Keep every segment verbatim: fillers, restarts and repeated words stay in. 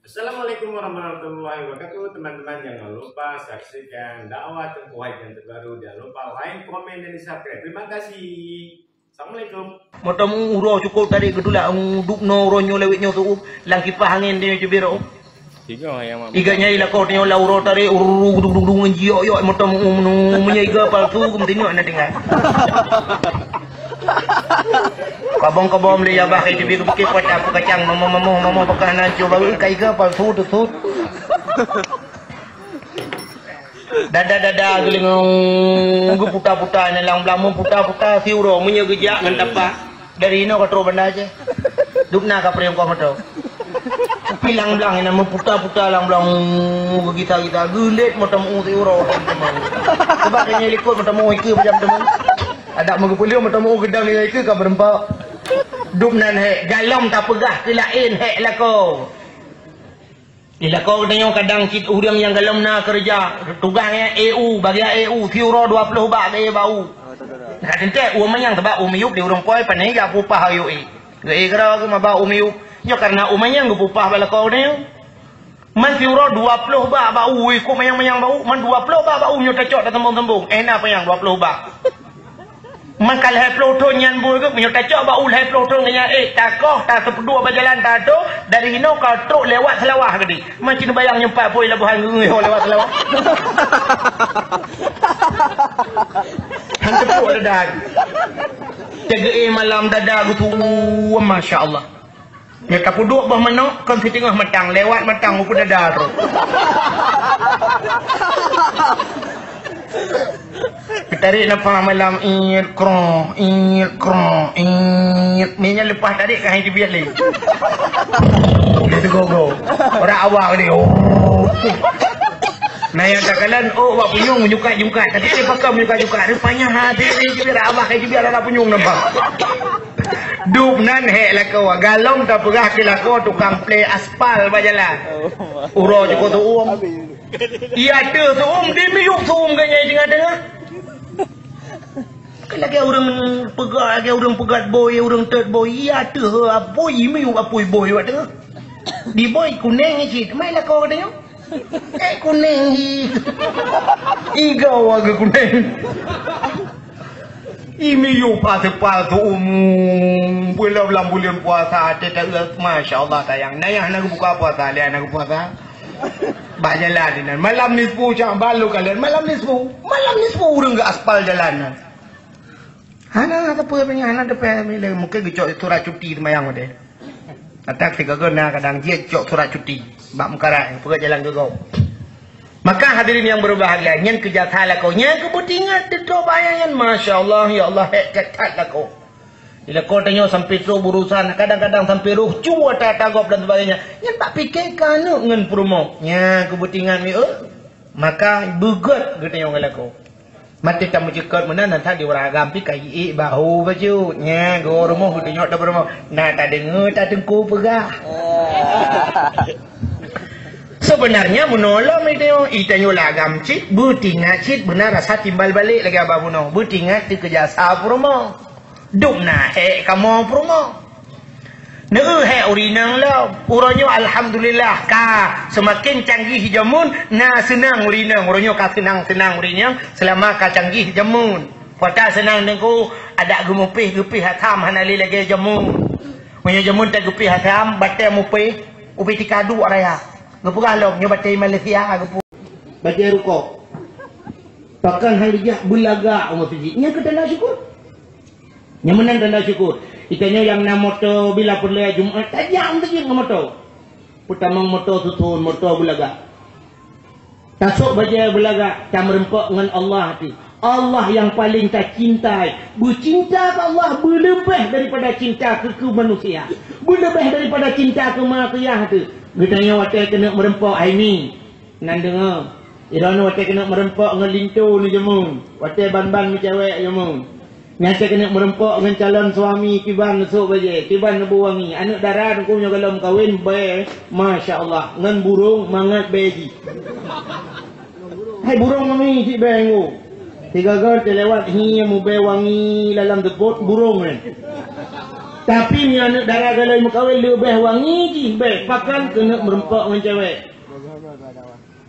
Assalamualaikum warahmatullahi wabarakatuh. Teman-teman, jangan lupa saksikan dakwah Teungku Haji yang terbaru. Jangan lupa like, komen, dan subscribe. Terima kasih. Assalamualaikum. Moto meu uroe cukôp tarék geutulak, dub noe uroe nyoe lewat nyoe tu'up, lam kipah angén tanyoe cubit rôh. Tiga nyang mak Iga nyai lakoe tanyoe lam uroe tarék, uru, gudung, gudung, gudung, jiok, yok, moto meu, meu, meunyoe iga palsu, geumeutinok na tinggai. Kabong-kabong lé ya bah, kayu teubiet, keupiké kuat, apa kacang, mamoh-mamoh, mamoh bakah na cua baru, ka iga palsu teusut. Dada-dada geuleungong, geuputa-puta nyan lam belamu, puta-puta siuroe, meunyoe geujak ngon tapak. Dari inoe ka trok Banda Aceh. Dubna ka peureueng koh moto. Pilang blang inan meuputa-puta lam blang, geugita-gita, geulet moto meu siuroe. Sebab ka nyoe likot moto meu ikeue macam teuma. Adak meugeupeuleue moto meu geudang nyoe ikeue ka meureumpok. Dubnan hék, galom tapeugah keu laén hék lakoe. Di lakoe geutanyoe kadang cit ureueng nyang galom na keureuja, tugaih nyang E U, bagian E U, siuroe dua ploh bak gaya bak u. Ka teuntèe u manyang, sabab u miyueb di ureueng poi pane jak peupah ayue. Geu-e keudroe geuh maba u miyueb. Nyoe kareuna u manyang geupupah bak lakoe geutanyoe. Man siuroe dua ploh bak bak u, ikot manyang-manyang bak u, man dua ploh bak bak u nyoe tacok tasambong-sambong. Eh, na panyang dua ploh bak. Maka lhèe ploh thon nyan buet geuh, meunyoe tacok bak u lhèe ploh thon nyan, eh, takoh, taseupeudua bak jalan, tato, dari inoe ka trok lewat Seulawah keudéh. Macam bayang nyoe pat poi laboh hai ngeue lewat Seulawah. Han teupok dada. Teugeue malam dada geutuwom, masya Allah. Nyoe tapeuduek boh manok kon siteungoh matang, lewat matang u peudada trok. Tarék nafah malam, iet, kroh, iet, kroh, iet. Nyan leupah tarék ka hai teubiet lé. Dia teugogo. Orang awak dia. Oh. Nah, nyang takalon, oh, awak punyueng menyukat-nyukat. Tapi dia pakon menyukat-nyukat. Rupanya hati dia teubiet, awak hai teubiet dalam punyueng nampak. Dubnan hék lakoe, galom tapeugah keu lakoe tukang plé aspal bak jalan. Uroe cukôp tu'uem. Iya teuh tu'uem, di miyueb tu'uem geuh nyang teungoh-teungoh. Kan lagèe ureueng peugah, lagèe ureueng peugah bôi, ureueng tôt bôi. Iya teuh, bôi miyueb apui bôi bak teungoh. Di bôi kunéng cit, mai lakoe geutanyoe. Eh, kunéng hi. Iga wa geuh kunéng. Imi yue paseupa seuumu, beulam lam buleuen puasa, até ta-, masya Allah sayang. Nayah na geubuka puasa, lé na geupuasa. Bak jalan inan. Malam nisfu Sya'ban lôn kalon. Malam nisfu. Malam nisfu ureueng geuaspal jalan nan. Hana sapeue pih, hana teupée milée, mungken geucok surat cuti seumayang udeh. Atak sigoe na kadang jeuet cok surat cuti bak meukarai, peugét jalan geugob. Maka hadirin yang berbahagia, nyan keu jasa lakoe, nyan keu beutingat teutroe bahya nyan, masya Allah, ya Allah, hék that lakoe. Di lakoe tanyoe sampai trok beurusan, kadang-kadang sampai roh cue ata-ata gob dan sebagainya. Nyan bak pike keu aneuk ngon peurumoh. Nyan keu beutingat mi, eh. Maka beugét geutanyoe ngon lakoe. Maté tameucukot meunan, na that di ureueng agam pih ka jiék bahu bacut. Nya, geuh rumoh geutunyok tabeurumoh. Na tadeungoe ta teungku peugah. Sebenarnya meunolong itanyoe, itanyoe lam agam cit, beutingat cit beuna rasa timbal balek lagèe abah bunoe. Beutingat teuh keu jasa peurumoh. Dum na hék kamoe peurumoh. Neu hék ureueng inong lom. Uroe nyoe alhamdulillah ka seumaken canggih jameun, na seunang ureueng inong. Uroe nyoe ka seunang-seunang ureueng inong seulama ka canggih jameun. Pata seunang teungku, adak geumupéh geupéh asam hana lé lagèe jameun. Meunyoe jameun ta geupéh asam, batèe mupéh, ubé tika duek raya. Geupeugah lom nyoe batèe Malaysia geupeu-, batèe rukok. Pakon hai rijak beulagak u meuseujid. Nyan keu tanda syukur. Nyang meunan tanda syukur. Itanyoe nyang na moto bila peureulèe Jumat tajam teujeuet ngon moto. Peutamong moto susun, moto beulagak. Tasok bajèe beulagak, tameureumpok ngon Allah teuh. Allah nyang paleng tacintai. Beucinta keu Allah beuleubeh daripada cinta keu, keu manusia. Beuleubeh daripada cinta keu manusia teuh. Geutanyoe watèe keuneuk meureumpok hai ni. Nan deungoe, droeneuh watèe keuneuk meureumpok ngon linto neuh jameun, watèe ban-ban meucewek jameun. Nyan watèe keuneuk meureumpok ngon calon suami kiban neusok bajèe, kiban neubeuwangi. Aneuk dara teungku nyoe goh lom kawen bèe, masya Allah, ngon burông mangat bèe jih. Hai burông mami cit bèe nyoe. Sigoe-goe teuh lewat hi mubèe wangi lam seupôt burông nyan. Tapi meunyoe aneuk dara galai meukawen leubeh wangi jih beh pakon keuneuk meureumpok ngon cewek.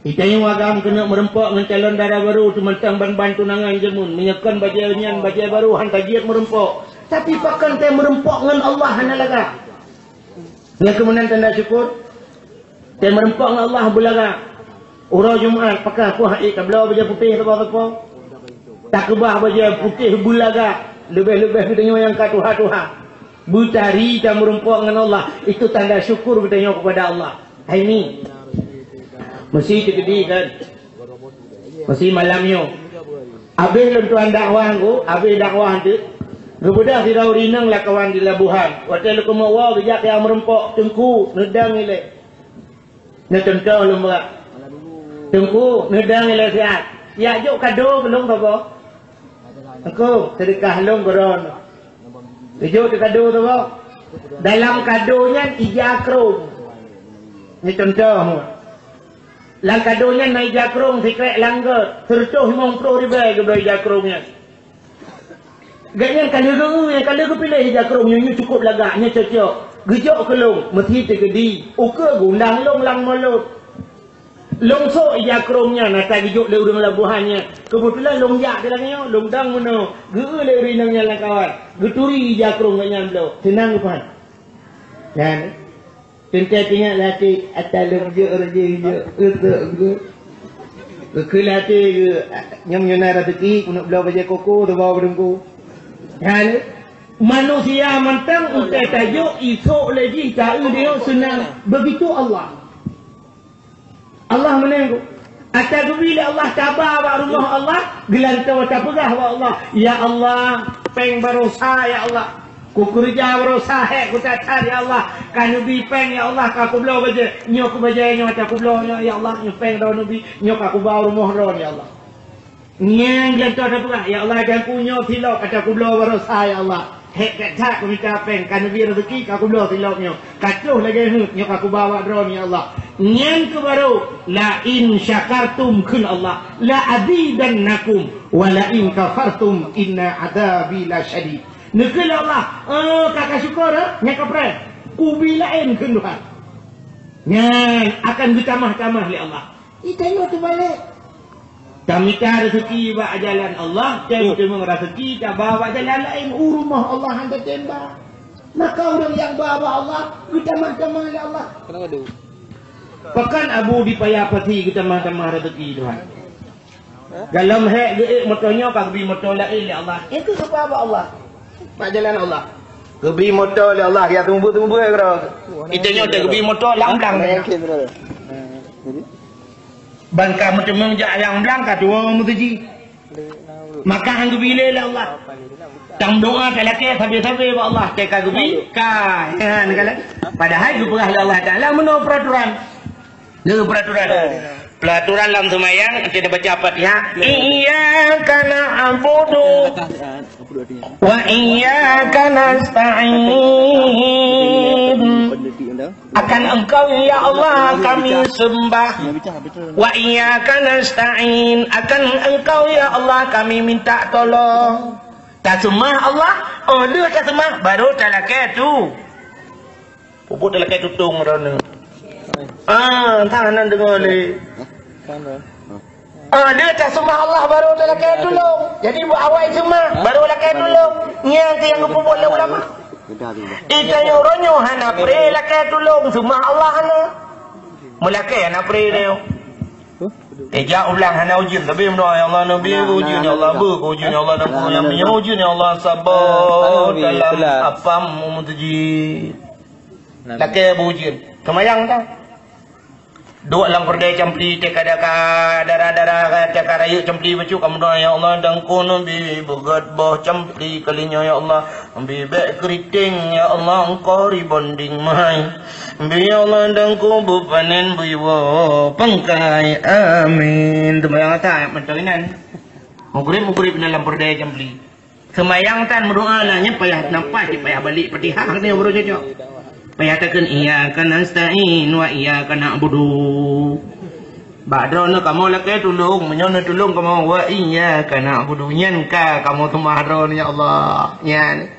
Di tanyoe agam keuneuk meureumpok ngon calon dara barô, teumantong ban-ban tunangan jameun. Meunyoe kon bajée nyan bajée barô, han tajeuet meureumpok. Tapi pakon teuh meureumpok ngon Allah hana lagak. Nyang keuh meunan tanda syukur. Teuh meureumpok ngon Allah beulagak. Uroe Jumat, pakon peue hana tabloe bajée putéh sapo-sapo. Takeubah bajée putéh beulagak. Leubeh-leubeh geutanyoe nyang ka tuha-tuha. Beutari tameureumpok ngon Allah. Itu tanda syukur geutanyoe kepada Allah. Hai ni. Meusi teukeudi kan? Meusi malam nyoe. Abéh lôn tuan dakwah ngku, abéh dakwah teuk. Geubeudôh sidroe ureueng inong lakawan di labuhan. Watée leukeumeu woe geujak keu nyang meureumpok, "Teungku, neudong ilée." Nyoe cuntoh lôn bak. "Teungku, neudong ilée siat. Siat jok kado keu lôn saboh." "Teungku, seudeukah lôn keu droeneuh." Geujok kado saboh. Dalam kado nyan ija krông. Nyoe cuntoh. Lam kado nyan na ija krông sikrek langgot, seureutôh limong ploh ribée geubloe ija krông nyan. Gobnyan ka lheueh geu-, nyang ka lheueh geupiléh ija krông nyoe, nyoe cukôp lagak, nyoe cocok. Geujok keu lôn, meusi teukeudi, ukeue geuundang lôn lam mulot. Lôn sôk ija krông nyan, ata geujok lé ureueng labuhan nyan. Keubeutulan lôn jak di lagée nyoe, lôn dong meunoe, geu-eu lé ureueng inong nyan lakawan. Geuturi ija krông gobnyan bloe, seunang geupan. Nyan. Teuntée teuingat lé até, ata lôn jok rajin jok, eusok geuh. Geukheun lé até geuh, nyoe meunyoe na raseuki, keuneuk bloe bajée koko, teuba beudeungku. Nyan, manusia mantong utai tajok, isok lé jih, ta-eu deungon seunang. Begitu Allah. Allah meunengok. Ata geubi lé Allah taba bak rumoh Allah, geulantoe tapeugah bak Allah, "Ya Allah, péng baroe sa, ya Allah. Kukeureuja baroe sa hék kutatar, ya Allah. Ka neubi péng, ya Allah, ka kubloe bajée. Nyoe keu bajée nyoe ata kubloe nyoe, ya Allah. Nyoe péng droeneuh neubi, nyoe ka kuba u rumoh droeneuh, ya Allah." Nyan geulantoe tapeugah, "Ya Allah, dan ku nyoe silop ata kubloe baroe sa, ya Allah. Hék that-that kumita péng, ka neubi raseuki ka kubloe silop nyoe. Ka troh lagée heuet nyoe ka kuba bak droeneuh, ya Allah." Nyan keuh baru, "La in syakartum," kheun Allah, "la azidannakum, wa la in kafartum inna adzabi lasyadid." Neukheun lé Allah, "Eh, ka, ka syukur, eh? Nyan ka preh. Kubi laén," kheun Tuhan. Nyan akan geutamah-tamah lé Allah. Di tanyoe teubalek. Tamita raseuki bak jalan Allah, tem-, teumeung raseuki taba bak jalan laén, u rumoh Allah hana tem ba. Maka ureueng nyang ba bak Allah, geutamah-tamah lé Allah. Pakon Abu di Paya Pasi geutamah-tamah raseuki Tuhan? Galom hék geuék moto nyoe ka geubi moto laén lé Allah. Nyan keuh geuba bak Allah. Bak jalan Allah. Geubi moto lé Allah, ya teumeubeuet-teumeubeuet keudroe. Di tanyoe teuh geubi moto lam blang. Ban ka meuteumeung jak nyang blang ka tuwoe meutuji. Maka han geubi lé lé Allah. Tameudoa talakée sabe-sabe bak Allah, teuka geubi, ka, nyan ka lagée. Padahai geupeugah lé Allah Taala meunoe peuraturan. Lé peuraturan. Peuraturan lam seumayang, kita baca Fatihah. Iyyaka na'budu wa iyyaka nasta'in. Akan Engkau, ya Allah, kami sembah. Wa iyyaka nasta'in. Akan Engkau, ya Allah, kami minta tolong. Taseumah Allah, oh lheueh taseumah, baru talakée tu. Pupuk talakée tutong droeneuh. Ah, entah hana deungoe lé. Ah, dia taseumah Allah baru talakée tulông. Jadi, buet awai seumah, baru lakée tulông. Nyan keuh nyang geupeubuet lé ulama. Di tanyoe uroe nyoe hana pré lakée tulông, seumah Allah hana. Meulakée hana pré tanyoe. Ejak ulang hana ujeuen, tapi meudoa, "Ya Allah, neubi ujeuen, ya Allah, beu keu ujeuen, ya Allah, dan keu nyang meunyoe ujeuen, ya Allah, sabar dalam apam meutuji." Lakée beu ujeuen. Seumayang dah. Duek lam keurdai campli, teuka dara-dara, teuka rayeuk campli bacut, kamoe doa, "Ya Allah, dan keu neubi beugét boh campli kali nyoe, ya Allah. Neubi bék keuriteng, ya Allah, engkau rebonding meuhai. Neubi, ya Allah, dan keu beupanen beuiwoe pangkai. Amin." Seumayang asai mantong inan. Mugrib-mugrib inan lam keurdai campli. Seumayang tan meudoa na nyan payah nampak cit payah balek Fatihah nyoe baru cocok. Payah takheun, "Iyyaka nasta'in wa iyyaka na'budu." Bak droeneuh kamoe lakée tulông, meunyoe neutulông kamoe, "Wa iyyaka na'budu." Nyan ka kamoe seumah droeneuh, ya Allah. Nyan.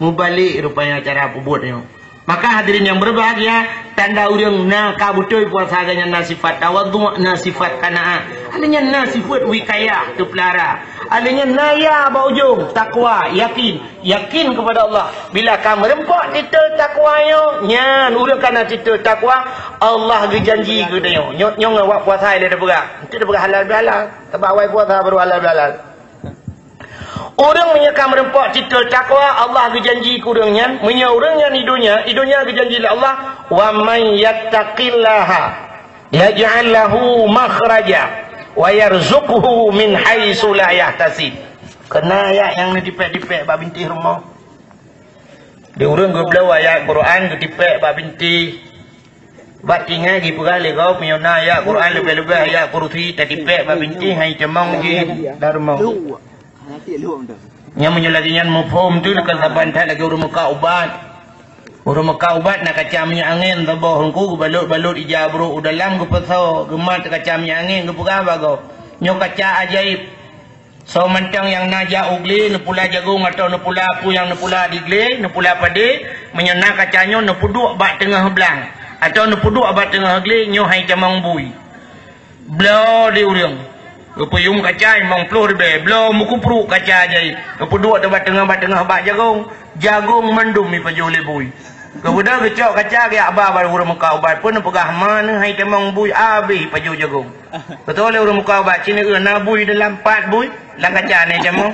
Mubalek rupanya cara peubuet nyoe. Maka hadirin yang berbahagia, tanda ureuëng na ka beutôi puasa geuh nyan na sifat tawadhu, na sifat qanaah. Hanya na sifat wikayah teupeulara. Hanya na ya bak ujong takwa, yakin, yakin kepada Allah. Bila ka meureumpok titel takwa nyoe, nyan ureuëng ka na titel takwa, Allah geujanji keu tanyoe. Nyoe nyoe ngon wak puasa lé tapeugah. Enti tapeugah halal bihalal, sabab awai puasa baru halal bihalal. Ureuëng meunyoe ka meureumpok titel takwa, Allah geujanji keu ureuëng nyan, meunyoe ureuëng nyan i donya, i donya geujanji lé Allah, "Wa man yattaqillaha yaj'al lahu makhraja wa yarzuqhu min haitsu la yahtasib." Keunan ayat nyang neutipék-tipék bak bintéh rumoh. Di ureuëng geubloe ayat Quran geutipék bak bintéh. Bak tinggai jipeugah lé gob, meunyoe na ayat Quran leubeh-leubeh ayat kursi tatipék bak bintéh, hai tamong jih lam rumoh. Nyan meunyoe lagée nyan muphom tu, ka saban that lagée ureuëng meukat ubat. Ureuëng meukat ubat na kaca minyeuk angén saboh, Teungku, geubalot-balot ija brok u dalam, geupeusoe, geumat kaca minyeuk angén, geupeugah bak gob, "Nyoe kaca ajaéb." Soe mantong nyang na jak u glé, neupula jagong atawa neupula peue nyang neupula di glé, neupula padé, meunyoe na kaca nyoe neupeuduek bak teungoh blang, atawa neupeuduek bak teungoh glé, nyoe hai tamong bui. Bloe di ureuëng. Geupeuyum kaca limong ploh ribée, bloe meukupruk kaca jai, neupeuduek bak teungoh, bak teungoh bak jagong, jagong mandum jipajoh lé bui. Geubeudôh geucok kaca geujak ba bak ureuëng meukat ubat, peue neupeugah, "Ma neuh hai tamong bui, abéh jipajoh jagong." Beutôi lé ureuëng meukat ubat, "Ci neueu na bui dalam, pat bui lam kaca nyoe tamong."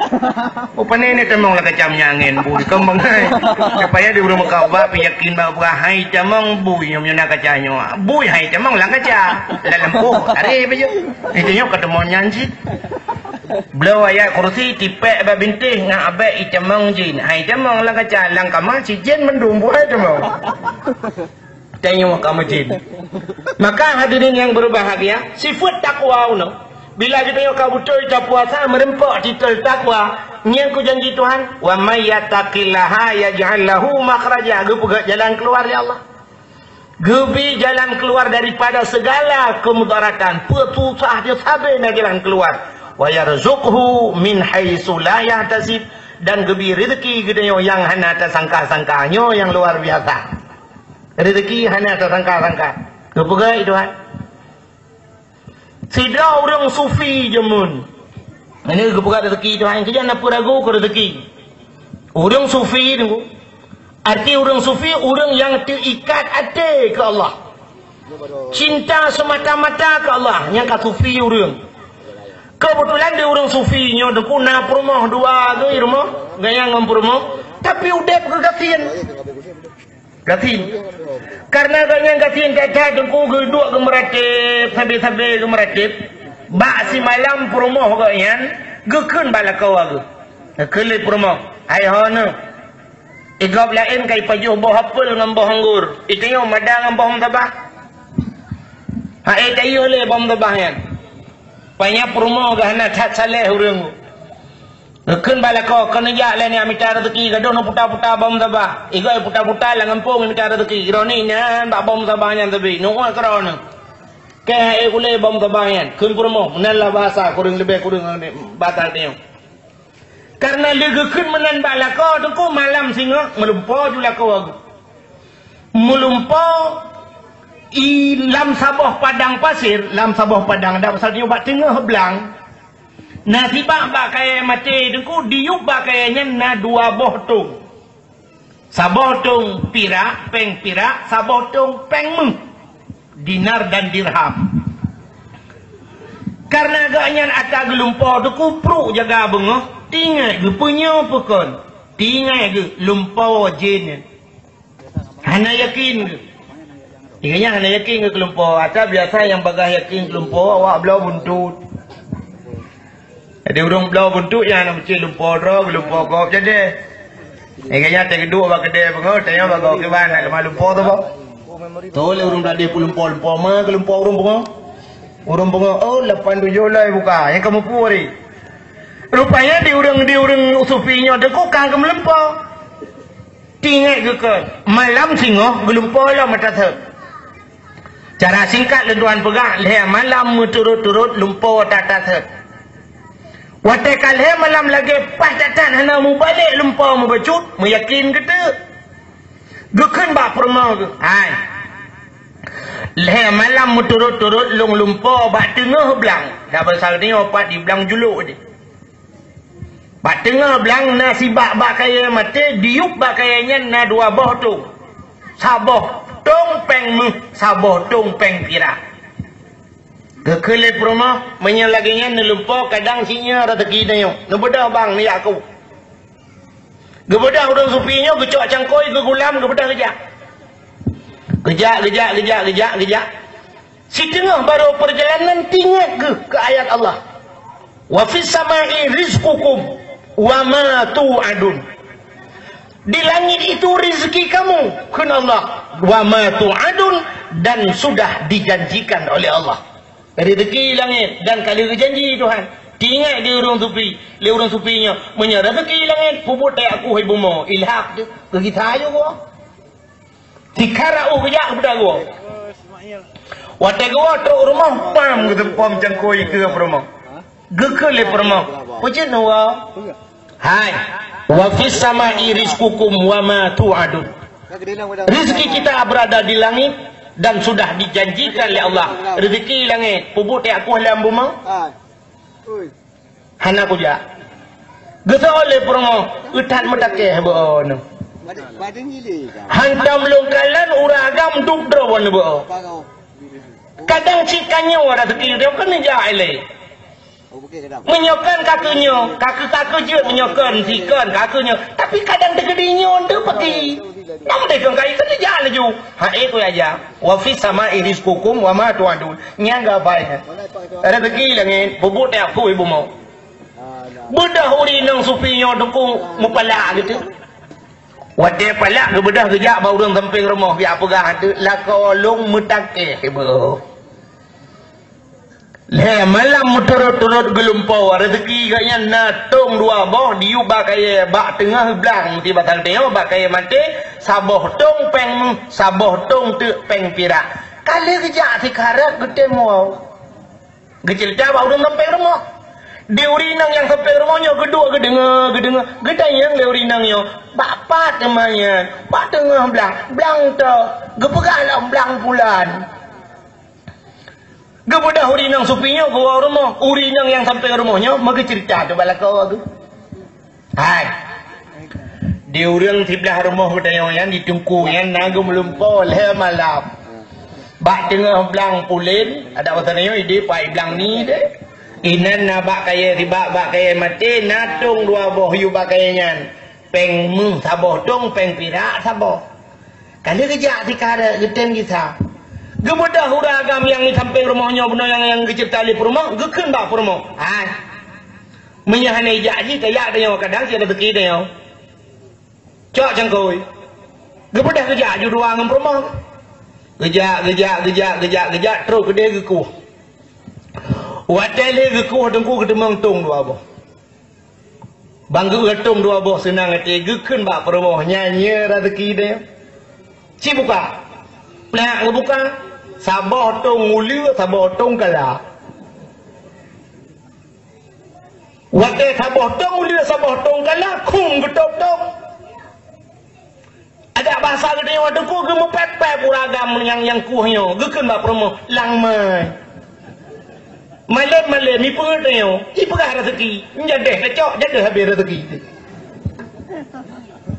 Oh, pane nyoe tamong lam kaca minyeuk angén bui, kon bangai. Supaya di ureuëng meukat ubat pih yakin bak peugah, "Hai tamong bui nyoe, meunyoe na kaca nyoe, bui hai tamong lam kaca, lam lampôh, taré baju." Itu nyoe ka tamong nyan cit. Bloe ayat kursi tipék bak bintéh ngon abék i tamong jih, hai tamong lam kaca, lam kama cit jén mandum bui hai tamong. Tanyoe ka meujén. Maka hadirin yang berbahagia, sifat takwa unoe. Bila geutanyoe ka beutôi tapuasa meureumpok titel takwa, nyan keuh janji Tuhan, "Wa may yattaqillaha yaj'al lahu makhraja." Geupeugét jalan keuluar lé Allah. Geubri jalan keuluar daripada segala keumudaratan, peue susah jih sabé na jalan keuluar. "Wa yarzuqhu min haitsu la yahtasib." Dan geubri rezeki geutanyoe nyang hana tasangka-sangka, nyoe nyang luar biasa. Rezeki hana tasangka-sangka. Geupeugah Tuhan. Sidroe ureuëng sufi jameun. Ini geupeugah rezeki Tuhan. Keu nyan na peue ragu keu rezeki. Ureuëng sufi tu. Arti ureuëng sufi, ureuëng nyang teuikat até keu Allah. Cinta semata-mata keu Allah, nyang ka sufi ureuëng. Keubeutulan di ureuëng sufi nyoe teungku na peurumoh dua geuh rumoh, gaya ngon peurumoh. Tapi udeb geuh gasien. Gasien. Karena gobnyan gasien that-that teungku geuduek geumeuratéb, sabe-sabe geumeuratéb. Bak simalam peurumoh gobnyan geukheun bak lakoe geuh. Geukheun lé peurumoh, "Hai ho neuh, i gob laén ka ipajoh boh apel ngon boh anggor. Iteunyoe mada ngon boh meusabah." Hai tayue lé boh meusabah nyan. Panya peurumoh geuh hana that saleh ureuëng. Geukheun bak lakoe, "Keuneuk jak lé nyan mita rezeki, gadôh neuputa-puta boh meusabah." I gob iputa-puta lam gampông mita rezeki. Droeneuh inan bak boh meusabah nyan sabe, neuwoe keudroe neuh. Keu hai ulée boh meusabah nyan, kheun peurumoh, meunan lah bahasa kureueng leubeh kureueng bahasa tanyoe. Karena lé geukheun meunan bak lakoe teungku, malam singoh meulumpoe ju lakoe geuh. Meulumpoe i lam saboh padang pasir, lam saboh padang adak pasal nyoe bak teungoh blang. Na sibak bak kayée maté teungku, diyueb bak kayée nyan na dua boh tong. Saboh tong pirak, péng pirak, saboh tong péng méuh, dinar dan dirham. Karena gobnyan atra geulumpoe teungku pruek jaga beungoh, tinggai geupeunyoe peukon, tinggai geuh lumpoe jén nyan. Hana yakin geuh. Ingat nyan hana yakin geuh keu lumpoe. Atra biasa nyang bagaih yakin keu lumpoe, awak bloe buntut. Jadi ureuëng bloe buntut nyang hana meucit lumpoe droe, geulumpoe gob jadi. Ingat nyan teugeuduk bak keudè beungoh, tanya bak gob kiban, nak leumah lumpoe tu boh. Tho lé ureuëng tadi peulumpoe-lumpoe ma geulumpoe ureuëng beungoh. Ureuëng beungoh, "Oh, lapan tujoh loi buka, nyang ka mupu hari." Rupanya di ureuëng, di ureuëng sufi nyoe teungku ka geumeulumpoe. Tinggai geukheun, malam singoh geulumpoe lom atra seb. Cara singkat lôn tuan peugah, lhée malam meuturot-turot lumpoe atra seb. Watée ka lhée malam lagée paih that-that hana mubalek lumpo mubacut, meuyakin geuteuk. Geukheun bak peurumoh geuh, "Hai, lhée malam meuturot-turot lôn lumpo bak teungoh blang." Dak basa geutanyoe pat di blang julok deh. Bak teungoh blang na sibak bak kayée maté, diyueb bak kayée nyan na dua boh tong. Saboh tong péng méuh, saboh tong péng pirak. Geukheun lé peurumoh, "Meunyoe lagée nyan neulumpo, kadang sinyoe raseuki tanyoe. Neubeudoh bang, neujak ku." Geubeudoh ureuëng sufi nyoe, geucok cangkôi, geugulam, geubeudoh geujak. Geujak, geujak, geujak, geujak, geujak. Siteungoh barô peurjalanan teuingat geuh keu ayat Allah, "Wa fis sama'i rizqukum wa ma tu'adun." Di langit itu rezeki kamu, kheun Allah, "wa ma tu'adun," dan sudah dijanjikan oleh Allah. Rezeki langit dan ka lheueh geujanji Tuhan. Teuingat di ureuëng sufi, lé ureuëng sufi nyoe, meunyoe rezeki langit, peubuet tajak kueh bumoe, ilhak teuh, keu gisa ayoe goe. Sikara uh geujak keupada goe. Watée goe trok rumoh, pam geuteupom cangkôi keu peurumoh. Geukheun lé peurumoh, "Peue jeuet neuwoe?" "Hai, wa fis sama'i rizqukum wa ma tu'adun." Rezeki kita berada di langit dan sudah dijanjikan lé Allah. Rezeki langit, peubuet tajak kueh lam bumoe. Hana kujak. Geuseuôt lé peurumoh, "Euthat meutakeh beuo nyoe. Hantom lôn kalon ureuëng agam duek droe beuo." Kadang cit ka nyoe rezeki droe keuneuk jak ilée. Meunyoe kon ka keu nyoe, ka keu, ka keu jeuet meunyoe kon, si kon, ka keu nyoe. Tapi kadang teukeudi nyoe teuh paki. Nam deh kon kai keuneuk jak laju. Ha, eh, ku ya jak. "Wa fis sama'i rizqukum wa ma tu'adun." Nyang gabai nyan. Rezeki langit, peubuet tajak kueh bumoe. Beudoh ureuëng inong sufi nyoe teungku meupalak gitu. Watée palak geubeudoh geujak bak ureuëng sampéng rumoh, geujak peugah, "Lakoe lôn meutakeh beuo. Lhée malam meuturot-turot geulumpo, rezeki geuh nyan na tong dua boh diyueb bak kayée bak teungoh blang, tiba tang teungoh bak kayée maté, saboh tong péng méuh, saboh tong teuk péng pirak." Ka lheueh geujak sikarab geutem woe. Geuceurita bak ureuëng sampéng rumoh. Di ureuëng inong nyang sampéng rumoh nyoe geuduek geudeungoe, geudeungoe, geutanyong lé ureuëng inong nyoe, "Bak pat teuma nyan?" "Bak teungoh blang." "Blang toh?" Geupeugah lom, "Blang pulan." Geubeudoh ureuëng inong sufi nyoe geuwoe rumoh. Ureuëng inong nyang sampéng rumoh nyoe meugeuceurita teuh bak lakoe geuh. Hai. Di ureuëng siblah rumoh geutanyoe nyan di teungku nyan na geumeulumpo lhée malam. Bak teungoh blang pulen, adak basa nyoe ideh pai blang ni deh. Inan na bak kayée sibak, bak kayée maté, na tong dua boh yue bak kayée nyan. Péng méuh saboh tong, péng pirak saboh. Ka lheueh geujak sikarab geutem gisa. Geubeudoh ureuëng agam nyang di sampéng rumoh nyoe bunoe nyang, nyang geuceurita lé peurumoh, geukheun bak peurumoh, "Hai, meunyoe hana ijak jih, tajak tanyoe, kadang cit rezeki tanyoe." Cok cangkôi. Geubeudoh geujak aju dua ngon peurumoh. Geujak, geujak, geujak, geujak, geujak, trok keudeh geukueh. Watée lheueh geukueh teungku geuteumeung tong dua boh. Ban geupeugah tong dua boh seunang até, geukheun bak peurumoh, "Nyan nyoe rezeki deh. Ci buka." Plak geubuka, saboh tong uleue, saboh tong kala. Watée saboh tong uleue, saboh tong kala, khum geutôb tong. Adak basa geutanyoe teungku geumeupép-pép ureuëng agam nyang, nyang kueh nyoe, geukheun bak peurumoh, "Lang mai. Malém-malém, ipeungeuet tanyoe, ipeugah rezeki, nyang jadeh tacok, jadeh habéh rezeki."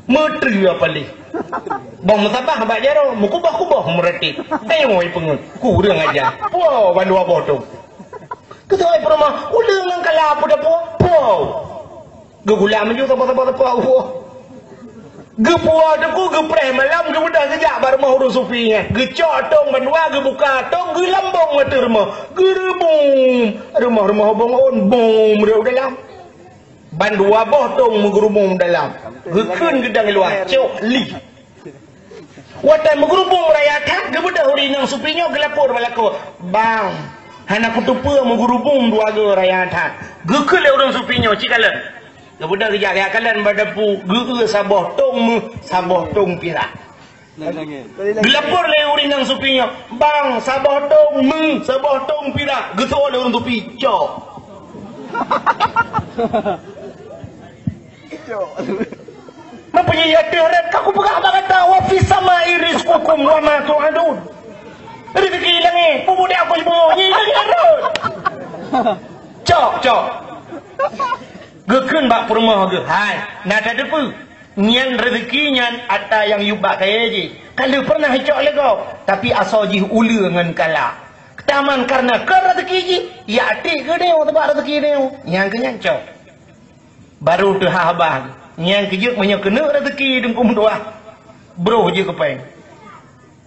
Meutreue paléh. Boh meusaboh bak jaroe, meukuboh-kuboh meuratéb. Tanyoe ipeungeuet, kureueng aja. Puwoe bandua boh tong. Keutoe peurumoh, uleue ngon kala peue tapuwoe? Puwoe. Geugulam laju saboh-saboh teupeu, woe. Geupuwoe teungku, geupreh malam, geubeudôh geujak bak rumoh ureuëng sufi nyan. Geucok tong bandua, geubuka tong, geulambong ateueh rumoh. Geureubum. Rumoh-rumoh bong ôn, bum, rhot u dalam. Bandua boh tong meugeurubum dalam. Geukheun geudong luwa, cok li. Watée meugeurubum raya that, geubeudôh ureuëng inong sufi nyoe geulapor bak lakoe, "Bang, hana kuteupeue meugeurubum dua goe raya that." Geukheun lé ureuëng sufi nyoe, "Ci kalon." Geubeudôh geujak, jak kalon bak dapu, geu-eu saboh tong méuh, saboh tong pirak. Geulapor lé ureuëng inong sufi nyoe, "Bang, saboh tong méuh, saboh tong pirak." Geuseuôt lé ureuëng sufi, "Cok." Mempunyai hati rot, ka kupeugah bak gata, "Wa fis sama'i rizqukum wa ma tu'adun." Rezeki langét, peue buet aku ibu, nyan lagèe rot. Cok, cok. Geukheun bak peurumoh geuh, "Hai, na tateupeue? Nyan rezeki nyan ata nyang yub bak kayèe jih. Ka lheueh peureunah icok lé gob, tapi asoe jih uleue ngon kala. Teuma kareuna keu rezeki jih, ya até geudeungoe teuba rezeki deungoe." Nyang keu nyan cok. Barô teuhah babah. Nyang keujeuet meunyoe keuneuk rezeki dum kum dua. Broh jeuet keu péng.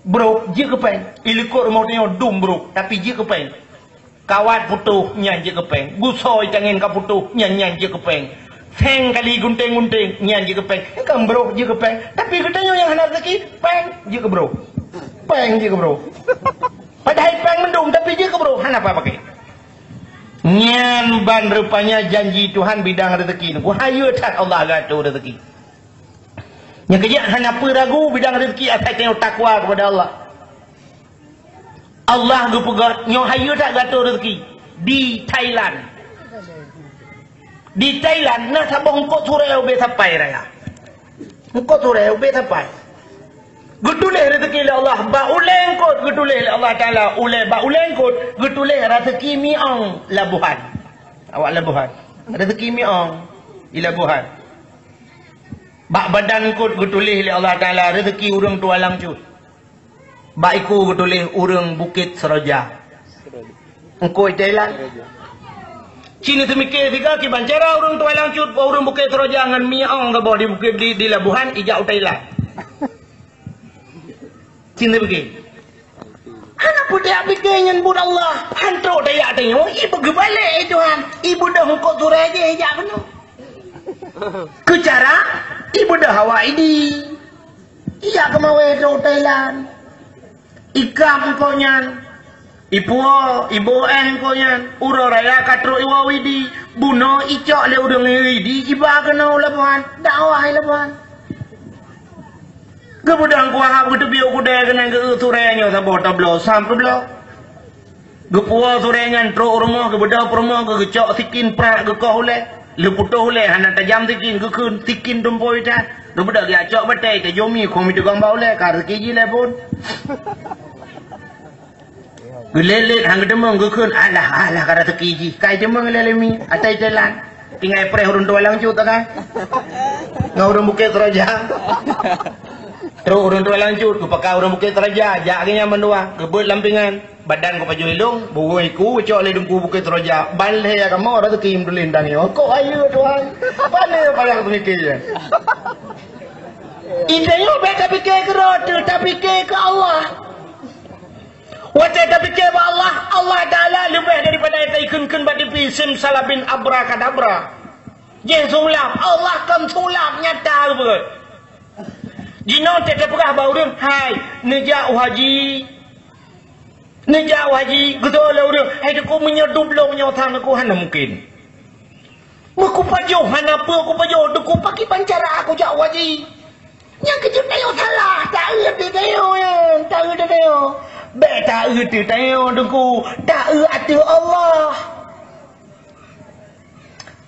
Broh jeuet keu péng. Ilikot rumoh tanyoe dum broh, tapi jeuet keu péng. Kawat putôh, nyan jeuet keu péng. Gusôi tangen ka putôh, nyan, nyan jeuet keu péng. Seng kali gunténg-gunténg, nyan jeuet keu péng. Kan broh jeuet keu péng. Tapi geutanyoe nyang hana rezeki, péng jeuet keu broh. Péng jeuet keu broh. Padahai péng mandum, tapi jeuet keu broh, hana apa pakai. Nyan ban rupanya janji Tuhan bidang rezeki. Wahai that Allah geuatô rezeki. Nyang keujeuet hana peue ragu bidang rezeki asai tanyoe takwa kepada Allah. Allah geupeugah nyoe hayeue that geuatô rezeki di Thailand. Di Thailand na saboh eungkôt surée ubé sapai raya. Eungkôt surée ubé sapai. Geutuléh rezeki lé Allah bak ulée eungkôt, geutuléh lé Allah Taala ulée bak ulée eungkôt, geutuléh rezeki miong labohan. Awak labohan. Rezeki miong di labohan. Bak badan eungkôt geutuléh lé Allah Taala rezeki ureuëng tualang cut. Bak iku geutuléh ureuëng Bukét Seroja. Eungkôt Thailand. Ci neuseumiké siga kiban cara ureuëng tualang cut, ureuëng Bukét Seroja ngon miong gaboh di bukét di, di labohan ijak u Thailand. Ci neuseumiké. Hana peue tajak pike nyan buet Allah. Han trok tajak tanyoe, ibeugeubalek, "Eh Tuhan, ibeudôh eungkôt surée jih ijak keunoe." Keu cara ibeudôh awak idi. Ijak keumawé trok Thailand. Ikab eungkôt nyan. Ipuwoe, iboh éh eungkôt nyan. Uroe raya ka trok iwoe idi. Bunoe icok lé ureuëng idi iba keunoe u labohan. Dakwah i labohan. Geubeudôh Teungku Wahab geuteubiet u keudè keunan geu-eu surée nyoe saboh tabloe sam keubloe. Geupuwoe surée nyan trok u rumoh, geubeudôh peurumoh, geucok sikin prak geukoh ulée. Leuputôh ulée hana tajam sikin, geukheun sikin tumpôi that. Geubeudôh geujak cok batée, tajok mi, khueng mi teugong bak ulée, ka rezeki jih lé phon. Geulét-lét han geuteumeung geukheun, "Alah, alah ka raseuki jih." Kai teumeung lé lemi, atai jalan. Tinggai preh ureuëng tualang cut kan. Ngon ureuëng Bukét Seroja. Trok ureuëng tualang cut, geupakat ureuëng Bukét Seroja, jak geuhnyan mandua, geubeuet lam pingan. Badan geupajoh ilong, bugoe iku, geucok lé Teungku Bukét Seroja. Ban lhée kamoe raseuki meutulén tanyoe. Kok ayeue Tuhan? Pane payah peumiké nyan? Intényoe bék tapike keudroe teuh, tapike keu Allah. Watée tapike bak Allah, Allah Taala leubeh daripada taikheun-kheun bak tipi, simsalabin abrakadabra. Jih sulap, Allah kon sulap nyata geupeugah. Jinoe teupeugah bak ureuëng, "Hai, neujak u haji." Neujak u haji, geutôi lé ureuëng, "Hai Teungku, meunyoe dub lom nyoe sang Teungku hana mungken." Meukupajoh hana peue kupajoh, Teungku, pakriban cara kujak u haji. Nyang keujeuet tanyoe salah, taeu teuh tanyoe nyan, taeu teuh tanyoe. Bék taeu teuh tanyoe Teungku, taeu ateueh Allah.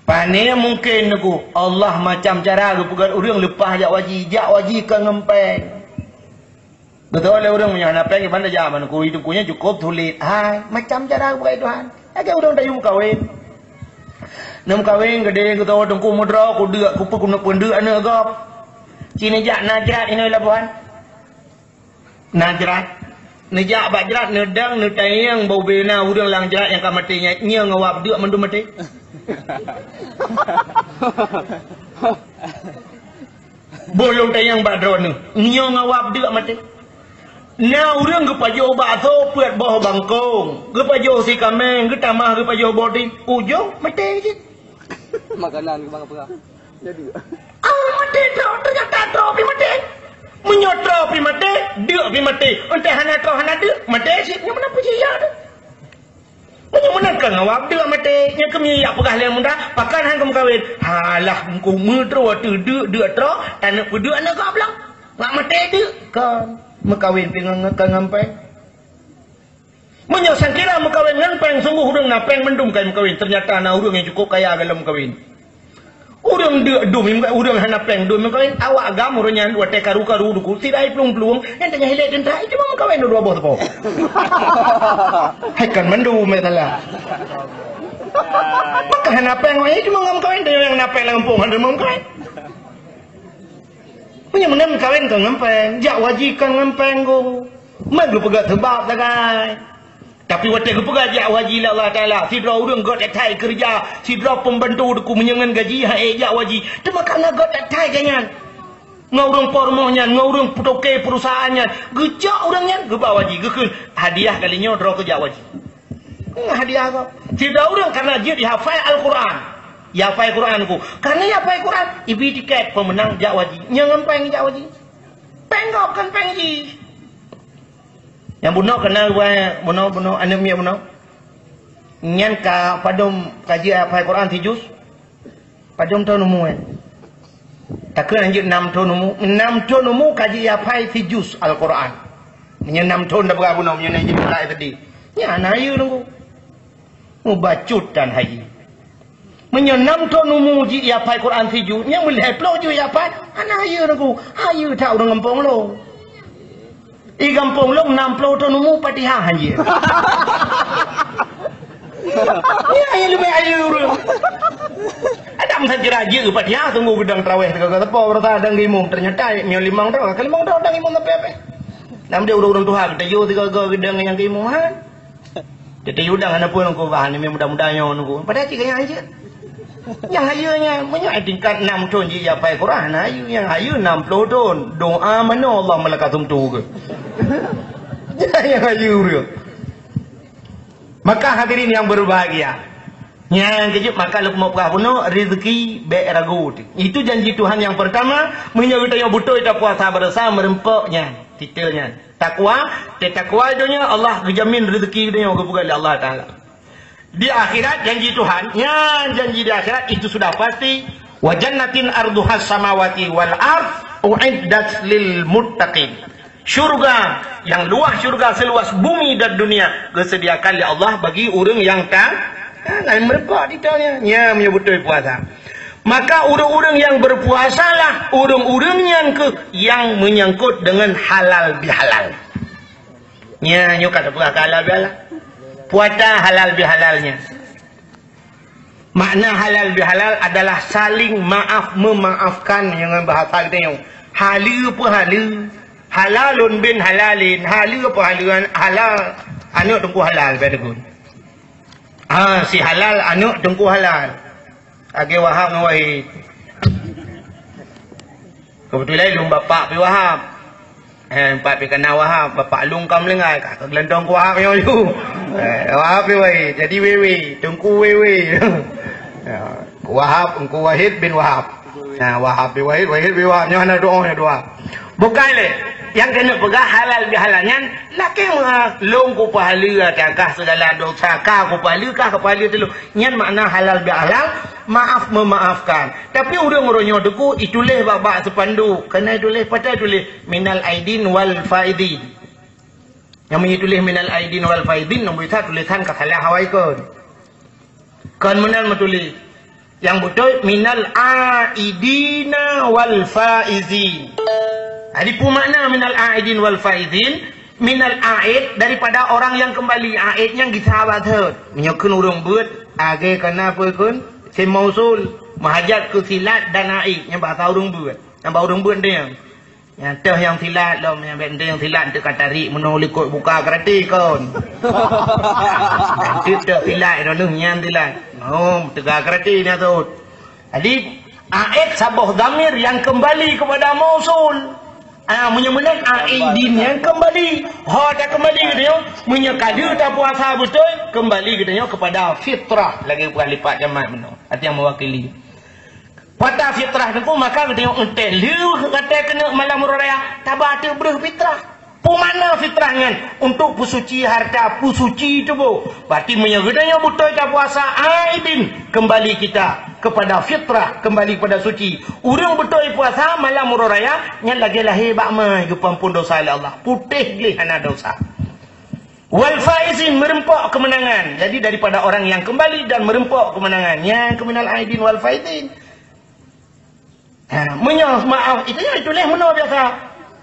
Pane mungken Teungku, Allah macam cara geupeugöt ureuëng leupah jak u haji, jak u haji kon ngon péng. Beutôi lé ureuëng meunyoe hana péng, kiban tajak, ban keu Teungku nyan cukôp sulet. Hai, macam cara geupeugöt Tuhan. Lagée ureuëng tayue meukawen. Neu meukawen geudeh geutanyoe Teungku meudroe, kudeuk, kupeue, kuneuk peundeuk aneuëk gob. Ci neujak na jrat inoe labohan. Na jrat. Neujak bak jrat, neudang, neutanyong bak ubena ureuëng lam jrat nyang ka maté nyan, nyoe ngon wab deuk mandum maté. Boh lôn tanyong bak droeneuh, nyoe ngon wab deuk maté. Na ureuëng geupajoh bakso peuet boh bangkong, geupajoh sikameng, geutamah geupajoh boding, ujong maté cit. Makanan keu bang peurah. Jadi. Ah, maté droe, teunyata droe pih maté. Meunyoe droe pih maté, deuk pih maté. Entah hana droe hana deuk, maté cit. Nyoe meunan peujiyah tu. Meunyoe meunan ka ngawab deuk maté, nyang keumiyak peugah lé muda, pakon han keu meukawen. Halah, engkau meudroe teuh deuk, deuk troe, taneuk peudeuk aneuk gob lom. Ngak maté deuk, kon meukawen pih ngon, ngon, ngon péng. Meunyoe sangkira meukawen ngon péng, sunggoh ureuëng na péng mandum kai meukawen, teunyata na ureuëng nyang cukôp kaya golom meukawen. Ureuëng deuk dum, ureuëng hana péng dum meukawen, awak agam ureuëng nyan watée karu-karu duku, sidai plueng-plueng, nyang teunyah ilée teuntah, itu meukawen dua boh teupeu. Hai kan mandum masalah. Maka hana péng, wahai cuma ngam kawin, teunyang na péng lam gampông hana meukawen. Meunyoe meunan kawin ka ngon péng, jak haji ka ngon péng go. Man geupeugah seubab sagai. Tapi watée geupeugah jak haji lé Allah Taala, sidroe ureuëng gét that-that keureuja, sidroe pembantu teungku meunyoe ngon gaji, hai jak haji. Teuma kana gét that-that geuh nyan. Ngon ureuëng po rumoh nyan, ngon ureuëng toke perusahaan nyan, geujak ureuëng nyan geuba haji, geukheun hadiah kali nyoe droe keu jak haji. Ngon hadiah kok. Sidroe ureuëng kana jeuet jihafai Al-Quran. Jihafai Quran ku. Kana jihafai Quran, ibi tiket peumeunang jak haji. Nyang ngon péng jak haji. Péng gob kan péng jih. Nyang bunoe kana bunoe, bunoe, bunoe, aneuk miet bunoe. Nyan ka padum ka jeuet hafai Quran sijus. Padum thon umu, eh? Takheun anjeut nam thon umu. Nam thon umu ka jeuet jihafai sijus Al-Quran. Meunyoe nam thon dah beurah bunoe, meunyoe na jeuet mulai tadi. Nyan na hayeue nunggu. Mubacut dan hayeue. Meunyoe nam thon umu jeuet jihafai Quran sijus, nyan meulhèe ploh jeuet jihafai, hana hayeue nunggu. Hayeue that ureuëng gampông lo. Di gampông lôn nam ploh thon umu Fatihah han jeuet. Ya, ya leubeh ayeue ureuëng. Adam sakira jeuet Fatihah tunggu geudang traweh teuka ka teupeu rasa dang imum, ternyata nyoe limong droe, ka limong droe dang imum sampai habéh. Nam dia ureuëng-ureuëng tuha geutayue teuka geudang nyang imum han. Teuti udang hana pun nungku bah, ni muda-muda nyoe nungku. Padahal cit kaya aja. Nyang hayeue nyan, meunyoe tingkat nam thon jih jihafai Quran, hayeue nyang hayeue nam ploh thon. Doa manoe Allah malaikat sumtu ke? Nyang hayeue ureuëng. Maka hadirin yang berbahagia, nyang keujeuet maka lôn peugah bunoe, rezeki bék ragu. Itu janji Tuhan yang pertama, meunyoe geutanyoe beutôi tapuasa beurasa meureumpok nyan, titel nyan. Takwa, teutakwa donya Allah geujamin rezeki donya geupeugah lé Allah Taala. Di akhirat janji Tuhan, nyan janji di akhirat itu sudah pasti. Wa jannatin arduhas samawati wal ard uiddat lil muttaqin. Syurga yang luas syurga seluas bumi dan dunia geusediakan lé Allah bagi ureuëng yang ta-, lain meureumpok di tanyoe. Nya meunyoe beutôi puasa. Maka ureuëng-ureuëng yang berpuasalah, ureuëng-ureuëng nyan keuh yang menyangkut dengan halal bihalal. Nya, nyoe ka teupeugah halal bihalal. Puasa halal bihalalnya. Makna halal bihalal adalah saling maaf memaafkan dengan bahasa kita nyoe. Haleue peuhaleue, halalun bin halalin, haleue peuhaleue halal, aneuk teungku halal, bèk teugôn. Ah, si halal aneuk teungku halal. Lagèe Wahab ngon Wahid. Keubeutulan lôn bapak pi Wahab. Eh, empat pi kana Wahab, bapak lôn ka meuninggai, ka keugeulantong keu Wahab nyoe laju. Eh, Wahab pi Wahid, jadi Wewe, Teungku Wewe. Ya, Wahab, Teungku Wahid bin Wahab. Nah, Wahab pi Wahid, Wahid pi Wahab. Nyoe hana doa, nyoe doa. Bukai lé. Nyang keuneuk peugah halal bihalal nyan, lakèe meuah lôn kupeuhaleue takah segala dosa, ka kupeuhaleue, ka kupeuhaleue teulôh. Nyan makna halal bihalal, maaf memaafkan. Tapi ureuëng-ureuëng nyoe teungku ituléh bak-bak seupanduk, keuneuk ituléh patai tuléh minal aidin wal faidin. Nyang meunyoe tuléh minal aidin wal faidin, nombor sa tulésan ka salah awai kon. Kon meunan meutuléh. Nyang beutôi minal aidina wal faizin. Jadi peue makna minal aidin wal faizin? Minal aid daripada orang yang kembali. Aid nyang gisa bak thot. Meunyoe kheun ureuëng beuet, lagèe kana peue kheun? Isim mausul. Meuhajat keu silat dan aid nyang bahasa ureuëng beuet. Nyang bak ureuëng beuet nyan. Nyang teuh nyang silat lom, nyang bèk teuh nyang silat teuka tarik meunoe likot buka karate kon. Nyang teuh silat nyoe nyan silat. Oh, teuka karate nyan tu. Jadi, aid saboh dhamir yang kembali kepada mausul. Ah, meunyoe meunan aidin yang kembali. Ho ta kembali geutanyoe, meunyoe ka lheueh tapuasa beutôi, kembali geutanyoe kepada fitrah. Lagèe buah lipat jamak meunoe. Arti yang mewakili. Patah fitrah teungku, maka geutanyoe eunteuk lheueh gata keuneuk malam uroe raya, taba teuk breueh fitrah. Peue makna fitrah nyan? Untuk peusuci harta, peusuci tuboh. Berarti meunyoe geutanyoe beutôi tapuasa, aidin, kembali kita kepada fitrah, kembali kepada suci. Ureuëng beutôi puasa malam uroe raya, nyan lagèe lahé bak ma, geupeuampon dosa lé Allah. Putéh gleh hana dosa. Wal faizin, meureumpok keumeunangan. Jadi daripada orang yang kembali dan meureumpok keumeunangan. Nyan keuh minal aidin wal faizin. Ha, meunyoe maaf, itu nyan dituléh meunoe biasa.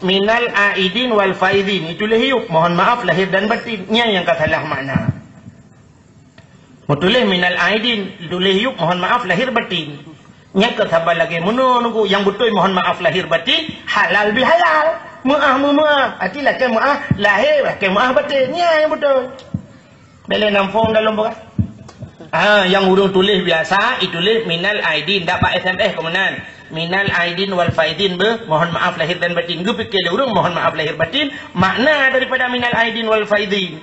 Minal aidin wal faizin, dituléh yup, mohon maaf lahir dan batin. Nyan nyang ka salah makna. Meutuléh minal aidin, dituléh yup, mohon maaf lahir batin. Nyan ka saban lagée meunoe nunggu, nyang beutôi mohon maaf lahir batin, halal bihalal. Meuah meumeuah, arti lakée meuah lahé, lakée meuah batin. Nyan nyang beutôi. Bèk lé nampông dalam beurah. Ah, nyang ureuëng tuléh biasa, ituléh minal aidin, dak bak S M S keu meunan. Minal aidin wal faizin beuh, mohon maaf lahir dan batin. Geupike lé ureuëng mohon maaf lahir batin, makna daripada minal aidin wal faizin.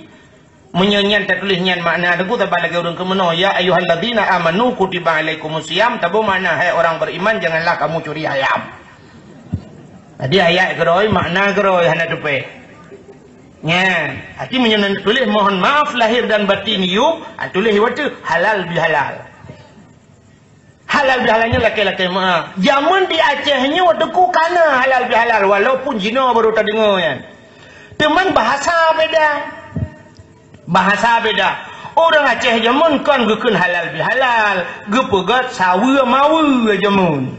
Meunyoe nyan tatuléh nyan makna teungku, saban lagée ureuëng keu meunoe, "Ya ayyuhalladzina amanu kutiba alaikumus siyam," saboh makna, "Hai orang beriman, janganlah kamu curi ayam." Jadi ayat keudroe, makna keudroe hana teupée. Nyan, arti meunyoe na tuléh mohon maaf lahir dan batin yup, ha, tuléh watée halal bihalal. Halal bihalal nyan lakée-lakée meuah. Jameun di Aceh nyoe teungku kana halal bihalal, walaupun jinoe baru tadeungoe nyan. Teuma bahasa beda. Bahasa beda. Ureuëng Aceh jameun kon geukheun halal bihalal, geupeugét saweue maweue jameun.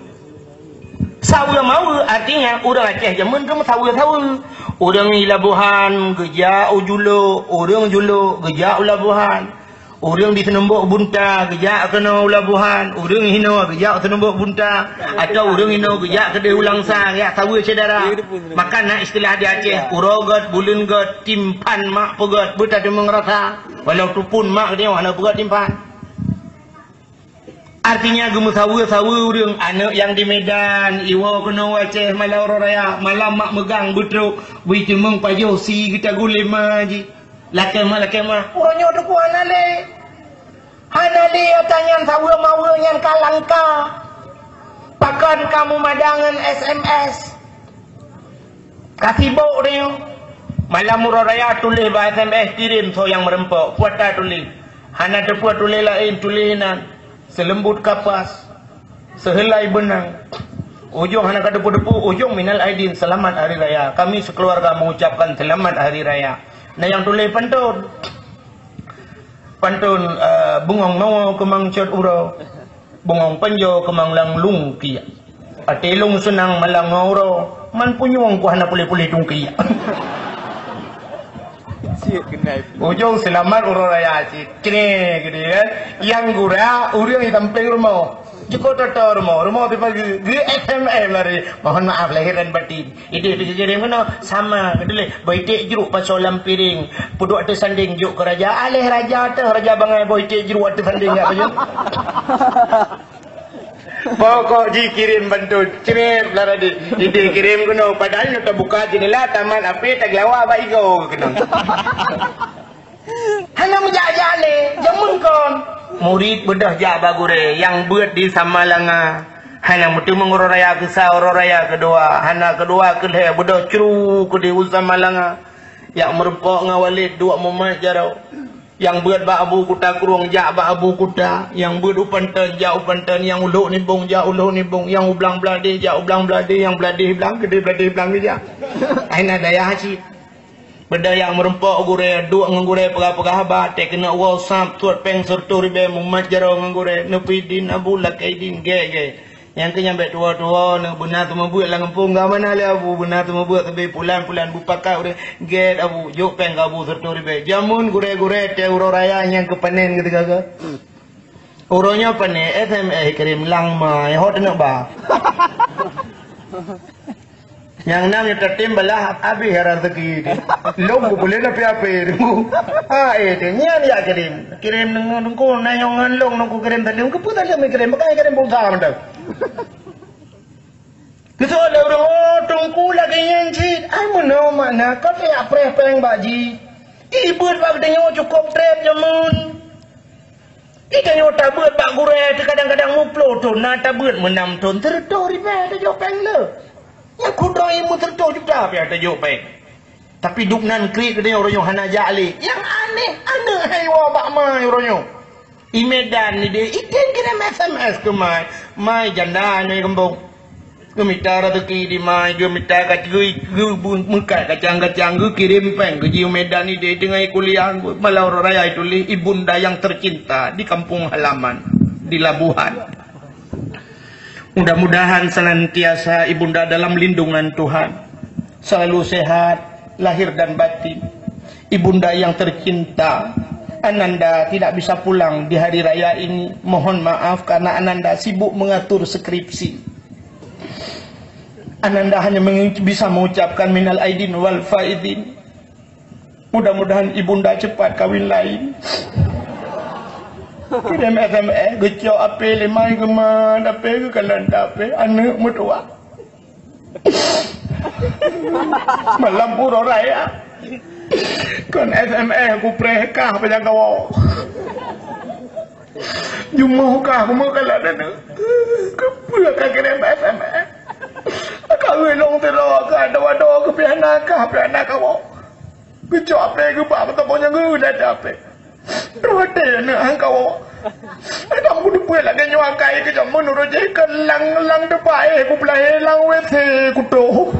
Saweue maweue artinya ureuëng Aceh jameun geumeusaweue-saweue. Ureuëng di Labuhan geujak u Julok, ureuëng Julok geujak u Labuhan. Ureuëng di Seunumbok Bunta geujak keunoe u Labuhan, ureuëng hinoe geujak Seunumbok Bunta, atau ureuëng hinoe geujak keudeh u Langsa, geujak saweue syedara. Maka na istilah di Aceh, uroe gét, buleuen gét, timphan mak peugét, beutateumé rasa. Walaupun mak geutanyoe hana peugét timphan. Artinya geumeusaweue-saweue ureuëng, aneuëk nyang di Medan, iwoe keunoe u Aceh malam uroe raya, malam mak meugang beutrok, bui teumeung pajoh sie geutaguen lé ma jih. Lakée ma, lakée ma. Uroe nyoe teungku hana lé. Hana lé ata nyan saweue maweue nyan ka langka. Pakon ka meumadang ngon S M S. Ka sibok tanyoe. Malam uroe raya tuléh bak S M S kirém soe nyang meureumpok. Peue ata tuléh. Hana teupeue tuléh laén, tuléh inan. Seuleumbot kapas. Seuheulai beunang. Ujong hana ka teupeue-teupeue, ujong minal aidin, selamat hari raya. Kami sekeluarga mengucapkan selamat hari raya. Na nyang tuléh pantôn. Pantôn, eh, bungong noe keumang cot uroe. Bungong panjoe keumang lam lungkiek. Até lôn seunang malam ngon uroe, man punyueng ku hana puléh-puléh tungkiek. Cit keunan. Ujong seulamat uroe raya cit. Cre geude kan. Nyang gura ureuëng di sampéng rumoh. Jeuet keu toto rumoh, rumoh pih pagi. Geu S M S lari. Mohon maaf lahir dan batin. Idéh pih geukirém keunoe, sama, geutulak, "Boh iték jruk pasoe lam piréng, peuduek ateueh sandéng jok keu raja." Aléh raja teuh, raja bangai boh iték jruk ateueh sandéng jak pajoh. Pokok jih kirém pantôn, crét lam radik. Idéh kirém keunoe, padahai nyoe tabuka jeundela tamat, api tageulawa bak igoe keunoe. Hana meujak-jak lé, jameun kon. Murit beudôh jak bak gurée nyang beuet di Samalanga. Hana meuteumeung uroe raya keusa, uroe raya keudua. Hana keudua keulhée beudôh cru keudeh u Samalanga. Jak meurumpok ngon Walid duek mumat jaroe. Nyang beuet bak Abu Kuta Krueng jak bak Abu Kuta. Nyang beuet u Panton jak u Panton. Nyang u Lhok Nibong jak u Lhok Nibong. Nyang u Blang Bladeh jak u Blang Bladeh. Nyang Bladeh Blang keudeh Bladeh Blang geujak. Hai na dayah cit. Beudaya meurumpok gurée, duek ngon gurée peugah-peugah haba, teuk keuneuk woe sab, tuet péng sireutôh ribée, mumat jaroe ngon gurée, neupidin Abu lakée idin gét-gét. Nyang keu nyan bék tuwoe-tuwoe, neubeuna teumeubeuet lam gampông, ka mana lé Abu, beuna teumeubeuet sabe pulan-pulan beupakat ureuëng, gét Abu, jok péng keu Abu sireutôh ribée. Jameun gurée-gurée, tée uroe raya nyang keu panen keudeh ka. Uroe nyoe pane S M S kirém lam ma, ho teuneuk ba. Nyang nam nyoe tatem balah abéh raseuki teuh. Lôn beupuléh na pih apé teuh. Ha, eh, teuh nyan jak kirém. Kirém deungon teungku, na nyang ngon lôn teungku kirém tadi. Keupeue tadi kirém? Bukan kirém pulsa mantong. Keusoe lé ureuëng, "Oh, teungku lagée nyan cit." Ai meunoe makna, kon tajak preh péng bak jih. Ibeuet bak geutanyoe cukôp treb jameun. Geutanyoe tabeuet bak gurée teuh kadang-kadang meuploh thon, na tabeuet meunam thon, sireutôh ribée tajok péng le. Nyang kudroe ilmu sireutôh juta pih tajok péng. Tapi dub nan kriet geutanyoe uroe nyoe hana jak lé. Nyang aneh, aneuëk hai woe bak ma uroe nyoe. I Medan ni deh, i tem kirém S M S keu mai. Mai janda nyoe gampông. Geumita raseuki di mai, geumita ka-, geu-, geu-, meukat kacang-kacang, geukirém péng, geujih u Medan idéh teungoh kuliah, malam uroe raya ituléh, "Ibunda yang tercinta di kampung halaman, di Labuhan." Mudah-mudahan senantiasa Ibunda dalam lindungan Tuhan, selalu sehat lahir dan batin. Ibunda yang tercinta, Ananda tidak bisa pulang di hari raya ini. Mohon maaf karena Ananda sibuk mengatur skripsi. Ananda hanya mengu- bisa mengucapkan minal aidin wal faidin. Mudah-mudahan Ibunda cepat kawin lain. Kirém S M S, geucok apé lé mai geumat, apé geukalon apé, aneuk meutuah. Malam uroe raya. Kon S M S kupreh kah panyang kawoe. Jumoh kah kumeuk kalon aneuk. Keupeue ka kirém S M S? Ka ulông sidroe ka dua-dua keupiah na kah piah na kawoe. Geucok apé geuba meuteumé nyang geuh dah apé. Roh até aneuk han kawoe. Adam kuteupeu lagèe nyoe akai keu jameun uroe jih keu lang-lang teupeu éh kupeulahé lam W C kutoh.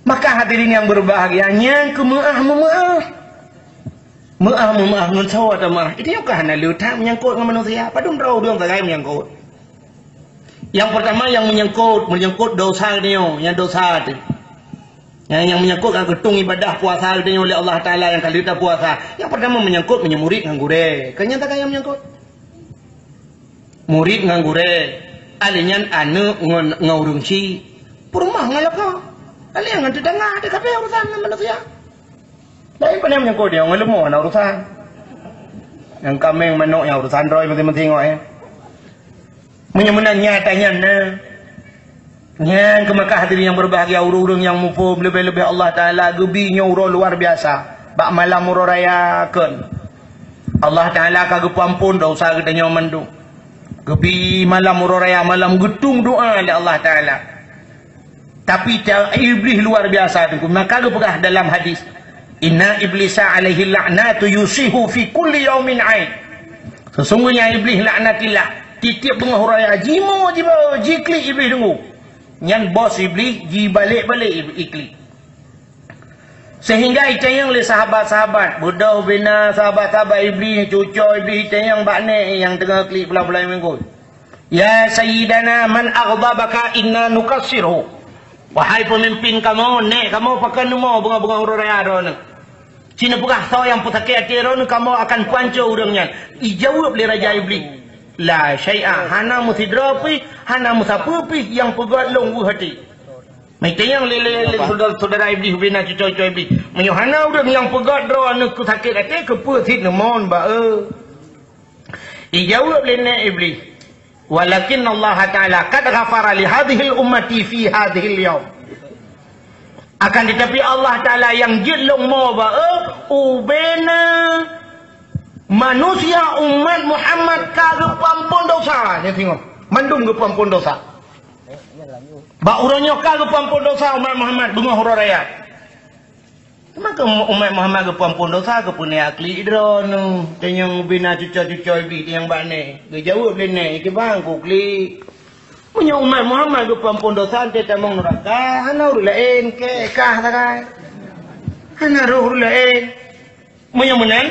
Maka hadirin yang berbahagia, nyang keu meu'ah meumeu'ah. Meu'ah meumeu'ah ngon sawa tameu'ah. Itu nyoe ka hana le that menyangkut ngon manusia. Padum droe ureueng sagai menyangkut. Yang pertama yang menyangkut, menyangkut dosa geutanyoe, nyang dosa teuh. Nyang, nyang menyangkut ka geutung ibadah puasa geutanyoe lé Allah Taala nyang ka lheueh tapuasa. Yang pertama menyangkut meunyoe murit ngon gurée. Ka nyan sagai nyang menyangkut. Murit ngon gurée, ahli nyan aneuk ngon, ngon ureueng chik, peurumoh ngon lakoe, ahli nyan ngon teutangga, teuh ka abéh urusan ngon manusia. Laén pane meunyoe keu nyoe ngon leumo na urusan. Nyang kaméng manok nyang urusan droe meuting-meuting ngon, eh. Meunyoe meunan nyata nyan na. Nyan keuh maka hadirin yang berbahagia, ureueng-ureueng nyang muphom leubeh-leubeh Allah Taala geubi nyoe uroe luar biasa. Bak malam uroe raya kon. Allah Taala ka geupeuamphon dosa geutanyoe mandum. Geubi malam uroe raya, malam geutung doa lé Allah Taala. Tapi ca-, Iblih luar biasa teungku. Maka geupeugah dalam hadis, "Inna iblisa alaihi la'natu yusihu fi kulli yaumin ain." Sesungguhnya Iblih laknatillah, tiep-tiep beungoh uroe raya jimoe jiba jiklik Iblih deungoe. Nyan bos Iblih jibalek-balek Ib-, iklik. Sehingga itanyong lé sahabat-sahabat, beudôh bina sahabat-sahabat Iblih, cucoe Iblih itanyong bak nèk nyang teungoh klik bulan-bulan minggu. "Ya Sayyidana, man aghdabaka inna nukassirhu." Wahai peumimpin kamoe, nèk kamoe pakon neumoe beungoh-beungoh uroe raya droeneuh? Ci neupeugah soe nyang peusakét até droeneuh, kamoe akan peuhanco ureueng nyan. Ijaweueb lé Raja Iblih, "La syai'a, hana meusidroe pih, hana meusapeue pih nyang peugöt lôn weueh até." Meutanyong lé, lé, lé syedara, syedara Iblih bubena cucoe-cucoe Iblih, "Meunyoe hana ureueng nyang peugöt droeneuh keu sakét até, keupeue cit neumon bak eu?" Ijaweueb lé nèk Iblih, "Walakin Allah Taala qad ghafara li hadhil ummati fi hadhil yaum." Akan tetapi Allah Taala nyang jeuet lôn mo bak eu, ubena manusia umat Muhammad ka geupeuamphon dosa. Nyan singoh, mandum geupeuamphon dosa. Bak uroe nyoe ka geupeuamphon dosa umat Muhammad beungoh uroe raya. Maka umat Muhammad geupeuamphon dosa, geupeuneuk klik droeneuh. Tanyong bina cucoe-cucoe Iblih tanyong bak nèk. Geujaweueb lé nèk, "Kiban ku klik. Meunyoe umat Muhammad geupeuamphon dosa, até tamong neuraka, hana ureueng laén kèe kah sagai. Hana roh ureueng laén." Meunyoe meunan,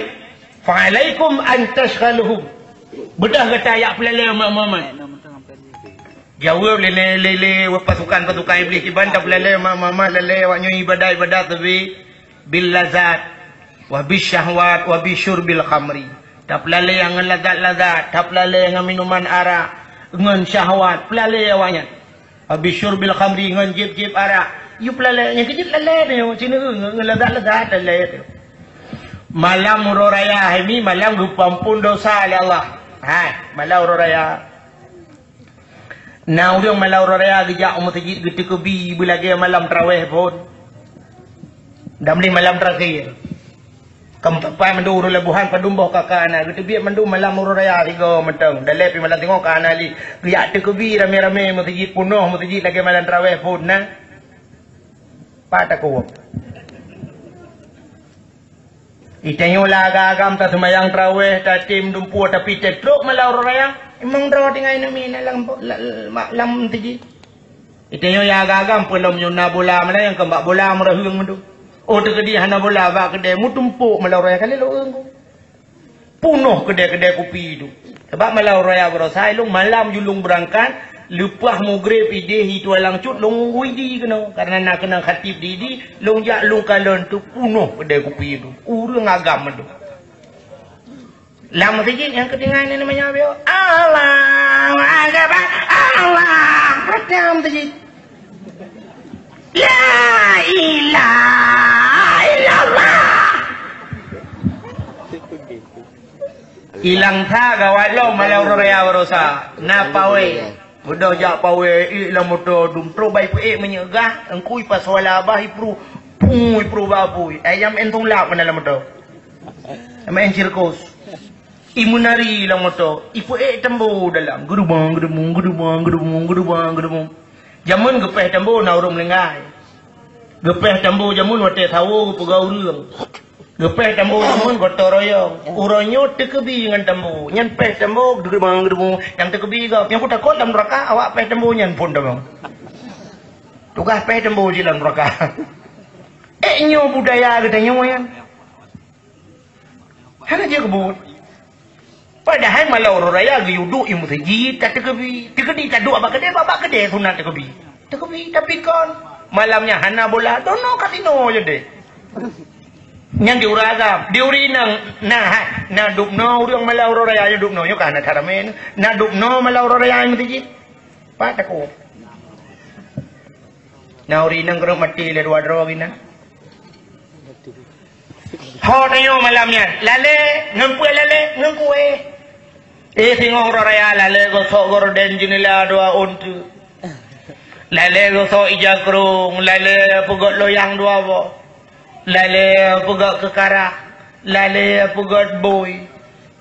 "Fa alaikum an tasyghaluhum." Beudôh gata jak peulalé umat Muhammad. Jaweueb lé, lé, lé, lé pasukan-pasukan Iblih, "Kiban tapeulalé umat Muhammad, lalé awak nyoe ibadat-ibadat sabé bil lazat, wa bis syahwat, wa bi syurbil khamri." Tapeulalé ngon lazat-lazat, tapeulalé ngon minuman arak, ngon syahwat, peulalé awak nyan. Wa bi syurbil khamri, ngon jieb-jieb arak. Yue peulalé, nyang keujeuet lalé nyoe, sineuk ngon, ngon lazat-lazat lalé teuh. Malam uroe raya hai mi, malam geupeuamphon dosa lé Allah. Hai, malam uroe raya. Na ureueng malam uroe raya geujak u meuseujid geuteukeubi beulagèe malam taraweh phon. Dan lé malam terakhir. Ka meutupat mandum ureueng labohan padum boh ka ka na, geuteubiet mandum malam uroe raya sigoe mantong. Dan lé pih malam singoh ka na lé. Geujak teukeubi ramé-ramé meuseujid, peunoh meuseujid lagèe malam taraweh phon na. Pat takue. Itanyoe la agam-agam taseumayang taraweh, tatem dumpeue, tapi teutrok malam uroe raya, imong droe tinggai nami na lam, la-, la-, lam tiji. Itanyoe ya agam-agam peulom nyoe na bola, mana nyang keu bak bola meureuheung mandum. Oh, teukeudi hana bola bak keudè, meutumpok malam uroe raya ka lé lo ureueng. Punoh keudè-keudè kupi tu. Sabab malam raya baroesa lôn malam ju lôn beurangkat, leupah mugreb idéh itu alang cut lôn widi keunoe. Karena na keunong khatib di idi, lôn jak lôn kalon tu punoh keudè kupi tu. Ureueng agam tu. Lam meuseujid nyang keutinggai ni namanya bio. Allahu Akbar. Allah. Rata meuseujid. La ilaha illallah. Ilang that gawat lom malam uroe raya baroesa. Na pawé. Beudôh jak pawé, ék lam moto, dum trok bai peuék meunyeugah, engkui pasoe labah ipru. Pui ipru bak apui. Ayam entong lap keunan lam moto. Main sirkus. Imeunari lam moto, ipeuék tambo dalam. Geudubang, geudubung, geudubang, geudubung, geudubang, geudubung. Jameun geupéh tambo na ureueng meuninggai. Geupéh tambo jameun watée sawo geupeugah ureueng. Geupéh tambo jameun gotong royong. Uroe nyoe teukeubi ngon tambo. Nyan péh tambo geudubang, geudubung. Nyang teukeubi gob. Nyang kutakot lam nuraka awak péh tambo nyan phon tamong. Tugaih péh tambo jih lam nuraka. Ék nyoe budaya geutanyoe nyan. Hana jeuet keu buet. Padahai malam uroe raya geuyue duek i meuseujid ka teukeubi. Teukeubi taduek bak keudè, bak, bak keudè sunat teukeubi. Teukeubi, tapi kon malam nyan hana bola, dono kasino je deh. Nyan di ureueng agam, di ureueng inong na, na dubnoe ureueng malam uroe raya nyoe dubnoe, nyoe ka hana that ramé. Na dubnoe malam uroe raya i meuseujid. Pat takot. Na ureueng inong keuneuk maté lé dua droe geunan. Ho tanyoe malam nyan, lalé ngon peue lalé? Ngon kueh. Eh, singoh uroe raya lalé gosok gorden jeunela dua ôn teuk. Lalé gosok ija krông, lalé peugöt loyang dua boh. Lalé peugöt keukarah, lalé peugöt bôi.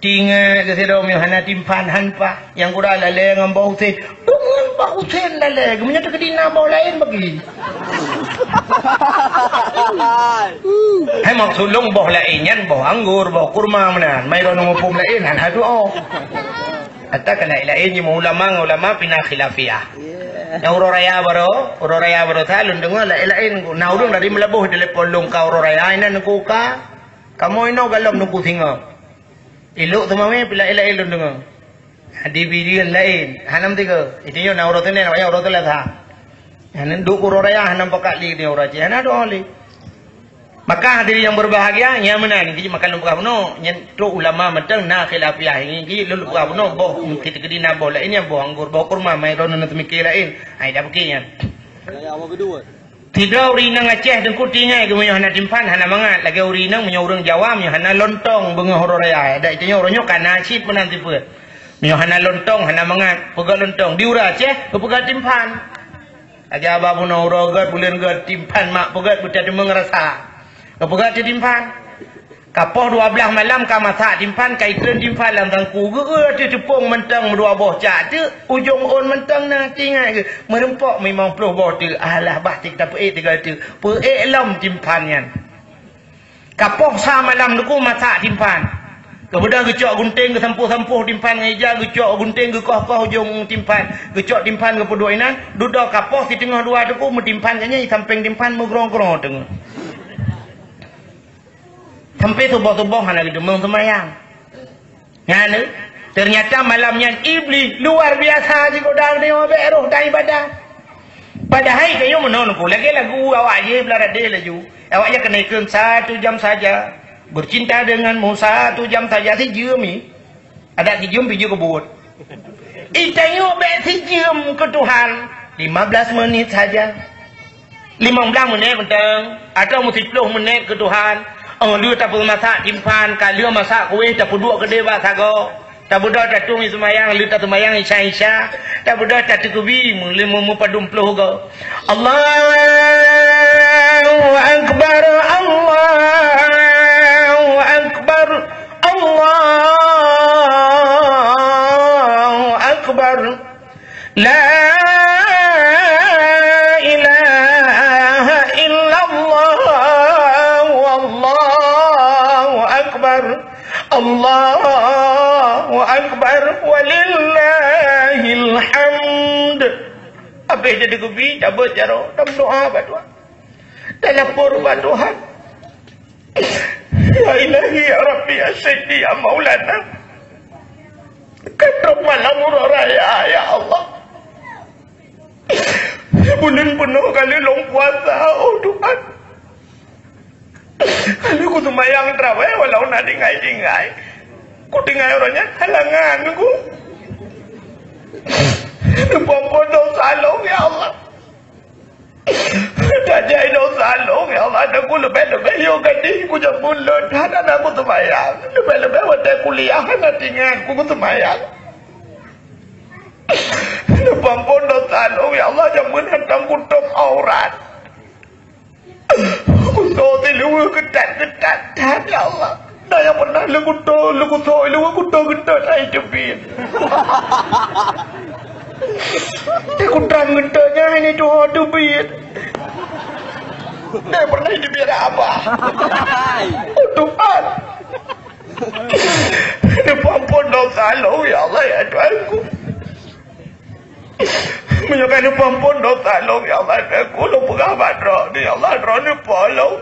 Tinggai keu sidroe meunyoe hana timphan han paih, nyang gura lalé ngon boh usén. Deungon boh usén lalé, geumeunyoe teukeudi na boh laén bagi. Hai maksud lôn boh laén nyan boh anggor, boh kurma meunan. Mai droeneuh muphom laén hana tuoh. Ata keu laén-laén nyoe ulama ngon ulama pih na khilafiah. Nyang uroe raya baroe, uroe raya baroe sa lôn deungoe laén-laén. Na ureueng dari Meulaboh telepon lôn ka uroe raya inan nungku ka. Kamoe inoe galom nungku singoh. Ilok teumawé pih laén-laén lôn deungoe. Di bijeuen laén, hana meusigoe. Itu nyoe na uroe Senin, awaknyan uroe Selasa. Hana duek uroe raya, hana pakat lé di uroe Aceh, hana doa lé. Maka hadirin yang berbahagia, nyang meunan, nyan keuji maka lôn peugah bunoe, nyan trok ulama mantong na khilafiah, nyan keuji lôn peugah bunoe, boh, mungkin teukeudi na boh laén, nyan boh anggor, boh kurma, mai droeneuh na teumike laén. Hai, dak pike nyan. Sidroe ureueng inong Aceh teungku tinggai geuh meunyoe hana timphan hana mangat. Lagée ureueng inong meunyoe ureueng Jawa meunyoe hana lontong beungoh uroe raya. Dak tanyoe uroe nyoe ka na cit meunan tipe. Meunyoe hana lontong hana mangat, peugah lontong. Di ureueng Aceh geupeugah timphan. Aja ba bunoe uroe gét buleuen gét timphan mak peugét beuta teumé ngeurasa. Geupeugah timphan. Ka poh dua blaih malam ka masak timphan, ka itreun timphan lam sangku. Geu-eu ateueh teupông mantong meudua boh cak teuk, ujong ôn mantong na tinggai geuh. Meureumpok limong ploh boh teuk, alah bah cit tapeuék tiga teuk. Peuék lom timphan nyan. Ka poh sa malam teungku masak timphan. Geubeudôh geucok gunténg geusampôh-sampôh timphan ngon ija, geucok gunténg geukoh-koh ujong timphan. Geucok timphan geupeuduek inan, dudoe ka poh siteungoh dua teungku meutimphan geuh nyan, sampéng timphan meugrong-grong teungoh. Sampai suboh-suboh hana geudeumeung seumayang. Nyan, eh, ternyata malam nyan Iblih luar biasa jigoda geutanyoe bék roh dan ibadah. Padahai tanyoe meunoe neupeu lagée lagu awak jih blah radeh laju. Awak nyan keuneukheun satu jam saja. Bercinta denganmu satu jam saja, sijeuem i. Adak sijeuem pih jeuet keu buet. Itanyoe bék sijeuem keu Tuhan, lima belas menit saja. Limong blaih menit mantong, atawa meusiploh menit keu Tuhan. Oh, lheueh tapeumasak timphan, ka lheueh masak kueh, tapeuduek keudeh bak sagoe. Tabeudôh tatueng seumayang, lheueh taseumayang isya-isya. Tabeudôh tateukeubie, meuleueh meupadum ploh goe. Allahu Akbar, Allahu Akbar. Allahu Akbar. La ilaha illallah. Allahu Akbar. Allahu Akbar. Walillahil hamd. Habéh jadi geubi, cabot jaroe, dan doa bak Tuhan. Talapor bak Tuhan. Ya Ilahi, ya Rabbi, ya Sayyidi, ya Maulana. Ka trok malam uroe raya, ya Allah. Buleuen peunoh ka lheueh lôn puasa, oh Tuhan. Ka lheueh kuseumayang traweh walau na tinggai-tinggai. Kutinggai uroe nyan halangan ku. Neupeuampon dosa lôn, ya Allah. Tajak dosa lôn, ya Allah, dan ku leubeh-leubeh yôh gadih ku jameun lôn hana na kuseumayang. Leubeh-leubeh watèe kuliah hana teuingat ku kuseumayang. Neupeuampon dosa lôn, ya Allah, jameun hantom kutôp aurat. Kusoe siluweue keutat-keutat that, ya Allah. Na nyang pernah lôn kuto, lôn kusoe siluweue kuto geutot hai teubiet. Teukutrang geutot nyan hai tuho teubiet. Na pernah teubiet abah. Oh Tuhan. Neupeuampon dosa lôn, ya Allah, ya Tuhanku. Meunyoe ka neupeuampon dosa lôn, ya Allah, Tuhanku, lôn peugah bak Droeneuh, ya Allah, Droeneuh po lôn.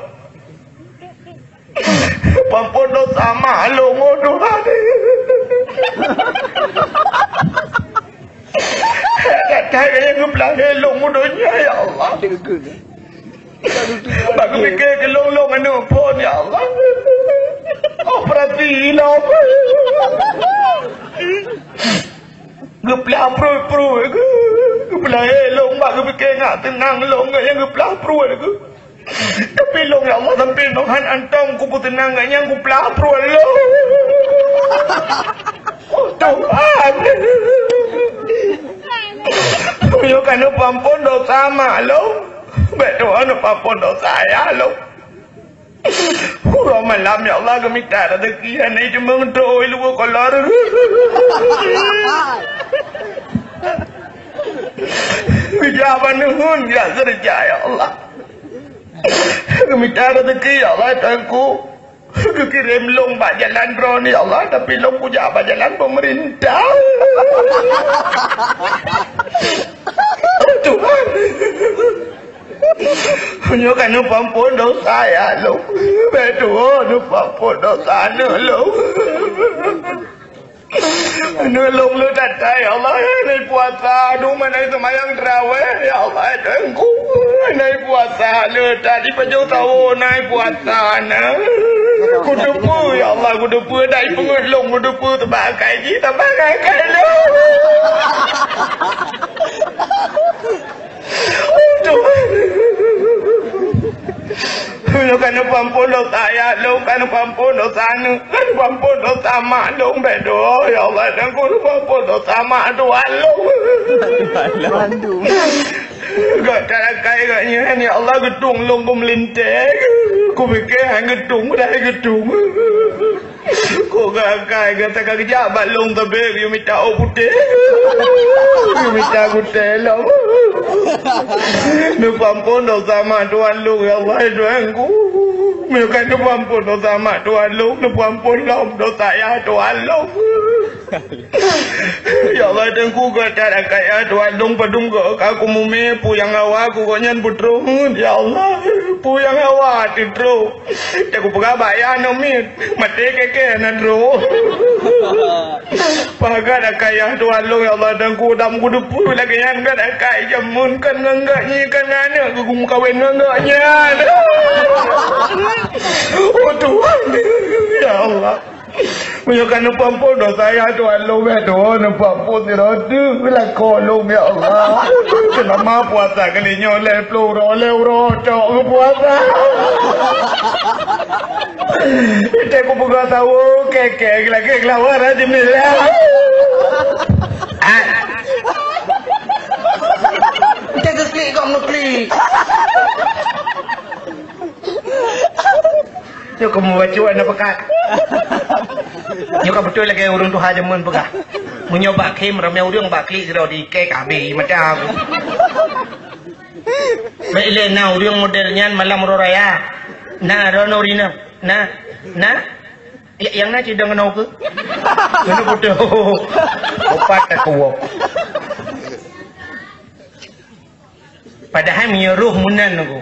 Peuampon dosa mak lôn, oh Tuhan. That-that nyang geupeulahé lôn u donya, ya Allah. Bak geupike keu lôn, lôn aneuk phon, ya Allah. Operasi lôn. Geuplah pruet-pruet, geu-, geupeulahé lôn bak geupike ngat teunang lôn ngon nyang geuplah pruet, geu-, tapi lôn, ya Allah, sampoe nyoe han hantom kupeuteunang ngon nyang geuplah pruet lôn. Oh, Tuhan. Meunyoe ka neupeuampon dosa mak lôn, bèk tuho neupeuampon dosa ayah lôn. Uroe malam, ya Allah, geumita rezeki, hana jiteumeung, trok i luwa kolor. Geujak bak neuheun, geujak keureuja, ya Allah. Geumita rezeki, ya Allah, Tuhanku. Geukirém lôn bak jalan Droeneuh, ya Allah, tapi lôn kujak bak jalan pemerintah. Tuhan. Meunyoe ka neupeuampon dosa ayah lôn, bèk tuho neupeuampon dosa aneuk lôn. Aneuk lôn le that-that, ya Allah, hana puasa, aduh, hana seumayang traweh, ya Allah, Tuhanku, hana puasa, le that, di pajoh sawo hana puasa, na. Kuteupeu, ya Allah, kuteupeu, dak ipeungeuet lôn, kuteupeu, teubak akai jih, teubak akai lôn. Tuhan. Lôn ka neupeuampon dosa ayah lôn, ka neupeuampon dosa aneuk, ka neupeuampon dosa mak lôn, bèk tuho, ya Allah, dan ku neupeuampon dosa mak tuan lôn. Gata rakai gata nyan, ya Allah, geutueng lôn keu meulintèe. Kupike han geutueng, padahai geutueng. Kok gata rakai, gata ka geujak bak lôn sabe geuyue mita ôk putéh. Geuyue mita gutèe lom. Neupeuampon dosa mak tuan lôn, ya Allah, ya Tuhanku. Meunyoe ka neupeuampon dosa mak tuan lôn, neupeuampon lom dosa ayah tuan lôn. Ya Allah, Tuhanku, gata rakai ayah tuan lôn padum goe ka kumumè, peue nyang hawa keu gobnyan peutrok. Ya Allah, peue nyang hawa teutrok. Teuk kupeugah bak ayah aneuk miet, maté kèe-kèe na droe. Pakat akai ayah tuan lôn, ya Allah, dan ku dam kuteupeu lagèe nyan, gata rakai jameun kan ngon gata nyan, kan aneuk geumeukawen ngon gata nyan. Oh Tuhan, ya Allah. Meunyoe ka neupeuampon dosa ayah tuan lôn, bèk tuho neupeuampon sidroe teuk lakoe lôn, ya Allah. Seulama puasa kali nyoe lhèe plôh uroe, lhèe uroe cok geupuasa. Teuh kupeugah sawo, kèe-kèe lagèe geulawa rajim nila. Ah. Teuh geuklik kok meuklik. Nyoe kamoe bacut na peukat. Nyoe ka beutôi lagèe ureueng tuha jameun peugah. Meunyoe bak khém ramè ureueng, bak klik sidroe di iké ka habéh mata aku. Bèk ilèe na ureueng model nyan malam uroe raya. Na, droeneuh ri na. Na. Na. Ya, nyang na cidong keunoe keuh. Keunoe putôh. Opat ka kuwoe. Padahai meunyoe roh meunan aku.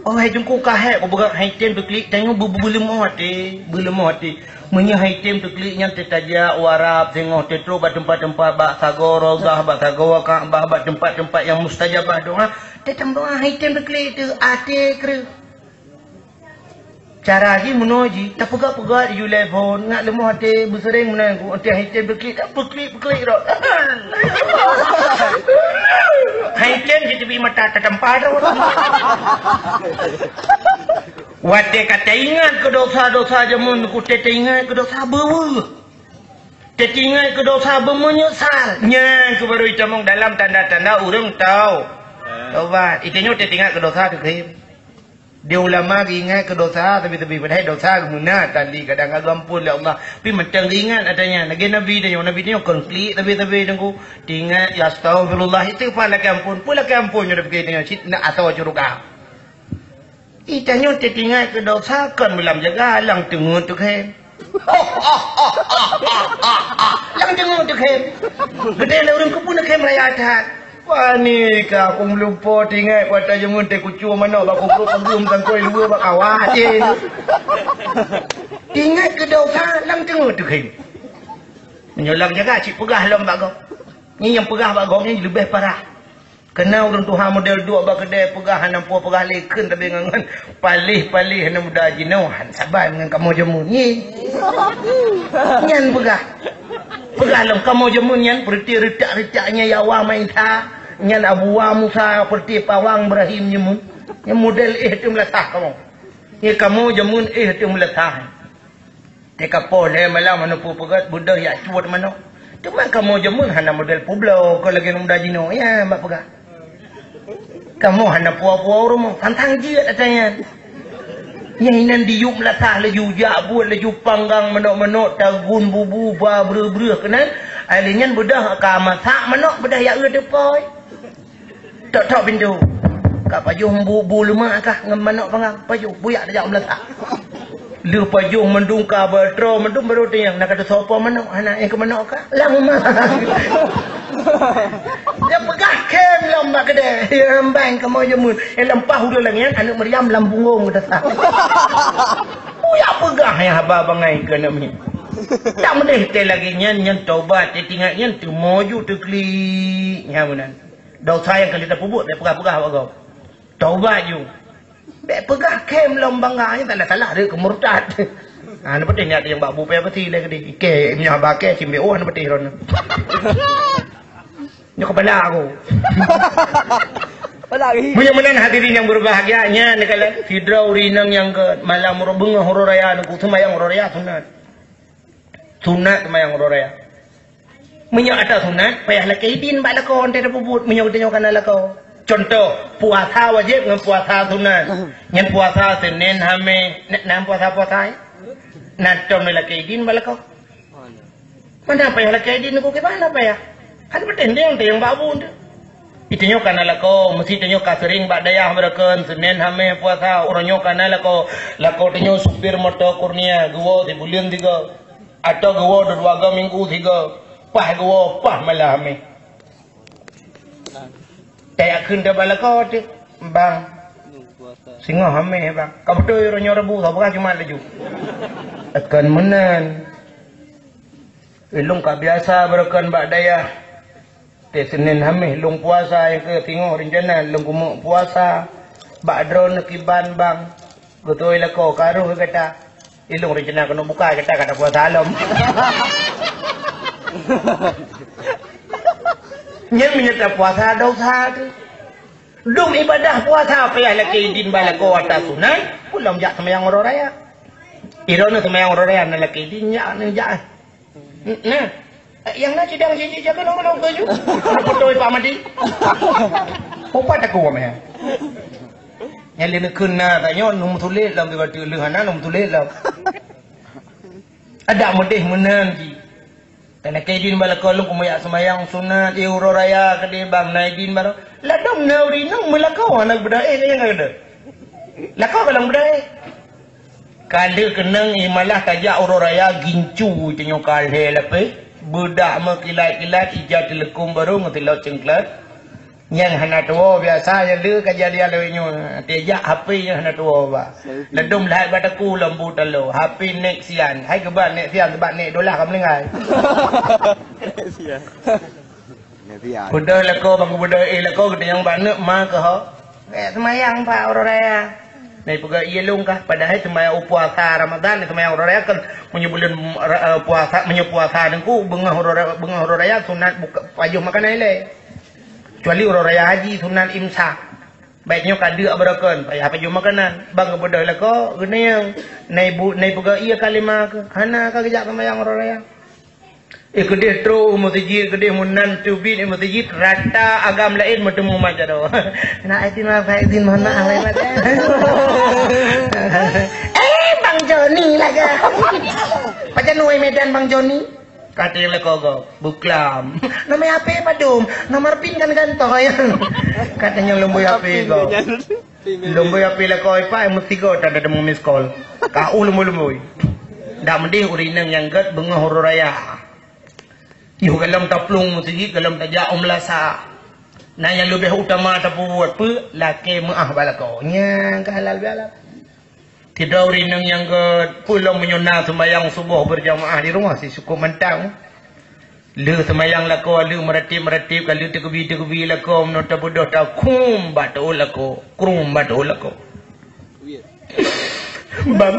Oh, hai Teungku, ka hék kupeugah, han item teuklik, tanyoe beu-, beu-, beuleumoh até, beuleumoh até. Meunyoe han item teuklik nyan teuh tajak u Arab, singoh teutrok bak teumpat-teumpat, bak sagoe Raudhah, bak sagoe Ka'bah, bak teumpat-teumpat nyang mustajabah doa, teuh tameudoa han item teuklik teuh, até kreueh. Cara jih meunoe jih, tapeugah-peugah di julai phon, ngat leumoh até, beuseureng meunan ku, até han item beuklik, tak beuklik-beuklik rot. Han item jiteubiet mata tatampa rot. Watée ka taingat keu dosa-dosa jameun, ku teuingat keu dosa beuweuh. Teuingat keu dosa beumeunyeusal. Nyan keuh baru itamong dalam tanda-tanda ureuëng tau. Tobat. Itanyoe teuingat keu dosa teukhém. Di ulama geuingat keu dosa, tapi-tapi padahai dosa geumeuna tali kadang ka geuampôn lé Allah. Tapi mantong geuingat ata nyan. Lagée Nabi tanyoe, Nabi tanyoe kon klik tapi-tapi Teungku. Teuingat, ya astaghfirullah, istighfar lakée ampôn. Peue lakée ampôn nyoe tapiké tanyoe cit nak asoe syeuruga. Itanyoe teuingat keu dosa kon meulam jaga, lam teungeut teukhém. Lam teungeut teukhém. Geudeh lé ureuëng keupeue neukhém raya that. Wah, ni ka aku meulumpo teuingat kuata jameun teukucue manok bak kugroe pageuem sangkoi luweue bak kawah cit. Teuingat keu dosa lam teungeut teukhém. Meunyoe lam jaga cit peugah lom bak gob. Nyan nyang peugah bak gob nyan leubeh parah. Keunan ureuëng tuha model duek bak keudè peugah hana peue peugah lé kheun tabe ngon-ngon paléh-paléh hana muda jinoe han saban ngon kamoe jameun nyan. Nyan peugah. Peugah lom kamoe jameun nyan peureuti reutak-reutak nyan Yawa Maisa, nyan Abu Wa Musa peureuti pawang Ibrahim jameun. Nyan model éh teuh meulasah kamoe. Nyan kamoe jameun éh teuh meulasah. Teuka poh lhée malam hana peue peugét beudôh jak cuet manok. Teuma kamoe jameun hana model peubloe kon lagée muda jinoe, ya mak peugah. Kamoe hana puwoe-puwoe u rumoh, santang jeuet ata nyan. Nyang inan diyueb meulasah laju jak buet laju panggang manok-manok tagun bubu ba breueh-breueh keunan. Ai lheueh nyan beudôh ka masak manok beudôh jak eu teupôi. Tok-tok pintoe. Ka pajoh bu, bu leumah kah ngon manok pangang? Pajoh, buyak tajak meulasah. Lheueh pajoh mandum ka beutroe mandum baru teunyang na ka teusoe po manok, hana éh keu manok kah? Lam rumah. Nyan peugah khém lom bak keudè. Rambai kamoe jameun. Eh, lam paih uroe lagée nyan aneuk Maryam lam punggong geutasah. Buyak peugah nyang haba bangai keu aneuk miet. Tak meudeh teuh lagée nyan, nyan tobat, teuingat nyan teumoju teuklik. Nyan meunan. Dosa nyang ka lheueh tapeubuet, bèk peugah-peugah bak gob. Taubat ju. Bèk peugah khém lom bangga nyan, tak salah-salah deuh keu murtad. Ha, na peudeh niat nyang bak bu pih pasti lé keudeh. Ikei, meunyoe haba kei, simbek, oh, na peudeh droeneuh. Nyoe kepala aku. Kepala lagi. Meunyoe meunan hadirin yang berbahagia, nyan keuh sidroe ureueng inong nyang keu malam uroe beungoh uroe raya nyoe, seumayang uroe raya sunat. Sunat seumayang uroe raya. Meunyoe ata sunat, payah lakée idin bak lakoe watée tapeubuet, meunyoe geutanyoe kana lakoe. Cuntoh, puasa wajéb ngon puasa sunat. Nyan puasa Senin, Hamé, na, na puasa-puasa, eh? Na tom lakée idin bak lakoe. Meunan payah lakée idin, nyoe kiban na payah. Kan peuteng deh, teuh nyang bak bu teuh. Itanyoe kana lakoe, meusti tanyoe ka seuring bak dayah beurakon, Senin, Hamé puasa, uroe nyoe kana lakoe. Lakoe tanyoe supir moto Kurnia, geuwoe sibuleuen sigoe. Atawa geuwoe dua-dua goe minggu sigoe, paih geuwoe, paih malam Hamé. Tajak kheun teuh bak lakoe teuh, "Bang, singoh Hamé, Bang." Ka beutôi uroe nyoe Rabu, ka beurah Jumat laju. Kon meunan. Ilong ka biasa beurakon bak dayah. Teuh Senin Hamé lôn puasa, nyang keu singoh reuncana lôn keumeuk puasa. Bak droeneuh kiban, Bang. Geutuwö lakoe ka rôh gata. Ilong reuncana keuneuk buka, gata ka tapuasa lom. Nyan meunyoe tapuasa dosa teuh. Dum ibadah puasa payah lakée idin bak lakoe ata sunat, peue lom jak seumayang uroe raya. Droeneuh seumayang uroe raya na lakée idin, jak, jak. Nah, nyang na sidang jijak keunoe-keunoe keujeuet. Beutôi Pak Madi. Upat aku meh. Nyang lé neukheun na tanyoe, nyoe meutuléh lom, tiba-tiba leuh hana, nyoe meutuléh lom. Adak meudeh meunan jih. Kana keu idin bak lakoe lôn keumeujak seumayang sunat, di uroe raya keudeh bang na idin baroe. Ladom na ureueng inong meulakoe hana beudaya, eh, nyang ka keudeh. Lakoe ka lôn beudaya. Ka lheueh keunong, eh, malah tajak uroe raya gincu tanyoe ka lhée lapéh, beudak meukilat-kilat, ija teuleukum barô ngon silop ceuengklat. Nyang hana tuwoe biasa nyang le ka jadi aloi nyoe. Tijak H P nyang hana tuwoe ba. Ladom lhai bak teungku lom bu talo. H P nek sian. Hai keuban nek sian sebab nek dolah ka meulinggai. Nek sian. Nek sian. Beudôh lakoe bang beudôh eh lakoe geutanyoe bak neuk ma keuh ho. Eh seumayang bak uroe raya. Nai peugah ié lôn kah padahai seumayang puasa Ramadan seumayang uroe raya kan meunyoe buleuen eh, puasa meunyoe puasa teungku beungoh uroe raya beungoh uroe raya sunat buka pajoh makanan ilée. Kecuali uroe raya haji sunat imsak. Baik nyoe ka deuk beureukeun, payah pajoh makanan. Bang geubeudôh lakoe, geuneung. Nai bu, nai peugah iya kalimah keu. Hana ka geujak seumayang uroe raya. Eh keudeh trok u meuseujid, keudeh meunan teubiet u meuseujid, rata agam laén meuteumu mat jaroe. Nak izin maaf, izin mohon maaf, hai mat. Eh, Bang Joni lah ke? Pajan nuai Medan Bang Joni? Kata nyang lakoe gob, beuklam. Nomor H P padum? Nomor pin kan gantoi. Kata nyang lumboi H P gob. Lumboi H P lakoe ipai meusigo tan ada temu miss call. Ka u lumboi-lumboi. Dak meudeh ureueng inong nyang gét beungoh uroe raya. Yoh galom taplueng meuseujid, galom tajak u meulasa. Na nyang leubeh utama tapeubuet peue? Lakée meuáh bak lakoe. Nyang ka halal bihalal. Sidroe ureueng inong nyang gét, peue lom meunyoe na seumayang suboh beurjamaah di rumoh sicukop mantong. Le seumayang lakoe, le meuratéb-meuratéb, ka le teukeubi-teukeubi lakoe, meunoe tabeudôh takhum bak teuôt lakoe, krum bak teuôt lakoe. Bang.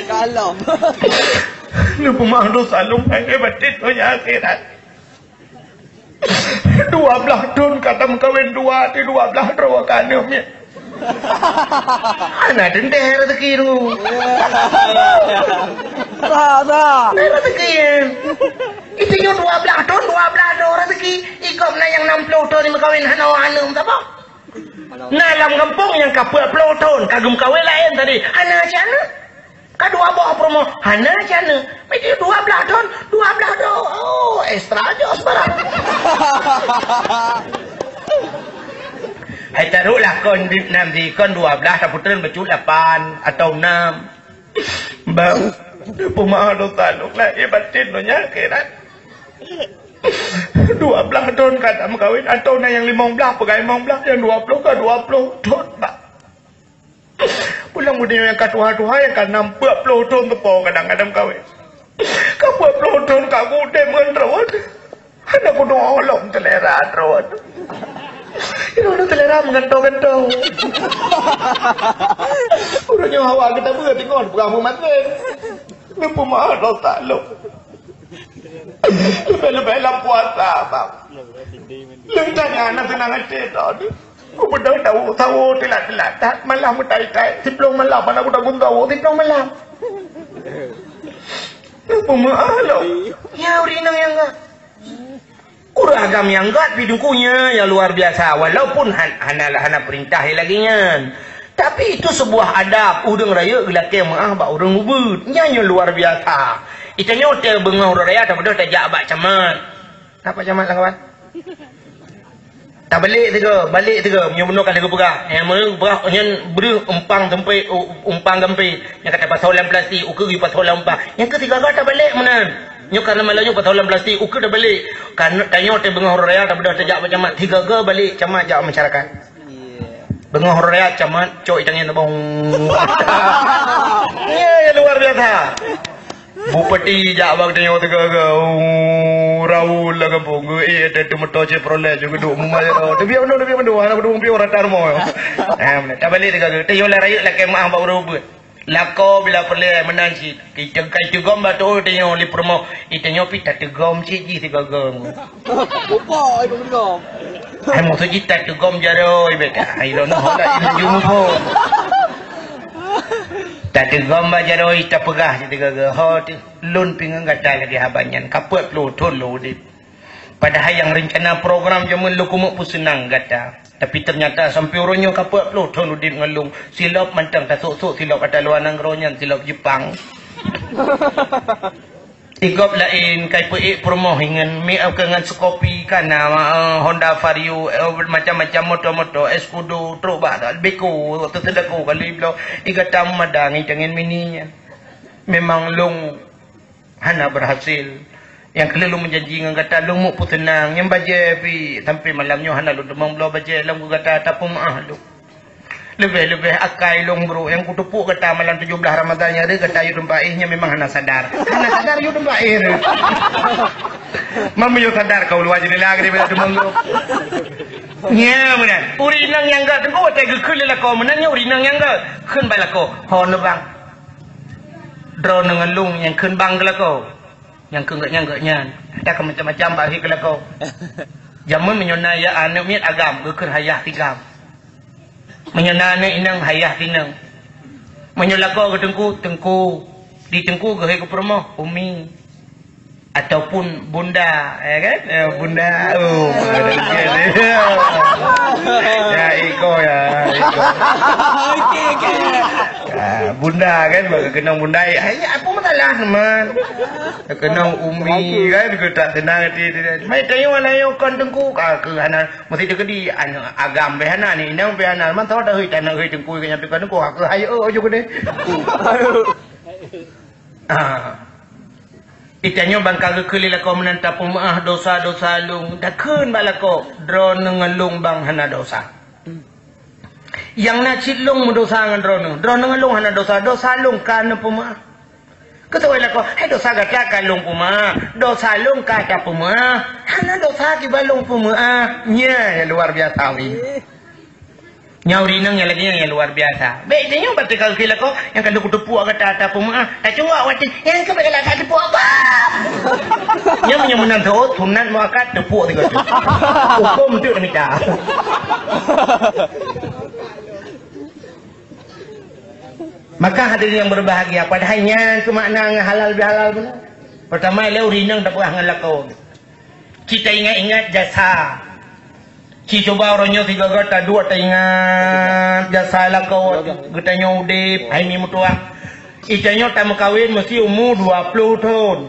Kalom. Neupeumaaf dosa lôn lahé batin donya akhirat. Dua blaih thon ka tameukawen dua, di dua blaih droe ka aneuk miet. Hana teuntèe rezeki tu. Sa, sa. Nah, rezeki, eh. Itu nyoe dua blaih thon, dua blaih droe rezeki. Ikop na nyang nam ploh thon meukawen hana aneuk sapa. Na lam gampông nyang ka peuet ploh thon ka geumeukawen laén tadi. Hana cit aneuk. Ka dua boh peurumoh, hana cit aneuk. Meuti dua blaih thon, dua blaih thon. Oh, extra jos barang. Hai taruhlah kon bib nam di kon dua blaih tapeutrön bacut lapan atau enam. Bang, peumaha dosa lôn lahé batin donya akhirat. Dua blaih thon ka tameukawen atau na nyang limong blaih peugah limong blaih nyang dua ploh ka dua ploh thon, Bang. Pulang bunoe nyang ka tuha-tuha nyang ka nam peuet ploh thon teupo kadang-kadang kawén. Ka peuet ploh thon ka gudeb ngon droe. Hana kunoe lom selera droe. Droe selera meugantoe-gantoe. Uroe nyoe hawa geutabeuet teungoh peugah meumaten. Neupeumaha dosa lôn. Leubeh-leubeh lam puasa, Bang. Leuh tangan na seunang até droe. Kubeudôh dawa sawo teulat-teulat that malam meutai-tai siploh malam hana kudagun sawo siploh malam. Peumeu'ah lom. Ya ureueng inong nyang gét. Ureueng agam nyang gét pih dukungnya nyang luar biasa walaupun han- hana hana peurintah lagée nyan. Tapi itu sebuah adab ureueng rayeuk geulakée meu'ah bak ureueng ubit. Nyan nyang luar biasa. Itanyoe teuh beungoh uroe raya tabeudôh tajak bak camat. Napa camat lam kawan? Tabalek sigoe, balek sigoe meunyoe bunoe ka lheueh geupeugah. Nyang meupeugah nyan breuh umpang sempit, u- umpang gampé. Nyang ka tapasoe lam plastik, ukeue geupasoe lam umpang. Nyang keu sigoe tabalek meunan. Nyoe ka lama laju pasoe lam plastik, ukeue tabalek. Ka tanyoe teuh beungoh uroe raya tabeudôh tajak bak camat. Sigoe balek camat jak masyarakat. Beungoh uroe raya camat cok itangieng tabong. Ya, ya luar biasa. Bupati jak bak tanyoe teuga-ga, oh, raul lam gampông geuh, eh, ada teumoto Chevrolet juga duk mumai ro. Tapi anu, tapi anu, anak duk pion rata rumoh. Eh, tabalek teuga-ga. Teuyoe lah rayeuk lakée meu'ah bak ureueng ubit. Lakoe bila peureulée meunan cit. Kita kai teugom bak tuoh tanyoe li peurumoh. Itanyoe pih tateugom cit jih teuga-ga. Upo itu teugom. Hai musoh jih tateugom jaroe beta. Hai lôn hola ini jumpo. Tateugom bak jaroe tapeugah cit teuga-ga. Ho teuh. Lôn pingeung gata lagée haba nyan ka peuet ploh thon lôn udeb. Padahai nyang reuncana program jameun lôn keumeuk peuseunang gata. Tapi teunyata sampoe uroe nyoe ka peuet ploh thon udeb ngon lôn. Silop mantong tasok-sok silop ata luwa nanggroe nyan silop Jepang. Igop laén kai peuék peurumoh ingan mi ngon seukopi kana, eh, Honda Vario, eh, macam-macam moto-moto, Escudo, trok bak Beko, teuseudako kali bloe. Igata mada ngieng tangieng mini nyan. Memang lôn hana berhasil. Nyang keuneuk lôn meujanji ngon gata, lôn meupeue seunang, nyang bajée pih sampoe malam nyoe hana lôn teumong bloe bajée lom keu gata, tapeumeuáh lôn. Leubeh-leubeh akai lôn brok nyang kuteupok gata malam tujoh blaih Ramadhan nyang rhot gata yue teumpat éh nyan memang hana sadar. Hana sadar yue teumpat éh rhot. Meunyoe sadar kau luwa jeundela geude bela teumong lôn. Nya meunan. Ureueng inong nyang gét teungku watée geukheun lé lakoe meunan nyoe ureueng inong nyang gét. Kheun bak lakoe, "Ho neuh bang. Droeneuh ngon lôn nyang kheun bang keu lakoe." Nyang keu gét nyang gét nyan. Ada keu macam-macam bak hai keu lakoe. Jameun meunyoe na ya aneuk miet agam, geukheun hayah tigam. Meunyoe na aneuk inong hayah tinong. Meunyoe lakoe geuteungku, teungku. Di teungku geuhôi keu peurumoh, umi. Ataupun bunda, ya kan? Eh, bunda. Oh, ada lagi, ada. Ya, iko ya, iko. Okey, okey. Ah, bunda kan, bak keunong bunda. Ai, apa masalah, teman? Keunong umi kan, keu tak senang hati dia. Mai tayong lah, yong kon teungku. Ka keu hana, mesti dia kedi, aneuk agam beh hana, ni inong beh hana. Man tahu dah, hui, tanah, hui, teungku, kanya, hui, teungku, aku, hai, oh, ojo gede. Ah. Itanyoe bang ka geukheun lé lakoe meunan tapeumeuáh dosa-dosa lôn, takheun bak lakoe, droeneuh ngon lôn bang hana dosa. Nyang na cit lôn meudosa ngon droeneuh, droeneuh ngon lôn hana dosa, dosa lôn ka neupeumeuáh. Keu saboh lakoe, hai dosa gata ka lôn peumeuáh, dosa lôn ka tapeumeuáh, hana dosa kiban lôn peumeuáh. Nya nyang luar biasa wih. Nyoe ureueng inong nyang lagée nyan nyang luar biasa. Bék tanyoe bak teuka keu lakoe nyang ka lheueh kuteupok gata ata peumeuáh. Tacungok watée nyang keubiet galak ka teupok apa? Nyoe meunyoe meunan teuôt sunat muakat teupok tiga tu. Huköm teuk mita. Maka hadirin yang berbahagia, padahai nyan keu makna ngon halal bihalal beuna. Pertama lé ureueng inong tapeugah ngon lakoe. Ci taingat-ingat jasa. Ci cuba uroe nyoe sigoe-goe taduek taingat jasa lakoe geutanyoe udeb hai mi meutuah. Itanyoe tameukawen meusti umu dua ploh thon.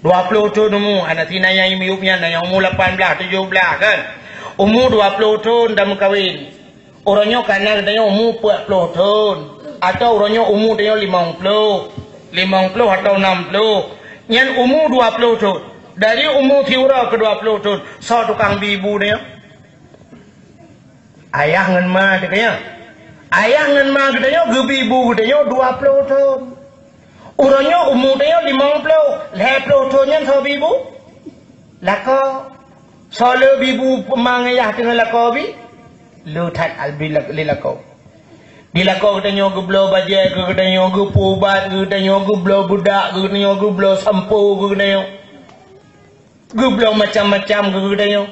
Dua ploh thon umu, hana sina nyang miyueb nyan, nyang umu lapan blaih, tujoh blaih kan. Umu dua ploh thon tameukawen. Uroe nyoe kana geutanyoe umu peuet ploh thon, atawa uroe nyoe umu tanyoe limong ploh, limong ploh atawa nam ploh. Nyan umu dua ploh thon. Dari umu siuroe keu dua ploh thon, soe tukang bi bu tanyoe? Ayah ngon ma teuh nyoe. Ayah ngon ma geutanyoe geubi bu geutanyoe dua ploh thon. Uroe nyoe umu tanyoe limong ploh, lhée ploh thon nyan soe bi bu? Lakoe. Soe le bi bu ma ngon ayah teungoh lakoe bi? Le that albi lak-, lé lakoe. Di lakoe geutanyoe geubloe bajée keu geutanyoe, geupeuubat keu geutanyoe, geubloe beudak keu geutanyoe, geubloe sampo keu geutanyoe. Geubloe macam-macam keu geutanyoe.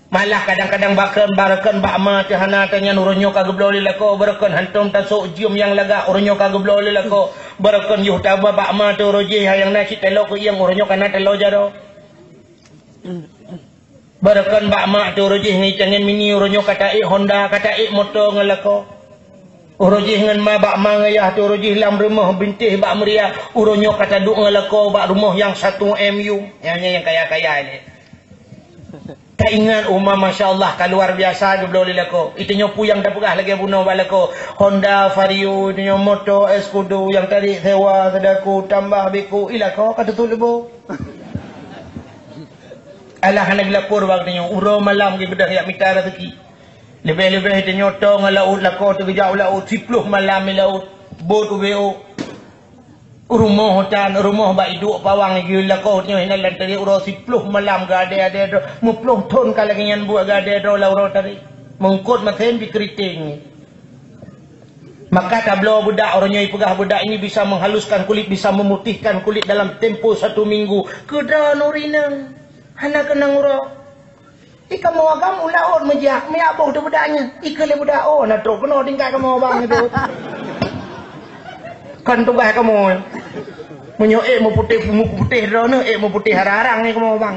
Malah kadang-kadang bak kheun, bak reukheun bak ma teuh hana tanyan uroe nyoe ka geubloe lé lakoe, beureukheun hantom tasok jeuem nyang lagak uroe nyoe ka geubloe lé lakoe, beureukheun yoh taba bak ma teuh uroe jih nyang na cit taloe keu ieng uroe nyoe ka na taloe jaroe. Beureukheun bak ma teuh uroe jih ngicangen mini uroe nyoe ka taék Honda, ka taék moto ngon lakoe. Uroe jih ngon ma bak ma ngon ayah teuh uroe jih lam rumoh bintéh bak meuria, uroe nyoe ka taduek ngon lakoe bak rumoh nyang satu M U. Nyang, nyang, nyang kaya-kaya ilée. Taingat uma masya Allah ka luar biasa geubloe lé lakoe. Itanyoe peue nyang tapeugah lagée bunoe bak lakoe. Honda Vario, itanyoe moto Escudo nyang tadi sewa seudaku tambah biku i lakoe ka tutut leubo. Alah hana geulapor bak tanyoe, uroe malam geubeudôh jak mita raseuki. Leubeh-leubeh tanyoe toe ngon laôt lakoe teuh geujak u laôt, siploh malam i laôt, bot ubé ôk. Rumoh tan, rumoh bak iduek pawang geulakoe nyoe hina lam tari uroe siploh malam geuadée-adée droe, meuploh thon ka lagée nyan buet geuadée droe lam uroe tari. Meungkot masen bikriting. Maka tabloe beudak uroe nyoe ipeugah beudak ini bisa menghaluskan kulit, bisa memutihkan kulit dalam tempo satu minggu. Keudroe nuri nang hana keunong uroe. Ikamoe agam u laôt meujak, meujak boh teuh beudak nyan. Ikeu lé beudak, oh, na trok keunoe tingkat kamoe bang itu. Kan tugaih kamoe. Meunyoe ék meuputéh, meuputéh droeneuh, ék meuputéh arang-arang ni kamoe bang.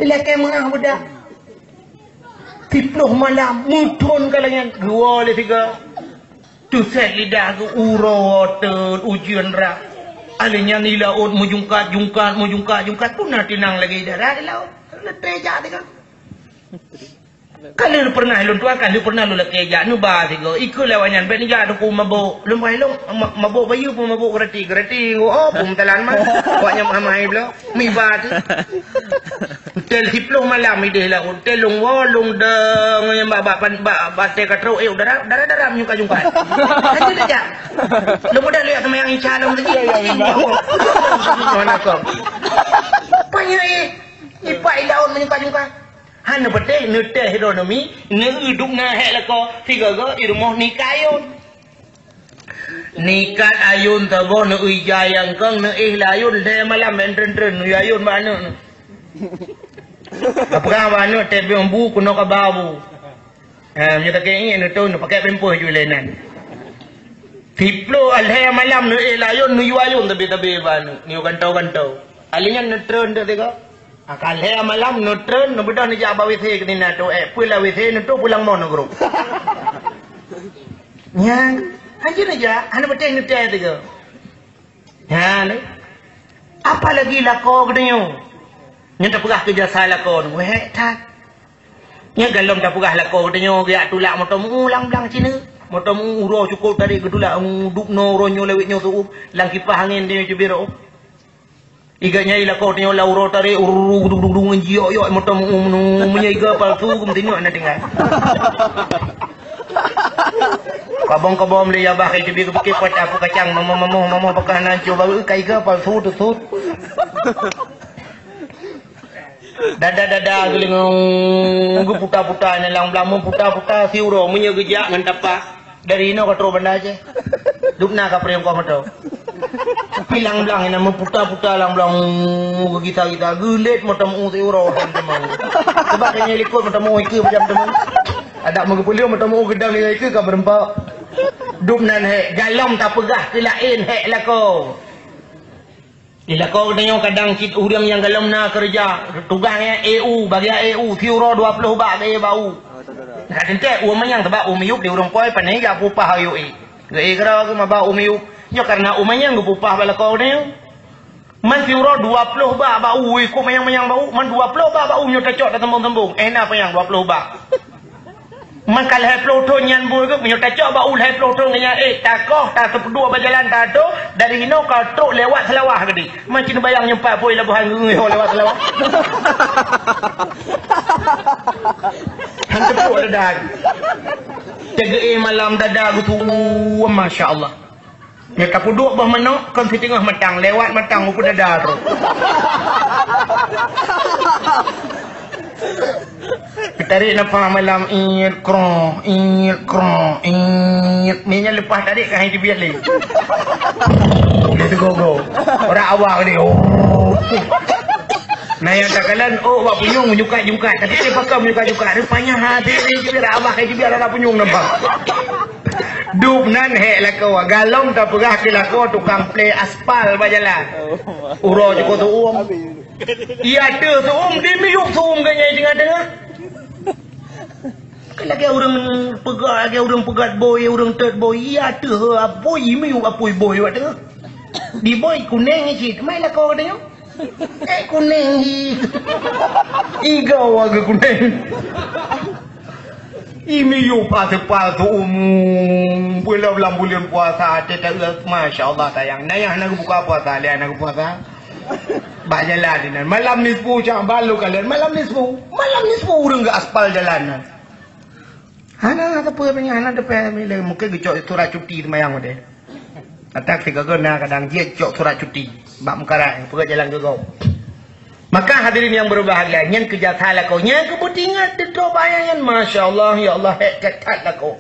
Ilakée meuah beudak. Siploh malam, muthon ka lagée nyan, geuwoe lé sigoe. Teuset lidah geuh uroe teun ujeuen rab. Alèh nyan di laôt meujungkat-jungkat, meujungkat-jungkat, peue na tinang lagèe di darat di laôt. Leuteh jak teuka. Ka lheueh pernah lôn tuan, ka lheueh pernah lôn lakée jak neuba sigoe. Ikeu lewat nyan, bèk neujak teuku mabök. Lôn paih lôn, ma-, mabök bayeue pun mabök gratis. Gratis, oh, pun meutelan mah. Awak nyan meuhamai bloe. Miba tu. Tel siplôh malam ideh laôt. Tel lôn woe, lôn deng, nyan bak, bak, bak, bak, bak teuka trok, eh, dara, dara, dara meunyoe ka jungkat. Lanjut aja. Lôn mudah lihat sama yang insya Allah. Ya, ya, ya. Mana kau? Banyak, eh. Ipak i laôt meunyoe ka jungkat. Hana peutéh, neutéh droe neumi, neuduek na hék lakoe, sigoe-goe i rumoh nikah ayôn. Nikah ayôn saboh neuija nyang kong, neuéh lé ayôn, lhèe malam meuntreun-treun, neuéh ayôn bak aneuk. Geupeugah bak aneuk, teubieng bu, keunoe kaba bu. Ha, meunyoe takeuh ingat, neuton, neupakèk pampers ju lé nan. Siplôh lhèe malam neuéh lé ayôn, neuyue ayôn tabe-tabe bak aneuk, neuyue gantô-gantô. Alèh nyan neutreun teuh sigoe. Ka lhèe malam neutreun, neubeudôh neujak bak WC keunan tu, eh, peue lam WC neutoh pulang mon neugrob. Nyan, hanjeuet neujak, hana peutéh neutéh teuka. Nyan, eh. Apalagi lakoe geutanyoe. Nyan tapeugah keu jasa lakoe nyoe, wéh, that. Nyan golom tapeugah lakoe geutanyoe, geujak tulak moto meu-ueng lam blang sineuk. Moto meu-ueng uroe cukôp tarék geutulak, dubnoe uroe nyoe lewat nyoe seuuem, lam kipah angén tanyoe cubit rôh. Iga nyai lakoe tanyoe lam uroe tarék, ururu, gudu, gudu, gudu, ngon jiyok-yok, moto meu-ueng, meunyoe iga palsu, geumeutinyok na tinggai. Kabong-kabong lé yah bah, kai teubi geupike pat apu kacang, mamoh-mamoh, mamoh pakah nan cio baru, kai iga palsu teusut. Dada-dada geuleungong, geuputa-puta nyan lam blang, meuputa-puta siuroe, meunyoe geujak ngon tapa. Dari inoe ka trok Banda Aceh. Dubna ka peureueng koh moto. Tapi lam blang inan meuputa-puta lam blang, geugita-gita, geulet moto meu-ueng siuroe, teman-teman. Sebab kayèe likot moto meu-ueng ikeue macam teman. Adak meugeupeuliong moto meu-ueng geudang ngon ikeue ka beureumpok. Dubnan hék, golom tapeugah keu laén hék lakoe. Di lakoe geutanyoe kadang cit ureueng nyang golom na keureuja, tugaih nyan A U, bagian A U, siuroe dua ploh bak geuéh bak u. Ka teuntèe u manyang, sabab u miyueb di ureueng poi pane jak peuupah ayue éh. Geuéh keudroe geuh maba u miyueb. Nyoe kareuna u manyang geupeuupah bak lakoe geutanyoe. Man siuroe dua ploh bak bak u, ikot manyang-manyang bak u, man dua ploh bak bak u nyoe tacok tasambong-sambong. Eh, na panyang dua ploh bak. Man ka lhèe ploh thon nyan buet geuh, meunyoe tacok bak u lhèe ploh thon nyan, eh, takoh, taseupeuduek bak jalan, tato, dari inoe ka trok lewat Seulawah keudéh. Man cit neubayang nyoe pat phôn Labuhan ngeue lewat Seulawah. Han teupok dada. Teugeuéh malam dada geutuwom, masya Allah. Nyoe tapeuduek boh manok, kon siteungoh matang, lewat matang, u peudada trok. Geutarék nafah malam, iet, kroh, iet, kroh, iet. Nyan leupah tarék ka hai teubiet lé. Lé teugogo. Rak awak lé. Oh. Nah, nyang takalon, oh, awak punyueng meujungkat-jungkat. Tapi dia pakon meujungkat-jungkat. Rupanya hati ni teubiet rak awak hai teubiet rak punyueng nampak. Dubnan hék lakoe, golom tapeugah keu lakoe tukang plé aspal bak jalan. Uroe cukôp seuuem. Iya teuh seuuem, di miyueb seuuem geuh nyai teungoh-teungoh. Kan lagèe ureueng peugah, lagèe ureueng peugah bôi, ureueng tôt bôi. Iya teuh bôi, miyueb apui bôi bak teungoh. Di bôi kunéng cit, mai lakoe geutanyoe. Eh, kunéng hi. Iga wa geuh kunéng. Imiyueb aspal seuuem, beulam lam buleuen puasa, até ta-, masya Allah sayang. Nyan hana geubuka puasa, lé hana geupuasa. Bak jalan inan. Malam nisfu Sya'ban lôn kalon, malam nisfu. Malam nisfu ureueng geuaspal jalan nyan. Hana teupeu, hana teupeu, mungken geucok surat cuti seumayang udeh. Atak sigoe-goe na kadang jeuet cok surat cuti bak meukarat, peugöt jalan geugob. Maka hadirin nyang berbahagia, nyan keu jasa lakoe, nyan keu beutingat teutroh bahya nyan, masya Allah, ya Allah, hék that-that lakoe.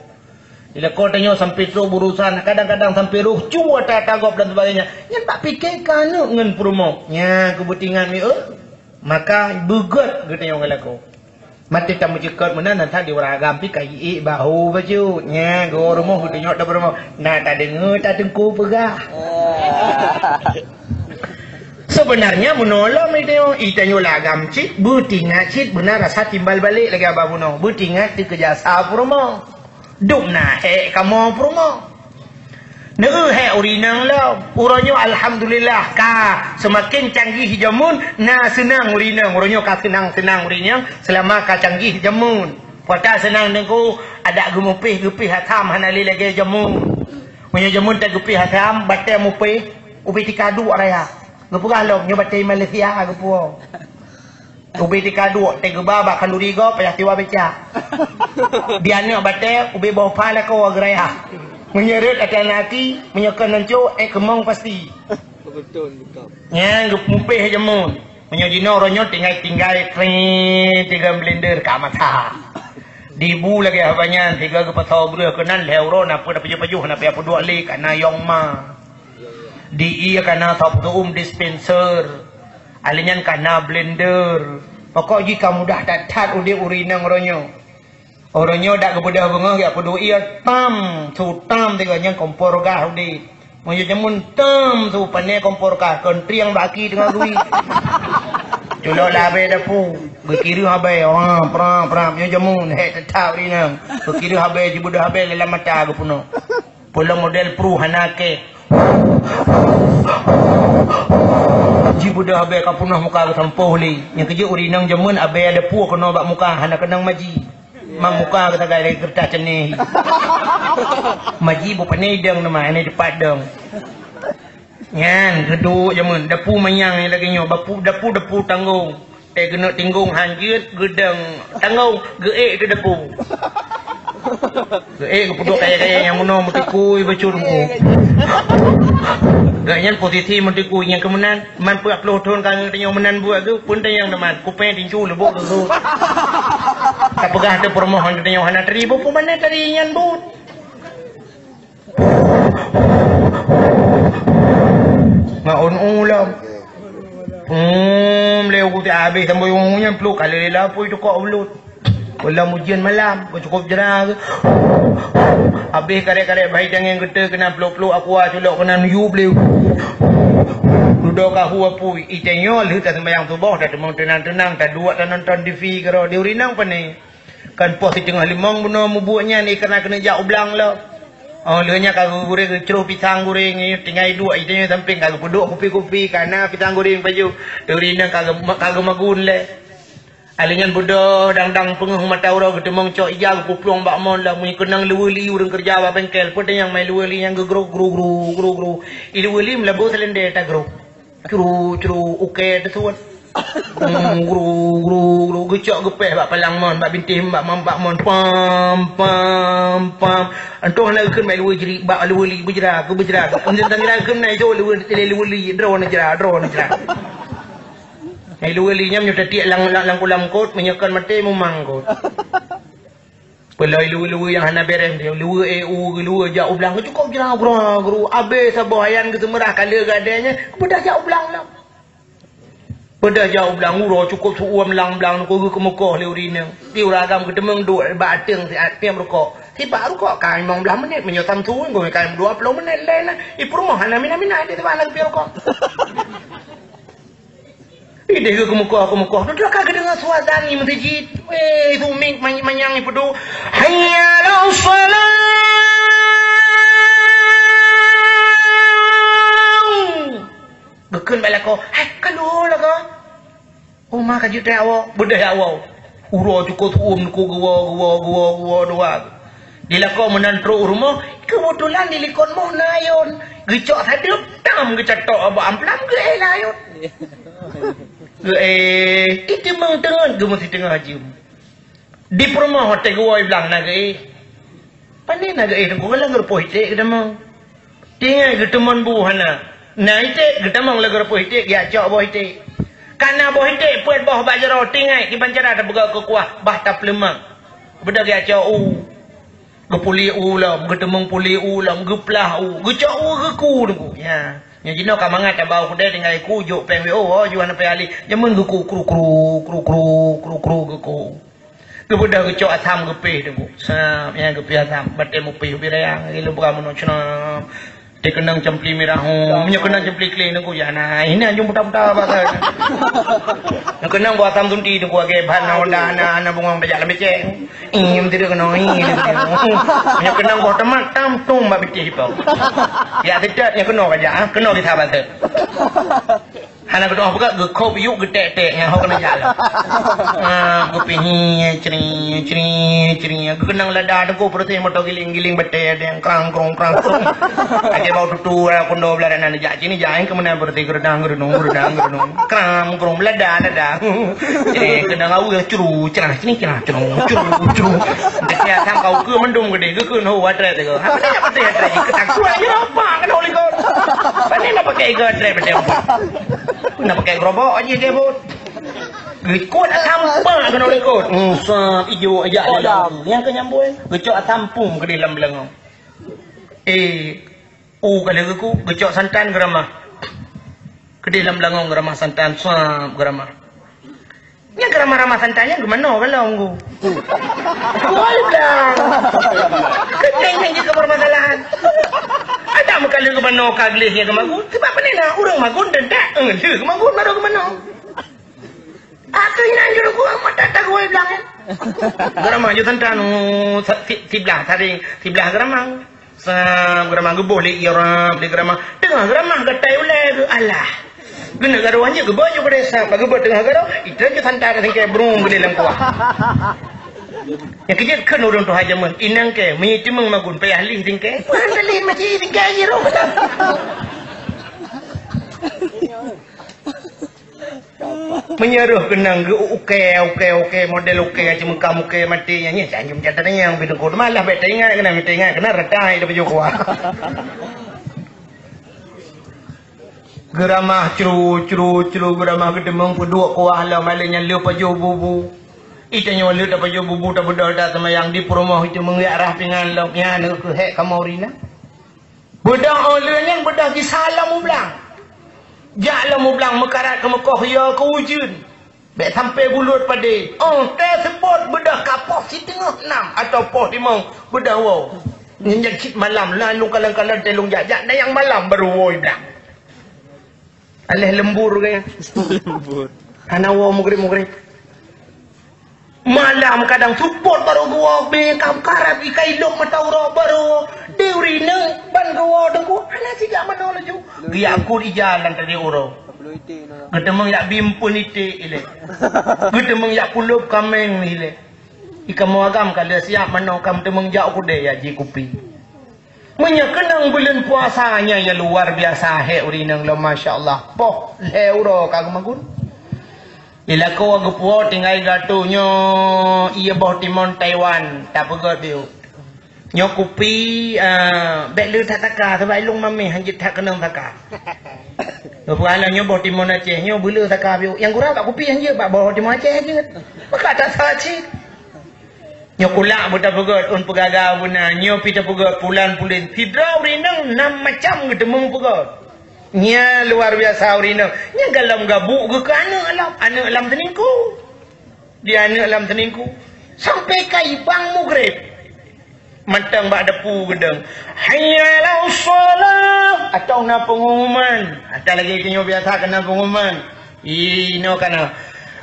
Di lakoe tanyoe sampai trok beurusan, kadang-kadang sampai roh cu ata-ata gob dan sebagainya. Nyan bak pike keu aneuk ngon peurumoh. Nyan keu beutingat mi, eh. Maka beugöt geutanyoe ngon lakoe. Maté tameucukot meunan, na that di ureueng agam pih ka iék bahô bacut. Nyan, geuh rumoh geutunyok tabeurumoh. Na tadeungoe tateungku peugah. Sebenarnya meunolong itu, itanyoe lam agam cit, beutingat cit beuna rasa timbal balek lagèe abah bunoe. Beutingat teuh keu jasa peurumoh. Dum na hék kamoe peurumoh. Neu hék ureueng inong lom. Uroe nyoe alhamdulillah ka seumaken canggih jameun, na seunang ureueng inong. Uroe nyoe ka seunang-seunang ureueng inong seulama ka canggih jameun. Pakon seunang Teungku, adak geumupéh, geupéh asam hana lé lagée jameun. Meunyoe jameun tageupéh asam, batée mupéh, ubé tika duek raya. Geupeugah lom, nyoe batée Malaysia geupuwoe. Ubé tika duek, teuh geuba bak khanduri gob, payah siwa becak. Di aneuk batée, ubé boh pha lakoe geuraya. Meunyoe rhot ateueh nasi, meunyoe kon nan cok, éh keumong pasti. Beutôi, beutôi. Nyan geupupéh jameun. Meunyoe jinoe uroe nyoe tinggai-tinggai, tring, tinggai blender ka masa. Dibu lagée haba nyan, sigoe geupasoe breueh keunan lhée uroe na peue na pajoh-pajoh na payah peuduek lé, kana yong ma. Di ié kana sop seuuem dispenser. Alé nyan kana blender. Pokok jih ka mudah that-that udeb ureuëng inong uroe nyoe. Uroe nyoe dak geubeudôh beungoh geupeuduek ié tam, su tam tiga nyan kompor gas udeb. Meunyoe jameun tam su pané kompor gas, kon triang bak aki teungoh geuwi. Culok lam abée dapu, geukireuh abée, wah, prap, prap. Nyoe jameun, hék teutap rinang. Geukireuh abée, jibeudôh abée lam mata geupeunoh. Peulom model pruh hana kée. Jibeudôh abée ka peunoh muka geusampôh lé. Nyang keujeuet ureuëng inong jameun abée dapu keunoe bak muka, hana keunong maji. Mang muka geusagai lagée keureutah ceuneh. Maji beu pané idong teuma, hana dipat dong. Nyan, geuduek jameun, dapu manyang nyang lagée nyoe, bapu, dapu, dapu tanggong. Teuh geuneuk tinggong han jeuet, geudong tanggong, geuék teuh dapu. Geuék geupeuduek kayée-kayée nyang meunoe meutikui bacut rumoh. Geuh nyan posisi meutikui nyang keu meunan, man peuet ploh thon ka ngeut tanyoe meunan buet geuh, peue tanyong teuma, kupée tincu leubok geuh. Tapeugah teuh peurumoh han tanyoe hana tari, beu peue manah tari nyan buet. Ngon u lom. Hmm, lé u ti habéh sampoe u nyan pluk kali lé lapui tukok ulut. Ulam ujeuen malam, geucukop jra geuh. Habéh karek-karek bahi tangieng geuteu keunan pluk-pluk aqua culok keunan yub lé. Dudoe kahu apui, itanyoe lheueh taseumbahyang suboh, tateumong teunang-teunang, taduek tanonton T V keudroe di urinang pane. Kan poh siteungoh limong bunoe mubuet nyan, ié kana keuneuk jak u blang lom. Oh, lheueh nyan ka geugurée geucroh pisang goreng, tinggai duek itanyoe sampéng ka geupeuduek kupi-kupi, kana pisang goreng pajoh. Teuri nyan ka geu-, ka geumagun lé. Alé nyan beudôh dang-dang peungeuh mata uroe geuteumong cok ija geupuplueng bak mon lom, meunyoe keunong luweue li ureuëng keureuja bak bengkel, peue tanyong mai luweue li nyan geugrok gru-gru, gru-gru. I luweue li meulaboh silender tagrok. Cru, cru, ukée teusuet. Hmm, gru, gru, gru, geucok geupéh bak palang mon, bak bintéh, bak mon, bak mon, pam, pam, pam. Entong hana geukheun bak luweue jri-, bak luweue li beujra, keu beujra. Entong tangira geukheun na ijo luweue, luweue li, droeneuh jra, droeneuh jra. Hai luweue li nyan nyoe tatiek lam, lam, lam kulam kot, meunyoe kon maté mumang kot. Peulai luweue-luweue nyang hana béreh, luweue éh u, luweue jak u blang, cukôp jra, gru, gru, abéh saboh ayan geuseumeurah ka lheueh gadée nyan, beudôh jak u blang lom. Beudôh jak u blang, uroe cukôp seuuem lam blang, nyan geukeumeukoh lé ureuëng inong. Di ureuëng agam geuteumeung duek bak ateueng siat tiep rukok. Sibak rukok ka limong blaih menit, meunyoe Samsung, geuh ka dua ploh menit lé na. I peurumoh hana mina-mina, di sibak lagée rukok. Ideh geuh keumeukoh-keumeukoh, tu ka geudeungoe suara azan i meuseujid. Weh, sumik manyang-manyang ipeuduek, "Hayya 'alas shalah!" Geukheun bak lakoe, "Hai, ka lheueh lakoe." Oma ka jeuet awak, beudôh awak. Uroe cukôp seuuem niko geuwoe, geuwoe, geuwoe, geuwoe dua. Di lakoe meunan trok u rumoh, keubeutulan di likot moh na ayôn. Geucok sadeup, tam geucatok bak amplam geuéh lam ayôn. Geuéh, iteumong teungeut geumeusi teungoh jeuem. Di peurumoh watée geuwoe blang na geuéh. Pane na geuéh teungku, lam geurupoh iték geutamong. Tinggai geuteumon bu hana. Na iték geutamong lam geurupoh iték, geujak cok boh iték. Ka na boh iték peuet boh bak jaroe, tinggai kiban cara tapeugah keu kuah, bah tapeuleumak. Beudôh geujak cok u. Geupuléh u lom, geuteumong puléh u lom, geuplah u, geucok u geuku teungku. Ya. Nyoe jinoe ka mangat tabau keudée tinggai ku jok péng W O, oh, juah na péng alih. Jameun geuku kru-kru, kru-kru, kru-kru geuku. Geubeudôh geucok asam geupéh teungku. Sab, nyan geupéh asam, batée mupéh ubé raya, lôn peugah meunoe ceunoe. Teukeunong cempli mirah, oh, meunyoe keunong cempli kling teungku, ya na, ini anjung buta-buta basa. Nyoe keunong boh asam sunti teungku, agée ban na Honda, na, na bungong tajak lam becek. Ih, meuteudeuh keunong, ih, meuteudeuh keunong. Meunyoe keunong boh teumat, tam tum bak bitih ipong. Ya, teutet nyoe keunong aja, ah, keunong di sahabat tu. Aneuk keudroe peugah geukhop yuk geutek-tek nyang hok keuneuk jak lom. Ah, geupih hi, cri, cri, cri. Geukeunong lada teungku peureuséh moto giling-giling batèe deng krang krong krang krong. Akhé bau tutu, ah, kundo beladan aneuk jak sini jak keu meunan peureuséh geureudang geureunong geureudang geureunong. Krang krong lada lada. Eh, keunong aweueh cru crah sini crah cru cru cru. Dekat sang kau ke mendung gede geukeun ho atrek teuka. Apa dia pakai atrek? Ketakuan je apa kena ulikot. Pané nak pakai iga atrek paté apa? Nak pakai gerobok aja dia pun. Likot asam pang kena likot. Hmm, sap ijo aja. Kodam. Nyang ke nyambung. Geucok asam pum ke dalam belengong. Eh, u kali ke ku, geucok santan geuramah. Ke dalam belengong geuramah santan, sap geuramah. Nyang geuramah-ramah santan nyan geumanoe galong ku. Woi blang. Keuteng nyan jeuet keu permasalahan. Ada meukaleuh geumanoe ka gleh nyang geumagun. Sebab peue na ureueng magun dan tak, eh, lheueh geumagun baru geumanoe. Aku inan juru gua mata tak woi blang. Geuramah ju santan, oh, sa-, si-, siblah saring, siblah geuramah. Sam geuramah geuboh lé irab lé geuramah. Teungoh geuramah geutai ulèe geuh alah. Geuneuk garoh nyan geuboh ju keudeh sam, bak geuboh teungoh garoh, itra ju santan singkèe brung geudeh lam kuah. Nyang keujeuet kheun ureueng tuha jameun, inong kèe, meunyo teumeung magun payah lih singkèe. Wan lih maci singkèe jih roh. Meunyoe roh keunong geu-, ukèe, ukèe, ukèe, model ukèe, ceumeuka mukèe maté nyan, nyan, janjum jadar nyang bidungkot malah bèk teuingat keunan, bèk teuingat keunan, rata hai tapajoh kuah. Geuramah cru, cru, cru, geuramah geuteumeung peuduek kuah lom, malèe nyan lheueh pajoh bu-bu. Ita nyoe lheueh tapajoh bu-bu, tabeudôh that seumayang di peurumoh, itu meungiak rah pingan lom, nyan keuh hèk kamoe rinah. Beudôh óh lheueh nyan beudôh gisa lam u blang. Jak lam u blang meukarat keu meukoh yo keu ujeuen. Bèk sampoe buleuen padé. Óh teuseubot beudôh ka poh siteungoh nam atawa poh limong beudôh woe. Nyan cit malam, lalu kalon-kalon teuh lôn jak-jak, na nyang malam baru woe u blang. Aléh leumbur gaya. Leumbur. Hana woe meugreb-meugreb. Malam kadang seubot baru geuwoe, bèe ka meukarat, ikai lom mata uroe baru. Di ureueng inong ban geuwoe teungku, hana sijak manoe laju. Geuyakut ija lam tadi uroe. Geuteumeung jak bimpeuen iték ilèe. Geuteumeung jak pulop kaméng ilèe. Ikamoe agam ka lheueh siap manoe, ka meuteumeung jak u keudè ya ji kupi. Meunyoe keunong buleuen puasa nyan, ya luar biasa hèk ureueng inong lom, masya Allah. Poh lhèe uroe ka geumagun. Ilakoe geupuwoe tinggai gatoe nyoe, ié boh timon Taiwan, tapeugöt biu. Nyoe kupi, ah, bèk le that saka, sabab ilong mamèh hanjeuet that keunong saka. Geupeugah lom nyoe boh timon Aceh, nyoe beule saka biu. Nyang gura bak kupi hanjeuet, bak boh timon Aceh hanjeuet. Maka that salah cit. Nyoe kulak beutapeugöt, ôn peugaga beuna, nyoe pi tapeugöt pulan pulen. Sidroe ureueng inong nam macam geuteumeung peugöt. Nyan luar biasa ureueng inong. Nyan galom gabuk geuh keu aneuk lom, aneuk lam teuningku. Di aneuk lam teuningku. Sampoe ka ibang mugreb. Mantong bak depu geudong. Hayya 'alas shalah. Atau na pengumuman. Atau lagèe tanyoe biasa keu na pengumuman. Inoe kana.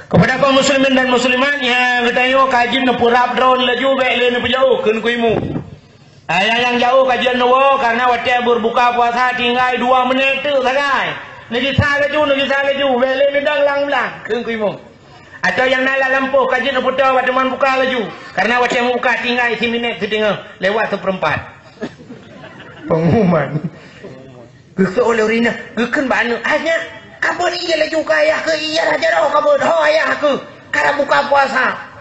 Kepada kaum muslimin dan muslimat nyang geutanyoe ka jeuet neupeurab droe laju bèk lé neupeujauh kheun keu imeum. Ayah nyang jauh ka jeuet neuwoe karena watèe beureubuka puasa tinggai dua menit teuk sagai. Neugisa laju, neugisa laju, bèk lé neudong lam blang kheun keu imeum. Atau nyang na lam lampôh ka jeuet neupeutoe bak teuma buka laju karena watèe meubuka tinggai siminèt siteungoh lewat seupeurempat. Pengumuman. Geuseuôt lé ureueng inong, geukheun bak aneuk, "Hai nyak, ka beuet ié laju keu ayah keuh, ié jaroe ka beuet, ho ayah keuh, ka buka puasa."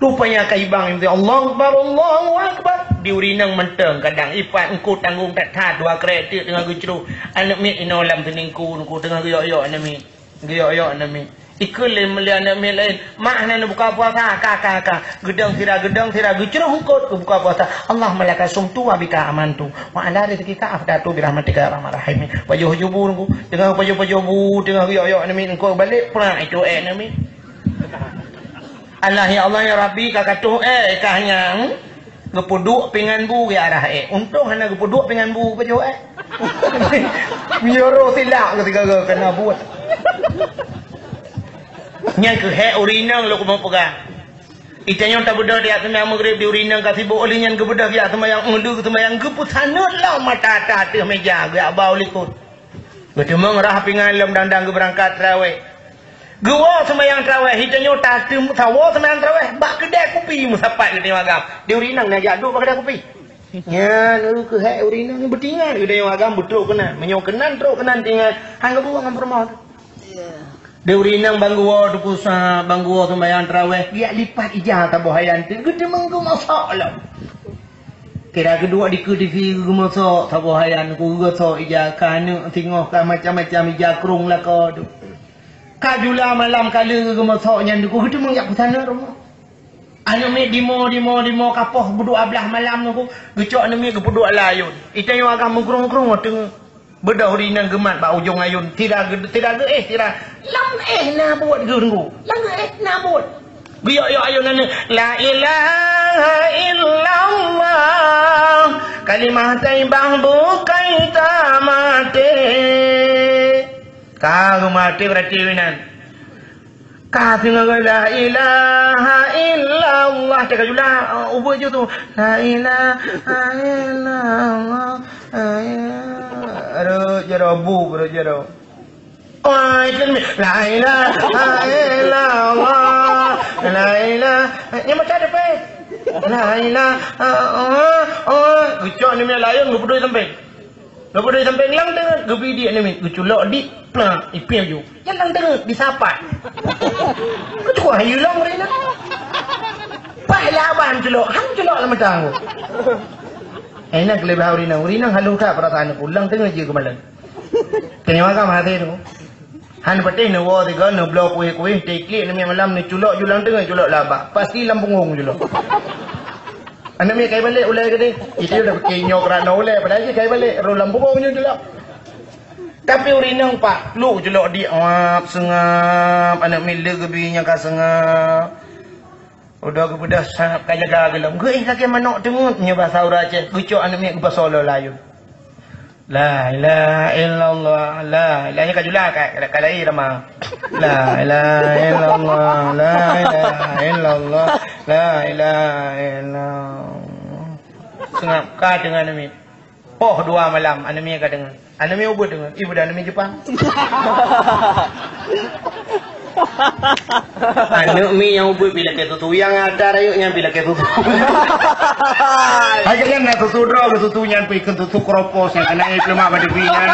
Rupanya ka ibang, Allahu Akbar, Allahu Akbar. Di ureueng inong mantong kadang ipat eungkôt tanggông that-that dua krèk teuk teungoh geucroh. Aneuk miet inoe lam teuningku, teungoh geuyok-yok aneuk miet. Geuyok-yok aneuk miet. Ikheun lé, lé aneuk miet laén, "Mak hana neubuka puasa, ka, ka, ka." Geudong sira, geudong sira, geucroh eungkôt geubuka puasa. "Allahumma laka sumtu wa bika amantu. Wa ala rizqika aftartu bi rahmatika ya arhamar rahimin." Pajoh-pajoh bu teungku. Teungoh pajoh-pajoh bu, teungoh geuyok-yok aneuk miet eungkôt balek, prak itu èk aneuk miet. Allah, ya Allah, ya Rabbi, ka katoh èk, ka hanya, hmm? Geupeuduek pingan bu geuarah èk. Untông hana geupeuduek pingan bu pajoh èk. Meunyoe roh silak keu sigara keuneuk buet. Nyan keuh hèk ureueng inong lôn keumeung peugah. Itanyoe tabeudôh tiep seumayang Maghrib di ureueng inong ka sibôk, óh lheueh nyan geubeudôh tiep seumayang, meunduek seumayang geupeusaneut lom mata ateueh méja geuyak ba u likot. Geuteumong rhah pingan lom dang-dang geubeurangkat traweh. Geuwoe seumayang traweh, hitanyoe tateum sawoe seumayang traweh bak keudè kupi meusapat geutanyoe agam. Di ureueng inong na jak duek bak keudè kupi. Nyan ureueng keuhai ureueng inong beutingat geutanyoe agam beutrok keunan. Meunyoe keunan trok keunan tingat, han geubuang ngon peurumoh. Di ureueng inong bang geuwoe Teungku Sa, bang geuwoe seumayang traweh, geujak lipat ija saboh hayan teuh, geuteumong geumosok lom. Sira geuduek dikeue TV geumosok saboh hayan, geugoe sok ija, ka aneuk singoh, ka macam-macam ija krong lakoe teuh. Ka jula malam ka lheueh geumosok nyan teuh, geuteumong jak peusaneut rumoh. Aneuk miet dimo, dimo, dimo, ka poh dua blah malam teuh, geucok aneuk miet geupeuduek lam ayôn. Itanyoe agam meukrong-krong teungoh. Beudôh ureueng inong geumat bak ujong ayôn, sira geu-, sira geuéh, sira lam éh na buet geuh Teungku. Lam éh na buet. Geuyok-yok ayôn nyan, "La ilaha illallah, kalimah thayyibah bukai tamaté." Ka geumaté berarti inan. Ka singoh "La ilaha illallah", cakap jula, uh, ubit ju tu. "La ilaha illallah, la ilaha," rot jaroe, bu, rot jaroe. Oh, itu ni. "La ilaha illallah, la ilaha," ni macam ada pe. "La ilaha, oh, oh." Geucok ni minyak layang, geupeudoi sampai. Geupeudoi sampai ngilang teungeut, geubidik aneuk miet, geuculok dik, plah, ipiep ju. Nyan lam teungeut, disapat. Keucukok hayeue lom ureueng inong. Paih lam abah han culok, han culok lam mata. Eh, nyan keuleubah ureueng inong. Ureueng inong halus that peurasaan Teungku, lam teungeut jeuet keumalon. Tanyoe agam hase Teungku. Han patéh neuwoe sigoe, neubloe kueh-kueh, teuklik aneuk miet malam, neuculok ju lam teungeut, culok lam abah. Pasti lam punggong culok. Aneuk miet kai balek ulèe keudeh. Itu dah pikir nyoe keurana ulèe, padahai jih kai balek, roh lam punggong nyoe dilap. Tapi ureueng inong pat, luk culok dik, wap, seungab, aneuk miet le geubi nyang ka seungab. Udah geubeudôh sangab ka jaga geulom. Geuéh lagèe manok teungeut, nyoe basa ureueng Aceh, geucok aneuk miet geubasoe lam ayôn. La ilaha illallah, la ilaha, nyan ka jula ka, ka, ka lahé rama. La ilaha illallah, la ilaha illallah, la ilaha illallah. Seungab ka deungon aneuk miet. Poh dua malam, aneuk miet ka deungon. Aneuk miet ubit deungon. Ih, budak aneuk miet Jepang. Aneuk miet nyang ubit pih lakèe susu. Nyang ata rayeuk nyan pih lakèe susu. Hai kalian na susu droe, susu nyan pih keu susu keropos nyang keuneuk ié peulemak bak tepi nyan.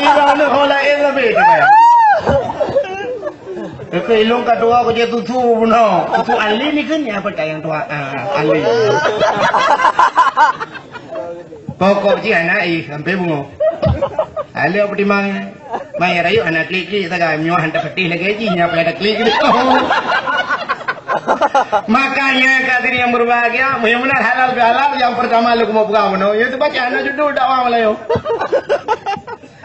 Ira aneuk ho laén leubeh tu kan. Keu ilong ka dua keu jih susu bunoe. Susu Ali ni kan nyang apa nyang dua? Ah, Ali. Pokok jih aneuk ih sampai bungoh. Alèh peutimang. Mai rayeuk hana klik-klik sagai, meunyoe han tapatéh lagèe jih, nyan payah taklik. Makanya hadirin yang berbahagia, meunyoe meunan halal bihalal, yang pertama lôn keumeung peugah bunoe, yaitu baca hana judul dakwah Melayu.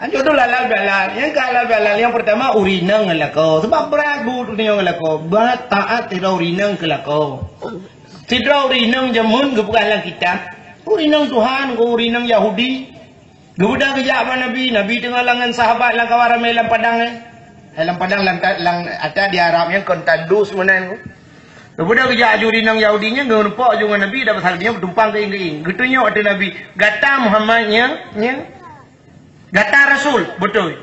Judul halal bihalal, yang ke halal bihalal, yang pertama ureueng inong ngon lakoe. Sebab brat buet ureueng inong ngon lakoe, brat taat sidroe ureueng inong keu lakoe. Sidroe ureueng inong jameun geupeugah lam kitab, ureueng inong Tuhan, ureueng inong Yahudi. Geubeudôh geujak bak Nabi, Nabi teungoh lam ngon sahabat lam kawan ramè lam padang, eh. Eh, lam padang lam ta-, lam ata di Arab nyan kon tandus meunan. Geubeudôh geujak ju ureueng inong Yahudi nyan, geurumpok ju ngon Nabi, dan pasal nyoe beutumpang keuieng-keuieng. Geutunyok ateueh Nabi, "Gata Muhammad nyan, nyan. Gata Rasul, beutôi.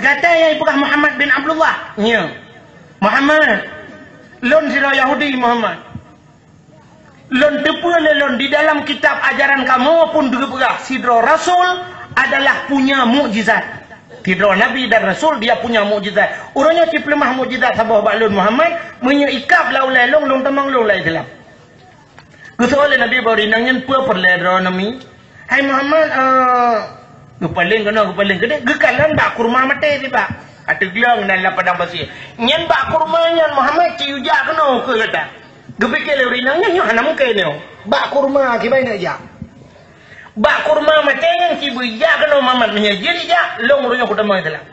Gata nyang jipeugah Muhammad bin Abdullah, nyan. Muhammad, lôn sidroe Yahudi, Muhammad." Lôn teupeue lé lôn di dalam kitab ajaran kamoe pun geupeugah sidroe rasul adalah punya mukjizat. Sidroe nabi dan rasul dia punya mukjizat. Uroe nyoe cipeuleumah mukjizat saboh bak lôn Muhammad, meunyoe ikab lam ulèe lôn, lôn tamong lôn lam Islam. Geuseuôt lé Nabi bak ureueng inong nyan peue peureulèe droeneuh mi. Hai Muhammad, eh, geupaleng keunoe, geupaleng keudéh, geukalon bak kurma maté sibak. Ateueh glöng nan lam padang pasé. Nyan bak kurma nyan Muhammad ci ujak keunoe keu gata. Geupike lé ureueng inong nyan nyoe hana mungken nyoe. Bak kurma kiban neujak. Bak kurma maté nyan ci beujak keunoe Muhammad, meunyoe jeuet ijak, lôn uroe nyoe kutamong Islam.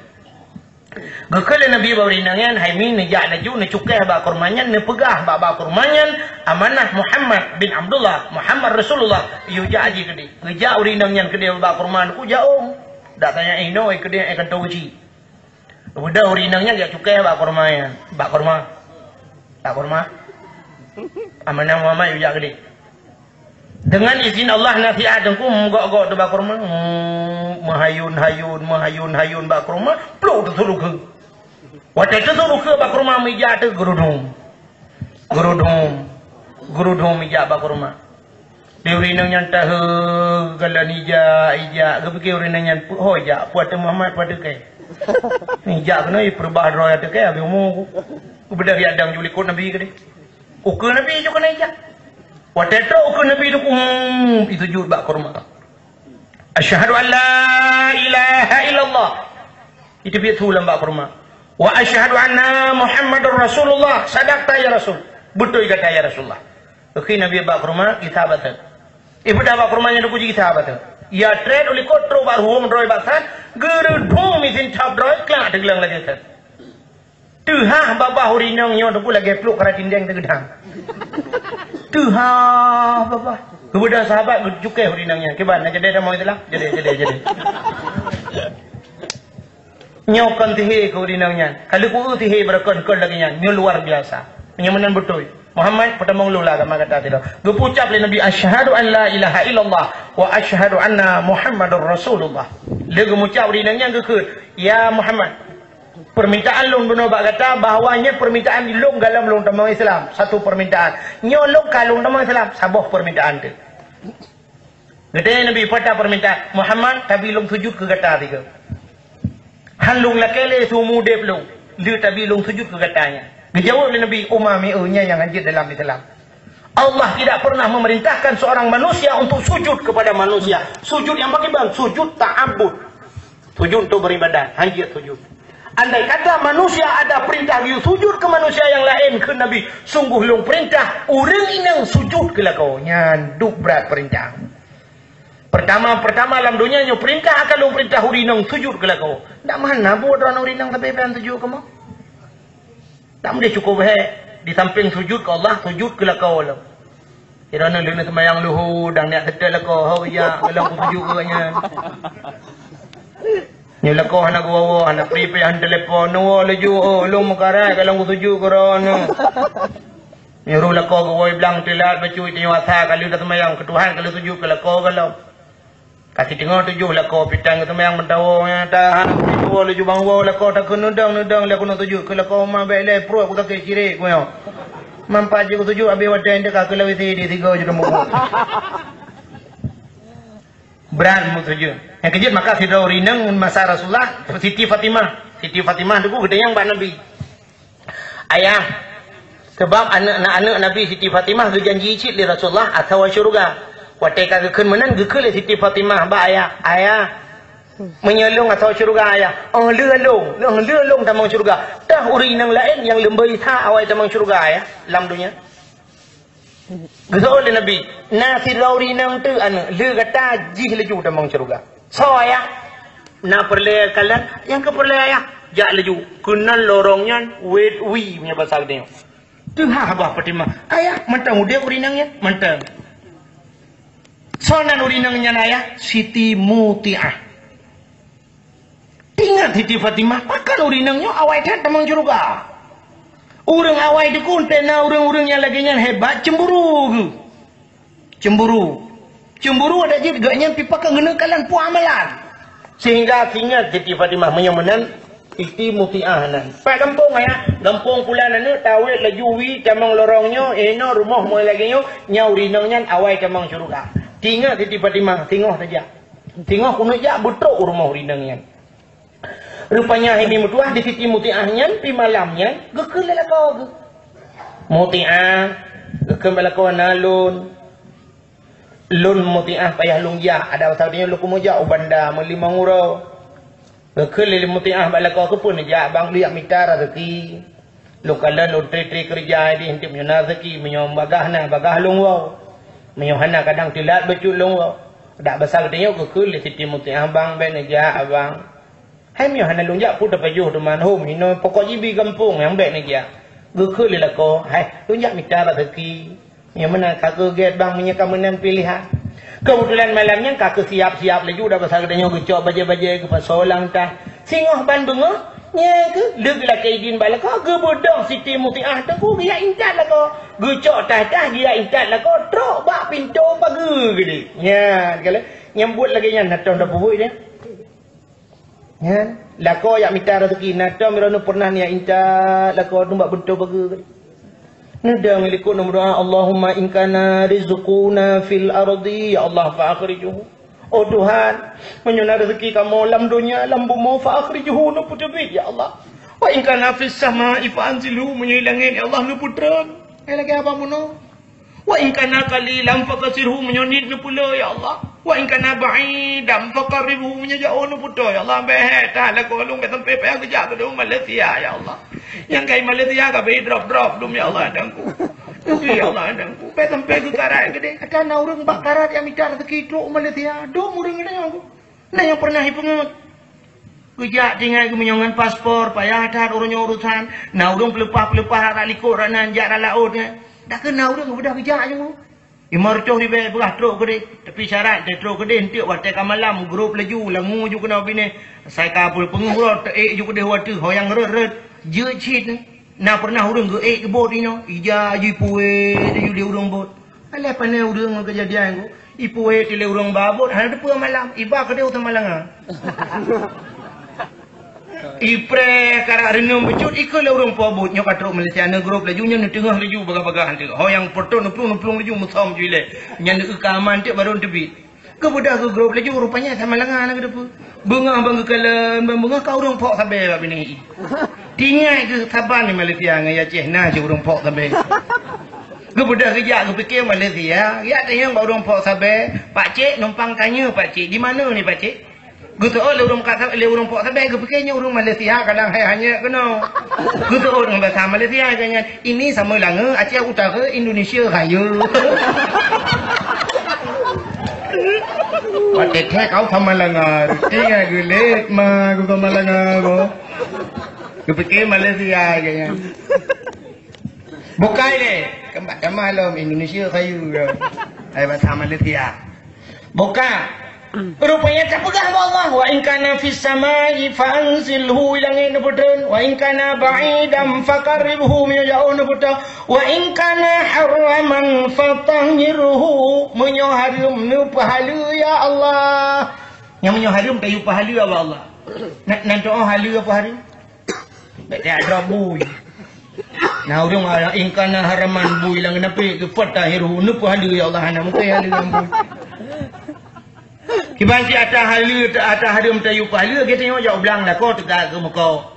Geukheun lé Nabi bak ureueng inong nyan, hai mi neujak laju neucukèh bak kurma nyan, neupeugah bak, bak kurma nyan, amanah Muhammad bin Abdullah, Muhammad Rasulullah, yue jak jih keudéh. Geujak ureueng inong nyan keudéh bak kurma, neukujak ôm. Dak tanyong inoe keudéh, eh, kantô geuchik. Udah ureueng inong nyan jak cukèh bak kurma nyan, bak kurma. Bak kurma. Amanah Muhammad yue jak keudéh. Deungon izin Allah, nasihat teungku, meugok-gok teuh bak keuruma. Hmm, meuhayun-hayun, meuhayun-hayun bak keuruma, pluk teusut ukeue. Watèe teusut ukeue bak keuruma, meuijak teuh geurudum. Geurudum. Geurudum ijak bak keuruma. Di ureueng inong nyan tahe, galak ijak, ijak. Geupike ureueng inong nyan, "Peue ho ijak? Peue ateueh Muhammad, peue ateueh kèe?" Ijak keunoe, ipeurubah droe ateueh kèe, habéh umu ku. Geubeudôh yadang ju likot Nabi keudeh. Ukeue Nabi ju keunoe ijak. Watèe trok ukeue Nabi teungku, hmm, isujut bak keuruma. "Asyhadu an la ilaha illallah." Iteubiet su lam bak keuruma. "Wa asyhadu anna Muhammadar Rasulullah." "Sadaqta ya Rasul." "Beutôi gata ya Rasulullah." Oke, Nabi bak keuruma, gisa bak sat. Ibeudôh bak keuruma nyan teungku, gisa bak sat. Ya trép u likot trok bak ruweueng droe bak sat, geurudum izin thap droe, klak teugleueng lagèe sat. Teuhah babah ureueng inong nyoe teungku lagèe pluek kara tindeng teugeudang. Teuhah babah. Geubeudôh sahabat geucukèh ureueng inong nyan. Kiban, na jadèh tamong Islam? Jadèh, jadèh, jadèh. Nyoe kon sihé keu ureueng inong nyan. Ka lheueh ku sihé beurakon kon lagèe nyan. Nyoe luar biasa. Nyoe meunan beutôi. Muhammad, peutamong lôn lam agama gata sidroe. Geupeucap lé Nabi, "Asyhadu an la ilaha illallah wa asyhadu anna Muhammadar Rasulullah." Lé geumucap ureueng inong nyan geukheun, "Ya Muhammad, permintaan lôn bunoe bak gata bahwa nyoe permintaan lôn galom lôn tamong Islam, satu permintaan. Nyoe lôn ka lôn tamong Islam, saboh permintaan teuh." Geutanyong Nabi, "Peue ata permintaan?" "Muhammad, tabi lôn sujut keu gata sigoe. Han lôn lakèe lé siumu udép lôn, lé tabi lôn sujut keu gata nyan." Geujaweueb lé Nabi, "Uma mieu nyan nyang hanjeuet dalam Islam. Allah tidak pernah memerintahkan seorang manusia untuk sujud kepada manusia." Sujud nyang pakriban? Sujud ta'abbud. Sujud untuk beribadah, hanjeuet sujud. Andai kata manusia ada perintah geuyue sujud keu manusia nyang laén, kheun Nabi, "Sungguh lôn peurintah ureueng inong sujud keu lakoe." Nyan duek brat peurintah. Peurtama-peurtama lam donya nyoe peurintah akan lôn peurintah ureueng inong sujud keu lakoe. Dak meuhana buet droeneuh ureueng inong sabe-sabe sujud keu kamoe. Dak meudeh cukôp hék, di sampéng sujud keu Allah, sujud keu lakoe lom. Sidroe nyoe lôn seumayang luhô, dang neujak seutôt lakoe, ho geujak, galom kusujut keu gobnyan. Nyoe lakoe hana geuwoe-woe, hana pri pih, hana telepon, neuwoe laju, oh, lôn meukarat, galom kusujut keu droeneuh. Nyoe roh lakoe geuwoe blang teulat bacut, tanyoe asa ka lheueh taseumayang keu Tuhan, ka lheueh sujut keu lakoe galom. Ka siteungoh tujoh lakoe pih tan geuseumayang meudawoe, nyan tahan, woe laju bang woe lakoe takheun neudong-neudong lé keuneuk sujut keu lakoe ma bèk lé pruet kusakét cirek ku nyoe. Mampat jih kusujut abéh watèe nyan ka keu lawét di tiga juta mubuet. Brat meusujut. Nyang keujeuet maka sidroe ureueng inong masa Rasulullah, Siti Fatimah. Siti Fatimah teungku geutanyong bak Nabi. Ayah, sabab aneuk, aneuk Nabi Siti Fatimah geujanji cit lé Rasulullah atawa syeuruga. Watèe ka geukheun meunan, geukheun lé Siti Fatimah bak ayah, "Ayah, meunyoe lôn atawa syeuruga, ayah?" "Oh, lheueh lôn, lheueh lôn tamong syeuruga. Toh ureueng inong laén nyang leubeh that awai tamong syeuruga, ayah, lam donya?" Geuseuôt lé Nabi, "Na sidroe ureueng inong teuk aneuk, lheueh gata jih laju tamong syeuruga." "Soe, ayah?" "Na peureulèe kalon?" "Nyang ka peureulèe, ayah." "Jak laju keunan lorong nyan, wét wie meunyoe basa geutanyoe." Teuhah babah Fatimah, "Ayah, mantong udép ureueng inong nyan?" "Mantong." "Soe nan ureueng inong nyan, ayah?" "Siti Mutiah." Teuingat Siti Fatimah, pakon ureueng inong nyoe awai that tamong syeuruga. Ureueng awai teungku, teuma ureueng-ureueng nyang lagèe nyan hebat, cemburu geuh. Cemburu. Cemburu adak jih gobnyan pih pakon geuneuk kalon peue amalan. Sehingga teuingat Siti Fatimah meunyoe meunan, Siti Mutiah nan. Pat gampông, ayah? "Gampông pulan aneuk, tawét laju wie tamong lorong nyoe, eh, inoe rumoh moe lagèe nyoe, nyan ureueng inong nyan awai tamong syeuruga." Teuingat Siti Fatimah, singoh tajak. Singoh keuneuk jak beutrok u rumoh ureueng inong nyan. Rupanya hai meutuah di Siti Mutiah nyan, pi malam nyan geukheun lé lakoe geuh. "Mutiah," geukheun bak lakoe, "Na lôn. Lôn Mutiah payah lôn jak, adak masa nyoe lôn keumeujak u banda meulimong uroe." Geukheun lé Mutiah bak lakoe, "Keupeue neujak, bang? Lôn jak mita raseuki. Lôn kalon lôn tré-tré keureuja di, eunteuk meunyoe na raseuki, meunyoe bagaih na, bagaih lôn woe. Meunyoe hana, kadang teulat bacut lôn woe." Dak basa geutanyoe geukheun lé Siti Mutiah, "Bang, bèk neujak, abang. Hai meunyoe hana lôn jak, peue tapajoh teuma hom, inoe pokok jibi gampông nyang bèk neujak." Geukheun lé lakoe, "Hai, lôn jak mita raseuki. Nyang meunan ka keu gèt, bang, meunyoe ka meunan piléhan." Keubeutulan malam nyan ka keu siap-siap laju, dak basa geutanyoe geucok bajèe-bajèe, geupasoe lam tah. Singoh ban beungoh, Nyan keuh, lheueh geulakée idin bak lakoe, geubeudôh Siti Mutiah teungku geujak intat lakoe. Geucok tah-tah geujak intat lakoe, trok bak pintoe pageue geude. Nyan, kalheueh nyang buet lagée nyan, na tom tapeubuet nyan. Nyan, lakoe jak mita raseuki, na tom droeneuh peureunah neujak intat lakoe nibak pintoe pageue geude. Neudong likot neumeudoa, "Allahumma in kana rizquna fil ardi, ya Allah, fa akhrijhu." Oh Tuhan, meunyoe na raseuki kamoe lam donya, lam bumoe, fa akhrijhu, neupeuteubiet, ya Allah. Wa in kana fis sama'i fa anzilhu, meunyoe i langét, ya Allah, neupeutreun. Eh, lagée haba bunoe. Wa in kana qalilan fa katsirhu, meunyoe niet neupeulé, ya Allah. Wa in kana ba'idan fa qarribhu, meunyoe jaoh neupeutoe, ya Allah. Bèk that lakoe lôn, bèk sampai payah geujak keu lôn Malaysia, ya Allah. Nyang ka i Malaysia ka bèk drop-drop dum, ya Allah, Tuhanku. Tapi, ya Allah, Tuhanku, bèk sampai geukarat keudéh. Ata na ureueng bak karat nyang mita raseuki trok Malaysia. Dum ureueng nyan, Tuhanku. Na nyang peureunah ipeungeut. Geujak tinggai geuh meunyoe ngon paspor, payah that uroe nyoe urusan. Na ureueng peuleupah-peuleupah rot likot rot nan jak rot laôt nyan. Dak keuh na ureueng geubeudôh geujak nyoe. Limong reutôh ribèe peugah trok keudéh, tapi syarat teuh trok keudéh eunteuk watèe ka malam, grôp laju, langue ju keunoe binéh, asai ka peungeut uroe, teuék ju keudéh watèe, ho nyang rhöt-rhöt, jeuet cit. Na peureunah ureueng geuék keu bot inoe, ija ju ipuwet ju lé ureueng bot. Alah pané ureueng ngon keujadian nyoe, ipuwet lé ureueng ba bot, hana teupeu malam, iba keudéh u Samalanga. Ipreh karak reunyeum bacut, ikheun lé ureueng po buet, nyoe ka trok Malaysia, neugrôp laju, nyoe neuteungoh laju bagah-bagah tu. Ho nyang peureutôh neuplueng-neuplueng laju, meusom ju ilèe. Nyan neueu keu aman teuk baru neuteubiet. Geubeudôh geugrôp laju, rupanya Samalanga na geuteupeu. Beungoh ban geukalon, ban beungoh ka ureueng pok sabé bak binéh i. Tinggai keuh saban di Malaysia ngon i Aceh na cit ureueng pok sabé. Geubeudôh geujak geupike Malaysia, geujak tanyong bak ureueng pok sabé, "Pakcik, numpang tanyoe, Pakcik, di mana ni, Pakcik?" Geuseuôt lé ureueng ka-, lé ureueng pok sabé, geupike nyoe ureueng Malaysia, kadang hai hanyét keunoe. Geuseuôt ngon basa Malaysia geuh nyan, "Ini Samalanga, Aceh Utara, Indonesia Raya." Watèe thèe kau Samalanga, tinggai geulet ma geuh Samalanga geuh. Geupike Malaysia geuh nyan. Bukai lé, keumah-keumah lom Indonesia Raya geuh. Hai basa Malaysia. Buka. Rupanya tapeugah bak Allah, "Wa in kana fis samai fa anzilhu," i langét neupeutreun. "Wa in kana ba'idan fa qarribhu," meunyoe jaoh neupeutoe. "Wa in kana haraman fa tahhirhu," meunyoe hareuem neupeuhaleue, ya Allah. Nyang meunyoe hareuem tayue peuhaleue bak Allah. Na, nan tu'oh haleue apa hareuem? Bèk teuadroe bui. Na ureueng, "In kana haraman," bui lam geunapék geupeutahhiru, neupeuhaleue, ya Allah, hana mungken haleue ngon bui. Kiban cit ata haleue, ata hareuem tayue peuhaleue, geutanyoe jak u blang lakoe teuka keu muka.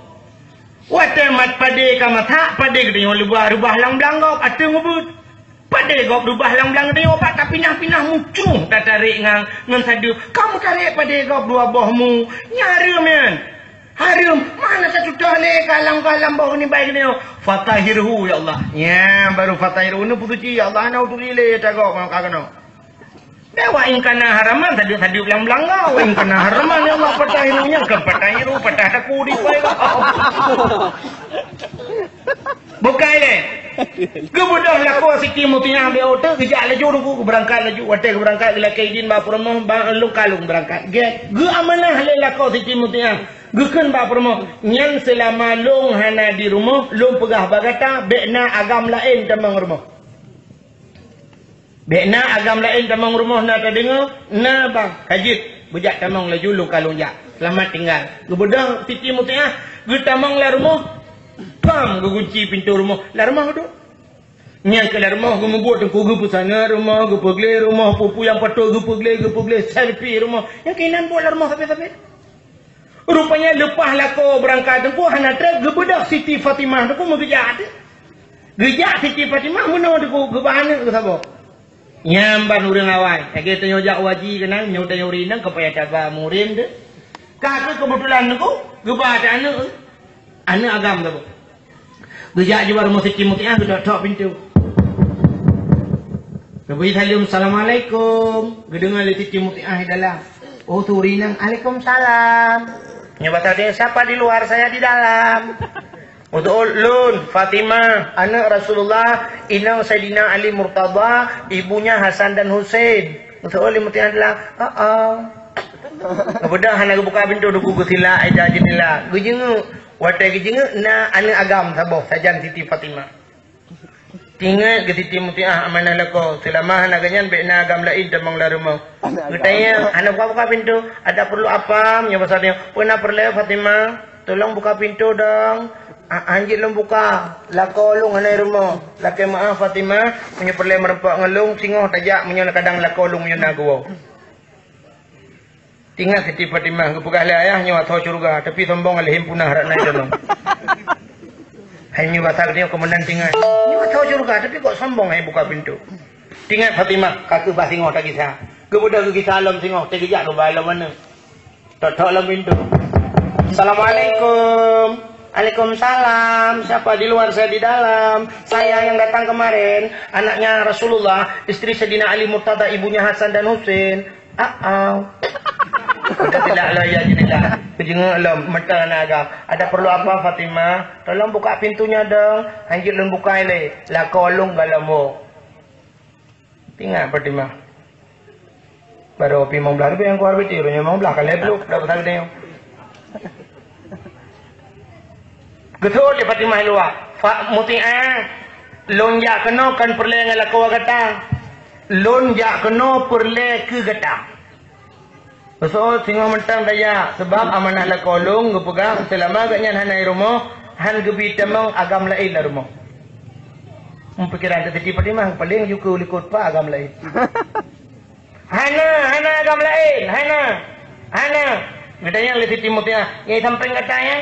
Watèe mat padé ka masak, padé geutanyoe leubah reubah lam blang gob, ateueh mubuet. Padé gob reubah lam blang geutanyoe, pat tapinah-pinah mucroh, tatarek ngon, ngon sadeue. Ka meutarek padé gob dua boh mu, nyan hareuem nyan. Hareuem, mana tatutoh lé kalam-kalam boh nibak geutanyoe. Fatahhirhu, ya Allah. Nyan baru fatahhirhu, neupeusuci, ya Allah, hana uturi lé ata gob ngon ka keunoe. Dah, "Wa in kana haraman," sadeue-sadeue blang-blang gob. "Wa in kana haraman, ya Allah, fatahhirhu," nyan kon fatahhirhu, patah taku di pai gob. Bukai lé. Geubeudôh lakoe Siti Mutiah bak oto, geujak laju Teungku, geubeurangkat laju. Watèe geubeurangkat, geulakèe idin bak peurumoh, bak lôn ka lôn beurangkat. Gèt, geuamanah lé lakoe Siti Mutiah. Geukheun bak peurumoh, "Nyan seulama lôn hana di rumoh, lôn peugah bak gata, bèk na agam laén tamong rumoh." Bèk na agam laén tamong rumoh na tadeungoe, na bang, ka jeuet, beujak tamong laju lôn ka lôn jak. Seulamat tinggai. Geubeudôh Siti Mutiah, geutamong lam rumoh, pam geugunci pintoe rumoh. Lam rumoh geuduek. Nyan keuh lam rumoh geumubuet Teungku, geupeusangat rumoh, geupeugleh rumoh, peue-peue nyang patôt geupeugleh, geupeugleh, servis rumoh. Nyang keunan buet lam rumoh sabe-sabe. Rupanya leupah lakoe beurangkat Teungku hana trép, geubeudôh Siti Fatimah Teungku meugeujak teuh. Geujak Siti Fatimah meunoe Teungku geuba aneuk geuh saboh. Nyan ban ureueng awai. Lagèe tanyoe jak u haji keunan, nyoe tanyoe rinang keu payah taba murim teuh. Ka keuh keubeutulan Teungku geuba teuh aneuk. Aneuk agam saboh. Geujak jih bak rumoh Siti Mutiah, geutok-tok pintoe. Geubri saleuem, "Assalamualaikum." Geudeungoe lé Siti Mutiah di dalam. Oh, turi nyan, "Waalaikumsalam." Nyoe basa dia, "Siapa di luar, saya di dalam." Beutôi, "Lôn, Fatimah, aneuk Rasulullah, inong Saidina Ali Murtadha, ibunya Hasan dan Husein." Beutôi, lé Mutiah di dalam. "Heeh." Geubeudôh hana geubuka pintoe, Teungku, geusilak ija jendela. Geujeungeuk. Watée geujeungeuk na aneuk agam saboh sajan Siti Fatimah. Tingat keu Siti Mutiah amanah lakoe, seulama hana geuhnyan bék na agam laén tamong lam rumoh. Geutanyong, hana buka-buka pintoe, ada perlu apa? Meunyoe basa tanyoe, peue na peureulée Fatimah? Tolong buka pintoe dong. Ah, hanjeuet lôn buka, lakoe lôn hana i rumoh. Lakée meuáh Fatimah, meunyoe peureulée meurumpok ngon lôn, singoh tajak meunyoe kadang lakoe lôn meunyoe na geuwoe. Ingat Siti Fatimah geupeugah lé ayah nyoe asoe syeuruga, tapi sombong lé him punah rot na i danau. Hai nyoe basa geutanyoe keu meunan tingat. Nyoe asoe syeuruga, tapi kok sombong hai buka pintoe. Tingat Fatimah, ka keuh bah singoh tagisa. Geubeudôh geugisa lom singoh, teugeujak keuba lom aneuk. Tok-tok lom pintoe. Assalamualaikum. Waalaikumsalam. Siapa di luar, saya di dalam. Saya yang datang kemarin, anaknya Rasulullah, istri Sayyidina Ali Murtada, ibunya Hasan dan Husain. Ah, ah. Udah tidak lo ya jadilah. Keujeungeuk lom, meuteun na agam. Ada perlu apa, Fatimah? Tolong buka pintunya dong. Hanjeuet lôn buka ilée. Lakoe lôn galom woe. Ingat Fatimah. Baru pi limong blaih leubeh nyang kuhar biti, uroe nyoe limong blaih ka lhèe ploh, dak peusah geutanyoe. Geuteuôt lé Fatimah i luwa, "Fa-, Mutiah, lôn jak keunoe kon peureulée ngon lakoe gata. Lôn jak keunoe peureulée keu gata." Beuseuôt singoh mantong tajak, sabab amanah lakoe lôn geupeugah seulama gobnyan hana i rumoh, han geubi tamong agam laén lam rumoh. Meupikiran teuh Siti Fatimah, paleng ju keu likot pat agam laén. Hana, hana agam laén, hana. Hana. Geutanyong lé Siti Mutiah, "Nyang sampéng gata nyan?"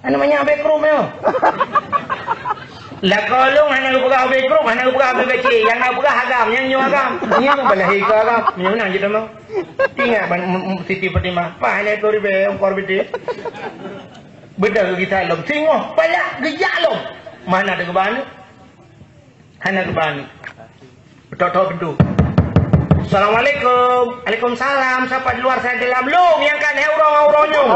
Hana manyak abéh krup nyoe. Lakoe lôn hana geupeugah abéh krup, hana geupeugah abéh gacé. Nyang na peugah agam, nyang nyoe agam. Nyoe balahé keu agam. Nyoe meunan jeuet tamong. Ingat ban, m-, m-, Siti Fatimah. Paih lhèe ploh ribèe ongkor bidé. Beudôh geugisa lom. Singoh palak geujak lom. Mana ada geuba aneuk? Hana geuba aneuk. Tok-tok pintoe. "Assalamualaikum." "Waalaikumsalam. Siapa di luar, saya di dalam." "Lôn nyang ka lhèe uroe ngon uroe nyoe."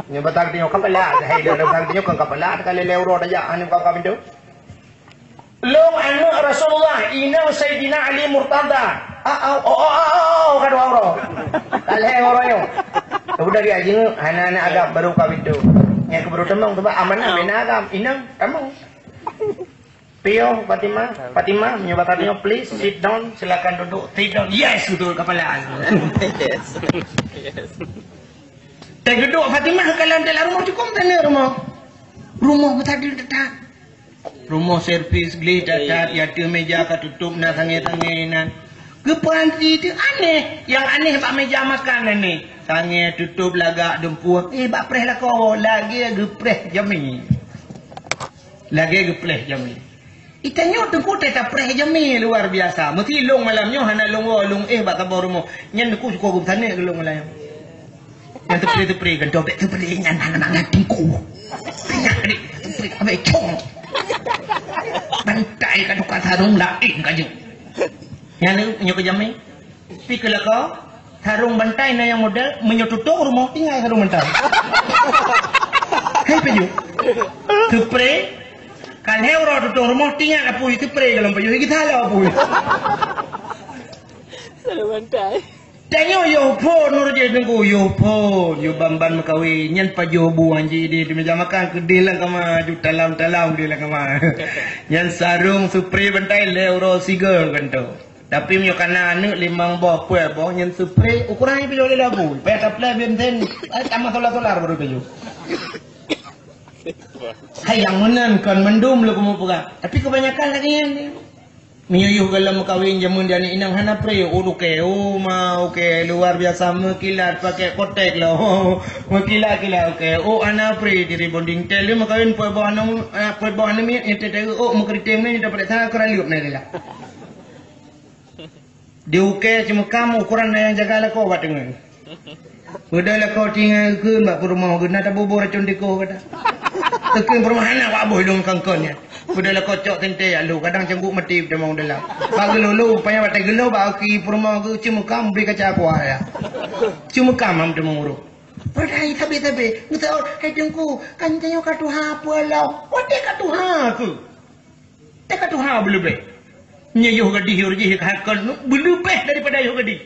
Nyoe basa geutanyoe kapala, hai lôn basa geutanyoe kon kapala, ka lhèe uroe tajak, hana buka-buka pintoe. "Lôn aneuk Rasulullah, inong Saidina Ali Murtada." "Ah, ah, oh, oh, oh, oh, oh, ka dua uroe. Ka lhèe uroe nyoe." Udah dia jeuet, hana aneuk agam baru buka pintoe. Nyang keu baru tamong, coba amanah bina agam, inong tamong. "Pio, Fatimah, Fatimah, meunyoe basa tanyoe, please sit down, silakan duduk, sit down." "Yes," beutôi kapala. Yes. Yes. Teugeudok Fatimah ka lam dalam rumoh, cukôp meusaneuk rumoh. Rumoh meusadeuk that. Rumoh servis gleh that-that, ya, ateueh meja ka tutôp na sangè-sangè inan. Geupeuranti teuh aneh, nyang aneh bak meja makan aneh. Sangè tutôp lagak dumpue, eh, bak preh lakoe, lagèe geupreh jamé. Lagèe geupreh jamé. Itanyoe teungku teuka preh jamé luar biasa. Meusi lôn malam nyoe hana lôn woe, lôn éh bak saboh rumoh. Nyan teungku syukur geutanyoe keu lôn malam nyoe. Nyang teupreh-teupreh, gantoe bèk teupreh nyan hana mangat teungku. Banyak deh, teupreh abéh cong. Bantai ka tuka sarong laén ka jeuet. Nyan nyoe keu jamé. Pi keu lakoe, sarong bantai na nyang model, meunyoe tutong rumoh tinggai sarong bantai. Hai pajoh. Teupreh, ka lhèe uroe tutong rumoh tinggai apui teupreh dalam pajoh, geusalok apui. Sarong bantai. Tanyoe yoh phôn ureueng jih teungku, yoh phôn, yoh ban-ban meukawen. Nyan pajoh bu hanji di, di meja makan, keudeh lam kama, ju talam-talam di lam kama. Nyan sarong teupreh bantai lhèe uroe sigoe gantoe. Tapi meunyoe kana aneuk limong boh, peuet boh, nyan teupreh, ukoran jih pajoh lé labu. Payah tapleh biem sen, ai, tamah solar-solar baru pajoh. Hai, nyang meunan kon mandum lé kamoe peugah. Tapi kebanyakan lagèe nyan. Meunyoe yoh gohlom meukawen jameun di aneuk inong hana preh, oh, dukée, oh, ma, oke, luar biasa meukilat pakai kotek lah. Oh, meukilat-kilat, oke. Oh, hana preh di rebonding. Teuh lé meukawen peuet boh aneuk, ah, peuet boh aneuk miet, nyan teuh, oh, meukeuriteng nyan, nyan dapat sa keuraleueb na lé lah. Di ukée Ceumukam ukoran na nyang jaga lakoe bak teungoh. Peudeuh lakoe tinggai geukheun bak peurumoh geuh na taboh-boh racon tikoh gata. Teukheun peurumoh hana bak boh lôn kongkon nyan. Peudeuh lakoe cok teuntée jak lhôh, kadang cangguek maté tamong dalam. Bak geulhôh-lhôh, panyang watée geulhôh bak aki peurumoh geuh Ceumukam bri kaca kuah ya. Ceumukam ham tamong uroe. Peureulée sabe-sabe, geuseuôt, "Hai Teungku, kan tanyoe ka tuha peue lom?" Watée ka tuha keuh. Teuka tuha beuleubeh. Nyoe yoh gadih, yoh jih ka kon beuleubeh daripada yoh gadih.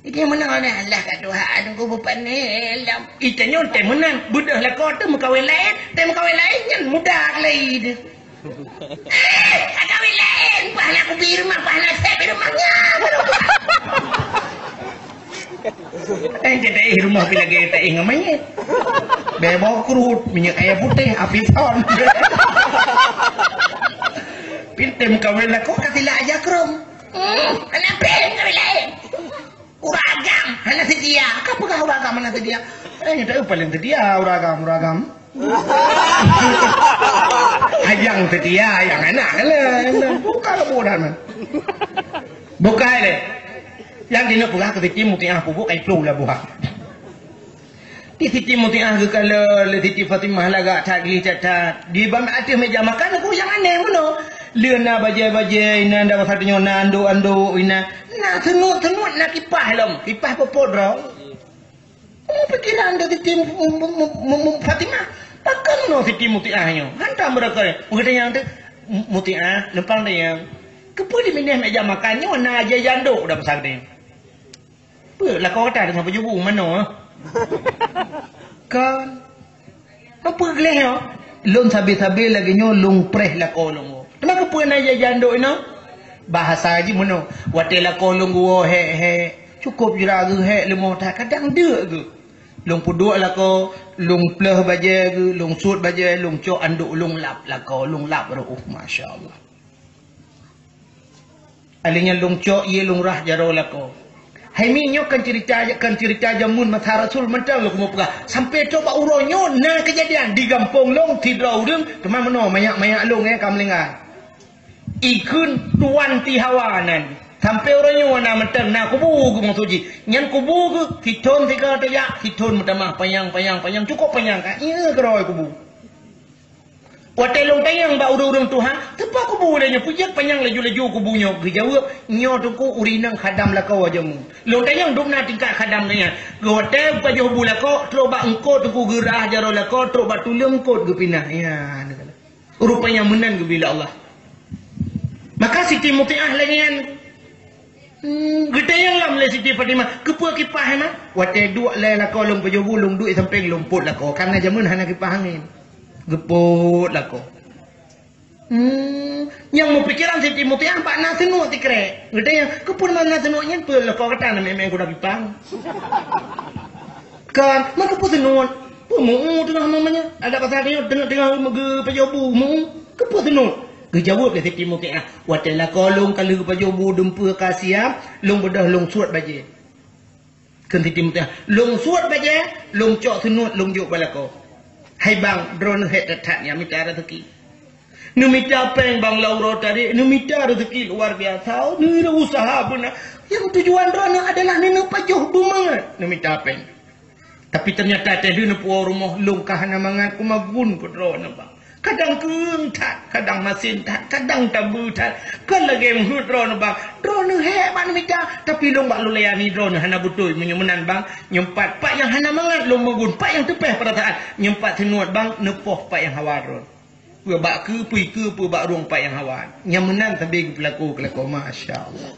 Jadi meunan, alah ka Tuhan, ku beupané lom. Ih, tanyoe teuh meunan, beudôh lakoe teuh meukawen laén, teuh meukawen laén nyan muda lé teuh. Eh, ka kawen laén, pahala kubi rumoh, pahala sép rumoh nyan. Eh, jadi rumoh pi lagèe taéh ngon manyét. Bèe bôh kruet, minyeuk kayèe putéh, api phon. Pih teuh meukawen lakoe ka sila aja krom. Hmm, anak pih kawen laén. Ureueng agam hana seutia. Ka peugah ureueng agam hana seutia? Eh, nyoe paleng seutia ureueng agam, ureueng agam. Ajang seutia, nyang anak lah. Bukan boh dah, man. Bukan lé. Nyang keuneuk peugah keu Siti Mutiah peubuet kai ploh lah buah. Di Siti Mutiah geukalon lé Siti Fatimah lagak that gleh that-that. Di bak ateueh meuja makan, aku nyang aneh meunoe. Lé na bajèe-bajèe inan, dan masa nyoe na andôk-andôk inan. Na seunuet-seunuet, na kipah lom, kipah peuphot droe. Peue pikiran di Siti Mu-, Mu-, Mu-, Mu-, Mu-, Fatimah? Pakon meunoe Siti Mutiah nyoe? Hantom beureukat. Peugah nyang teuh, Mutiah, lumpang teuh nyang. Keupeue di binéh meuja makan nyoe na jai jandôk dah pasal teuh? Peue lakoe gata deungon pajoh bu manoe? Kan? Peue gleh nyoe? Lôn sabe-sabe lagèe nyoe lôn preh lakoe lôn woe. Teuma keupeue na jai jandôk inoe? Bahasa jih meunoe. Watèe lakoe lôn geuwoe hék-hék, cukôp jih rageu hék leumo that, kadang deuk geuh. Lôn peuduek lakoe, lôn pleuh bajèe geuh, lôn suet bajèe, lôn cok andôk, lôn lap lakoe, lôn lap reuôh, masya Allah. Alèh nyan lôn cok ié lôn rhah jaroe lakoe. Hai mi, nyoe kan ceurita, kan ceurita jameun masa Rasul mantong lôn keumeung peugah. Sampoe trok bak uroe nyoe na keujadian di gampông lôn sidroe ureueng teuma meunoe manyak-manyak lôn, eh, ka meuninggai. Ikheun Tuan Tihawa nan. Sampoe uroe nyoe na mantong na kubu geuh maksud jih. Nyan kubu geuh sithon sigoe tajak, sithon meutamah panyang, panyang, panyang, cukôp panyang ka. Ié keudroe kubu. Watèe lôn tanyong bak ureueng-ureueng tuha, "Teupeue kubu lé nyoe, peue jeuet panyang laju-laju kubu nyoe?" Geujaweueb, "Nyoe Teungku ureueng inong khadam lakoe jameun." Lôn tanyong dum na tingkat khadam nyan. Geuh watèe pajoh bu lakoe, trok bak eungkôt Teungku geurhah jaroe lakoe, trok bak tuleueng eungkôt geupinah. Ya, rupanya meunan geubri lé Allah. Maka Siti Mutiah lagèe nyan. Hmm, geutanyong lom lé Siti Fatimah, "Keupeue kipah, Mak?" "Watèe duek lé lakoe lôn pajoh bu, lôn duek sampéng lôn pôt lakoe, kareuna jameun hana kipah angén." Geupôt lakoe. Hmm, nyang meupikeran Siti Mutiah bak na seunuet sikrek. Geutanyong, "Keupeue na seunuet nyan, peue lakoe gata na mè-mè kuda kipah?" Kan, meukeupeu seunuet. Peumu'u teungoh namanya. Adak pasal nyoe teungoh-teungoh meugeupeujoh bu mu'u. Keupeu seunuet? Geujaweueb lé Siti Mutiah, "Watèe lakoe lôn ka lheueh geupajoh bu dumpeue ka siab, lôn beudôh lôn suet bajèe." Kheun Siti Mutiah, "Lôn suet bajèe, lôn cok seunuet, lôn jok bak lakoe." Hai bang, droeneuh hék that-that nyang mita raseuki. Neumita péng bang lam uroe tadi, neumita raseuki luar biasa, neuusaha beuna. Nyang tujuan droeneuh adalah neuneuk pajoh bu mangat, neumita péng. Tapi teunyata teuh lheueh neupuwoe rumoh, lôn ka hana mangat kumagun keu droeneuh bang. Kadang keueng that, kadang masen that, kadang tabeue that. Kon lagèe meuheuet droeneuh bang. Droeneuh hék bak neumita, tapi lôn bak lôn layani droeneuh hana beutôi meunyoe meunan bang. Nyoe pat, pat nyang hana mangat lôn magun, pat nyang teupéh peurasaan. Nyoe pat seunuet bang, neupoh pat nyang hawa droeneuh. Peue bak keue, peue ikeue, peue bak rueng pat nyang hawa. Nyang meunan sabe geupeulaku keu lakoe, masya Allah.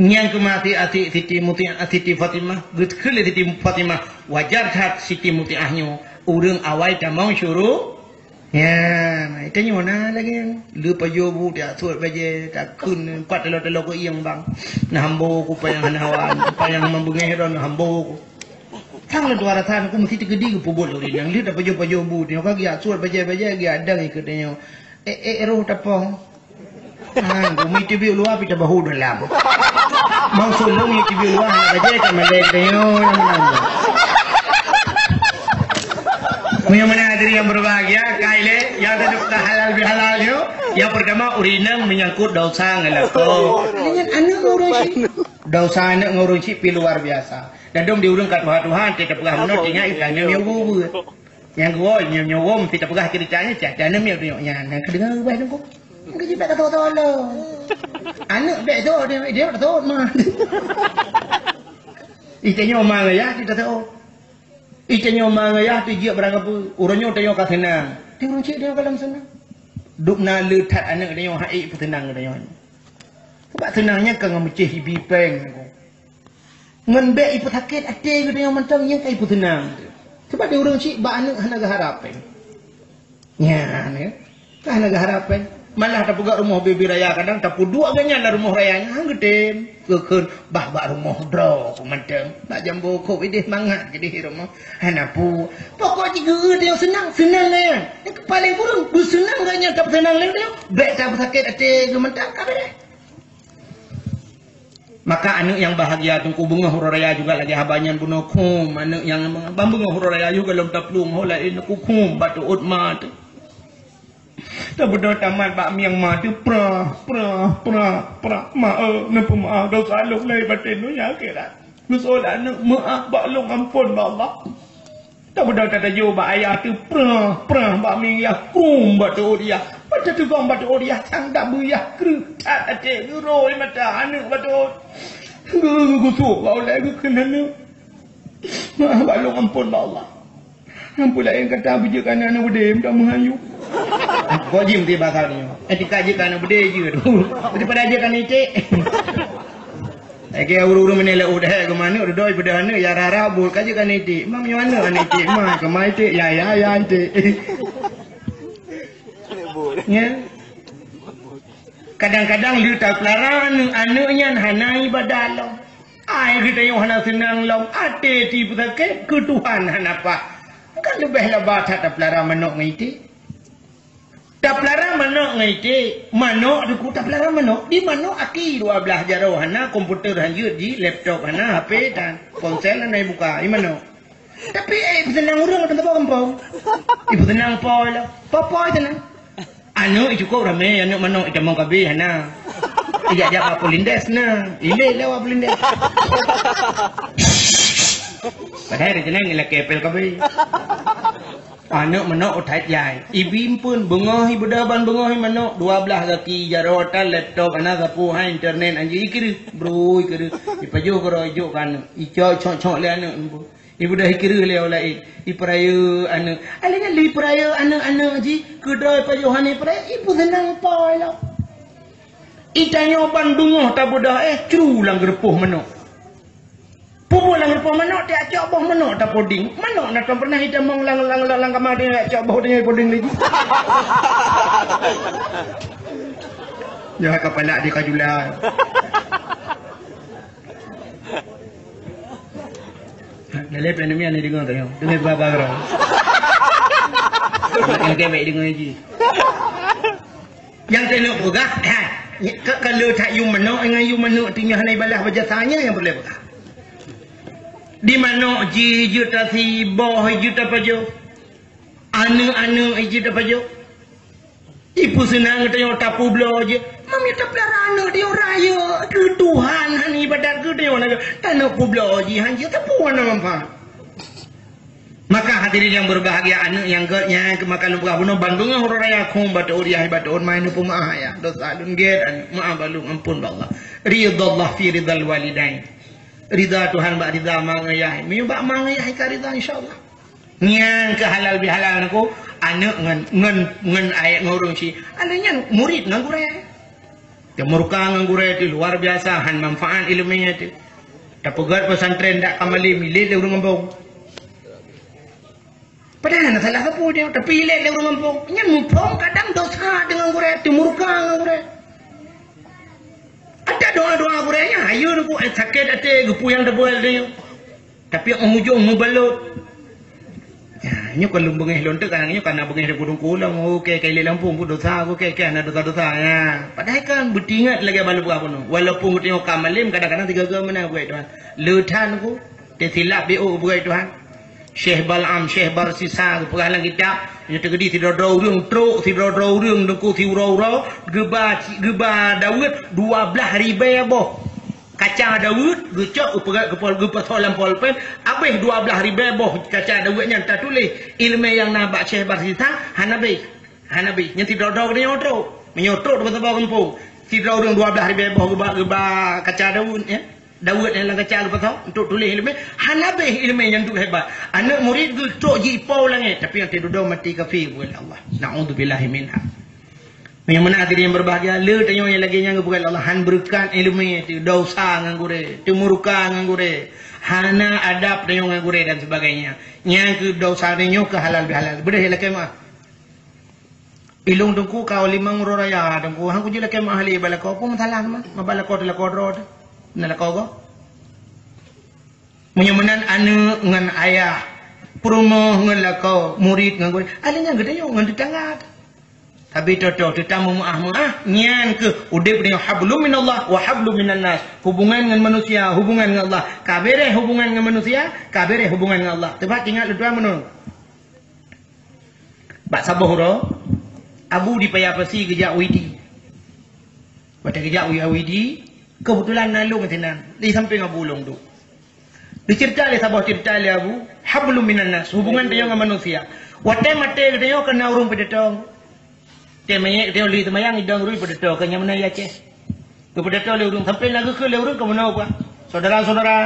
Nyang keumaté até Siti Mutiah, Siti Fatimah, geukheun lé Siti Fatimah, wajar that Siti Mutiah nyoe ureueng awai tamong syuru. Ya, tanyoe na lagèe nyan. Lheueh pajoh bu, tajak suet bajèe, takheun, pat talo-talo keu ieng bang. Neuhambo ku panyang hana hawa, panyang meubungéh droe neuhambo ku. Sang lôn tuha rasa, ku meusti teukeudi geupeubuet lé ureueng nyang lheueh tapajoh-pajoh bu, nyoe ka geujak suet bajèe-bajèe, geujak dang ikot tanyoe. Eh, eh, roh tapong. Ah, bumi teubiet luwa pih tabahu dalam. Maksud lôn teubiet luwa hana bajèe ka malèe tanyoe nyang meunan. Meunyoe meunan hadirin yang berbahagia, kai lé, nyang teuka halal bihalal nyoe. Yang pertama, ureueng inong menyangkut dosa ngon lakoe. Nyan aneuk ureueng chik. Dosa aneuk ngon ureueng chik pih luar biasa. Ladôm di ureueng ka tuha-tuha, teuka peugah meunoe, tinggai ka nyoe-nyoe geuh. Nyang geuwoe, nyoe-nyoe geuh, meusti tapeugah ceurita nyan, cak, cak, nyoe-nyoe nyan, nyang keudeungoe ubah nungku. Geujibak ka tho-tho lom. Aneuk bèk tho, dia, dia bèk tho, ma. Ih, tanyoe ma ngon yah, dia tho. Ih, tanyoe ma ngon yah, dia jeuet barang kapeue. Uroe nyoe tanyoe ka seunang. Di ureueng chik tanyoe ka lom seunang. Dum na le that aneuk tanyoe, hai peuseunang tanyoe. Sabab seunang nyan ka ngon meucéh ibi péng nungku. Ngon bék ipeusakét até geutanyoe mantong nyang ka ipeuseunang. Sebab di ureuëng chik bak aneuëk hana geuharab péng. Nyan, ya. Ka hana geuharab péng. Malah tapeugah rumoh bi-bi raya kadang tapeuduek geuh nyan lam rumoh raya nyan han geutem. Geukheun bah bak rumoh droe mantong. Bak jambo kop idéh mangat keudéh rumoh. Hana pu. Pokok jih geutanyoe seunang, seunang nyan. Nyang paléng kureueng beuseunang geuh nyan tapeuseunang lé geutanyoe. Bék tapeusakét até geuh mantong ka beureh. Maka aneuëk nyang bahagia teungku beungoh uroe raya juga lagée haba nyan bunoe khum. Aneuëk nyang ban beungoh uroe raya juga lom taplueng ho laén ku khum bak teuôt ma teuh. Tabeudôh tamat bak mieng ma teuh prah, prah, prah, prah. Ma, eh, neupeumaaf dosa lôn lahé batén donya akhirat. Geuseuôt aneuëk meuáh bak lôn ampôn bak Allah. Tabeudôh tatajoh bak ayah teuh prah, prah bak mieng yah krum bak teuôt yah. Bak teuteugong bak teuôt yah sang dak beuyah kreueh that até geurôi mata aneuëk bak teuôt. Geu-, geugusôk bak ulée geukheun aneuëk. Meuáh bak lôn ampôn bak Allah. Ampôn laén kata beujeuet keu aneuëk beudé meudah meuhayu. Kok jim ti basa nyoe. Eh, tika jeuet keu aneuëk beudé jeuet. Daripada jeuet keu aneuëk iték. Lagée ureuëng-ureuëng meunilai udeh keu manok dudoe peudeuh aneuëk ya rara buet ka jeuet keu aneuëk iték. Mam nyoe aneuëk aneuëk iték ma keu ma iték ya ya ya iték. Ya. Kadang-kadang lé tapeulara aneuëk-aneuëk nyan hana ibadah lom. Ai geutanyoe hana seunang lom, até tipeusakét keu Tuhan hana paih. Ka leubeh laba that tapeulara manok ngon iték. Tapeulara manok ngon iték, manok teuku tapeulara manok. Di manok aki dua blaih jaroe hana, komputer han jeuet jih, laptop hana, H P tan, ponsel hana ibuka, i manok. Tapi, eh, peuseunang ureuëng lam saboh gampông. Ipeuseunang po lom. Po-po seunang. Aneuëk icukôp ramé, aneuëk manok itamong kabeh hana. Ijak-jak bak Polindes na. Ilé lewat Polindes. Padahai rencana ngon lakée pel kabeh. Aneuëk manok utai jai. Ibi eumpeuen beungoh ibeudôh ban beungoh manok, dua blaih gaki jaroe tan laptop hana sapeue hai internet anjing ikreueh. Brui kreueh. Ipajoh keudroe ijok keu aneuëk. Icok cok-cok lé aneuëk eumpeuen. Ibeudôh ikreueh lé awak laén. Ipeurayeuk aneuëk. Alèh nyan lé ipeurayeuk aneuëk-aneuëk jih. Keudroe ipajoh hana ipeurayeuk. Ipeuseunang po lom. Itanyoe ban beungoh tabeudôh eh cru lam geureupôh manok. Puboh lam rupa manok, tiak cok boh manok tapoding. Manok na tom pernah itamong lang, lang, lang, lang kama dia cok boh dia poding lagi. Ya, kepala dia kajula. Dalam pandemi ni dengar tu, dengar baba kau. Nak kena kebek dengar lagi. Nyang keuneuk peugah, ha, ka, ka le that yum manok ngon yum manok tu nyan hana ibalah bak jasa nyan nyang peureulée peugah. Di manok jih jeuet tasiboh, jeuet tapajoh. Aneuëk-aneuëk jeuet tapajoh. Ipeuseunang geutanyoe tapeubloe jih. Meunyoe tapeulara aneuëk tanyoe rayeuk keu Tuhan, hana ibadat keu tanyoe, tanyoe peubloe jih han jeuet sapeue na manfaat. Maka hadirin yang berbahagia, aneuëk nyang gét nyan keumakan lôn peugah bunoe ban beungoh uroe raya khong bak teuôt yah, bak teuôt ma neupeumaáh yah. Dosa lôn gét aneuëk, maáh bak lôn, ampôn bak Allah. Ridallah fi ridal walidain. Rida Tuhan bak rida ma ngon yah. Meunyoe bak ma ngon yah ka rida insya Allah. Nyang keu halal bihalal nyan ku aneuëk ngon, ngon, ngon ayah ngon ureuëng chik. Aneuëk nyan murit ngon gurée. Teumurka ngon gurée teuh luar biasa, han manfaat iéleumé teuh. Tapeugét pesantren dak ka malem, ilét lé ureuëng gampông. Padahai hana salah sapeue dia, tapi ilét lé ureuëng gampông. Nyan muphom kadang dosa deungon gurée, teumurka ngon gurée. Ada doa-doa gurée nyan, ayo nunggu sakét até, geupeu nyang teubuai dia. Tapi óh ujong meubalot. Ya, nyoe kon lôn beungéh lôn teuk, nyoe kana beungéh lôn kudung kulong, oke, kai lé lampung pun dosa, oke, ke hana dosa-dosa. Ya, padahai kan beutingat lagée balu buah bunoe. Walaupun geutanyoe ka malem, kadang-kadang tiga-tiga meunan buet Tuhan. Le that ku, teusilap di oh buet Tuhan. Syekh Bal'am, Syekh Barsisa, geupeugah lam kitab, nyoe teugeudi sidroe-droe ureuëng trok, sidroe-droe ureuëng deungku siuroe-uroe, geuba, geuba daweuet dua blaih ribée boh. Kaca daweuet geucok geupeugét geupol-, geupasoe lam polpen, abéh dua blaih ribée boh kaca daweuet nyan tatuléh iéleumé nyang na bak Syekh Barsisa, hana abéh. Hana abéh. Nyan sidroe-droe geutanyoe trok. Meunyoe trok dua saboh gampông, sidroe ureuëng dua blaih ribée boh geuba, geuba kaca daweuet, ya. Daweuet nyang lam kaca geupasoe untuk tuléh iéleumé, hana abéh iéleumé nyang duek hebat. Aneuëk murit geutrok jipo u langét, tapi nyang teududoe maté kafé buet Allah. Naudzubillahi minha. Meunyoe meunan hadirin yang berbahagia, le tanyoe nyang lagèe nyan geupeugah lé Allah, han beureukat ileumèe, teu dosa ngon gurèe, teu murka ngon gurèe, hana adab tanyoe ngon gurèe dan sebagainya. Nyan keuh dosa tanyoe keu halal bihalal. Beudôh lakèe meu'ah. Ilôn teungku ka limong uroe raya teungku, han kujeuet lakèe meu'ah lé bak lakoe, peue masalah teuma? Bak lakoe teu lakoe droe teu. Na lakoe gob. Meunyoe meunan aneuk ngon ayah, peurumoh ngon lakoe, murit ngon gurèe, alèh nyan geutanyoe ngon teutangga. Tapi toe-toe teutamong meu'ah-meu'ah, nyan keuh udép nyoe hablum minallah wa hablum minan nas. Hubungan ngon manusia, hubungan ngon Allah. Ka bèrèh hubungan ngon manusia, ka bèrèh hubungan ngon Allah. Teubat ingat lôn tuan meunurot. Bak saboh uroe, Abu di Paya Pasi geujak u Idi. Watèe geujak u Idi, keubeutulan na lôn sinan, di sampéng Abu lôn duek. Diceurita lé saboh ceurita lé Abu, hablum minan nas, hubungan tanyoe ngon manusia. Watèe maté geutanyoe ka na ureueng peudeutoe. Watèe manyét geutanyoe lheuh seumayang, idong ureueng peudeutoe, ka nyan meunan i Aceh. Geupeudeutoe lé ureueng, sampoe na geukheun lé ureueng keunoe peue. Syedara-syedara,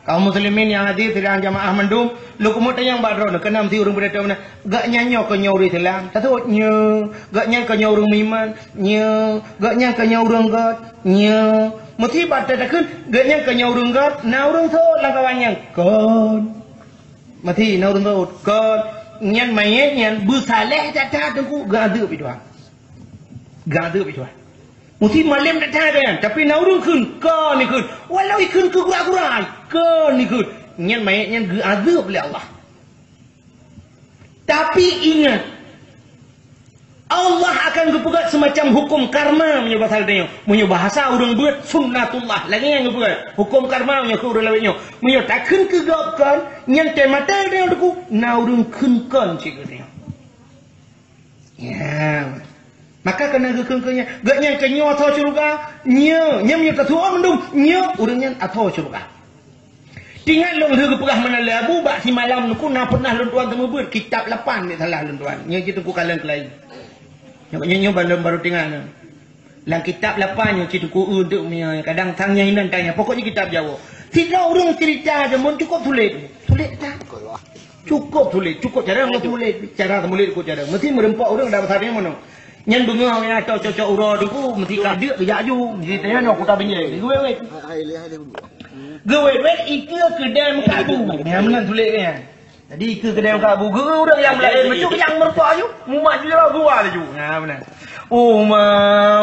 kaum muslimin nyang hadir sidang jamaah mandum, lôn keumeung tanyong bak droeneuh, keunan meusti ureueng peudeutoe meunan. Gobnyan nyoe keuh nyoe ureueng Islam, tateuôt nyoe, gobnyan keuh nyoe ureueng meuiman, nyoe, gobnyan keuh nyoe ureueng göt, nyoe. Meusti bak takheun, gobnyan keuh nyoe ureueng göt, na ureueng seuôt lam kawan nyan, kon. Meusti na ureueng seuôt, kon. Nyan manyét nyan beusaléh that-that teungku, geuazeub lé Tuhan. Geuazeub lé Tuhan. Meusti malém that-that nyan, tapi na ureueng kheun, kon ikheun. Walau ikheun keu gura-gura, kon ikheun. Nyan manyét nyan geuazeub lé Allah. Tapi ingat, Allah akan geupeugét seumacam huköm karma meunyoe bahasa geutanyoe. Meunyoe bahasa ureueng beuet, sunnatullah. Lagèe nyan geupeugét. Huköm karma meunyoe keu ureueng lawét nyoe. Meunyoe takheun keu gob kon, nyan watèe maté geutanyoe teungku, na ureueng kheun kon cit geutanyoe. Ya. Maka keunan geukheun keu nyan, gobnyan keuh nyoe ateuh syeuruga, nyoe, nyan meunyoe tateuôt mandum, nyoe ureueng nyan ateuh syeuruga. Teuingat lôn lheueh geupeugah meunan lé Abu, bak simalam teungku na pernah lôn tuan teumeubeuet kitab lapan, bèk salah lôn tuan. Nyoe cit teungku kalon keulayi. Nyoe, nyoe, nyoe baru, baru teuingat nyoe. Lam kitab lapan nyoe cit teungku eu teuk meunyoe, kadang sang nyan inan tanya. Pokoknya kitab Jawoe. Sidroe ureueng ceurita jameun cukôp sulet. Sulet that. Cukôp sulet, cukôp carông sulet. Cara sulet cukôp carông. Meusti meureumpok ureueng dak bahasa nyoe meunoe. Nyan beungoh nyan ateuh cocok uroe teungku, meusti ka deuk geujak aju. Jadi tanya nyoe kuta binjai. Geuwét-wét. Geuwét-wét ikeue keudè meukabu. Nyan meunan sulet nyan. Jadi ikeue keudè meukabu. Geu ureueng nyang laén meucue nyang meureumpok aju. Mumat jih gua laju. Nyan meunan. Oh ma,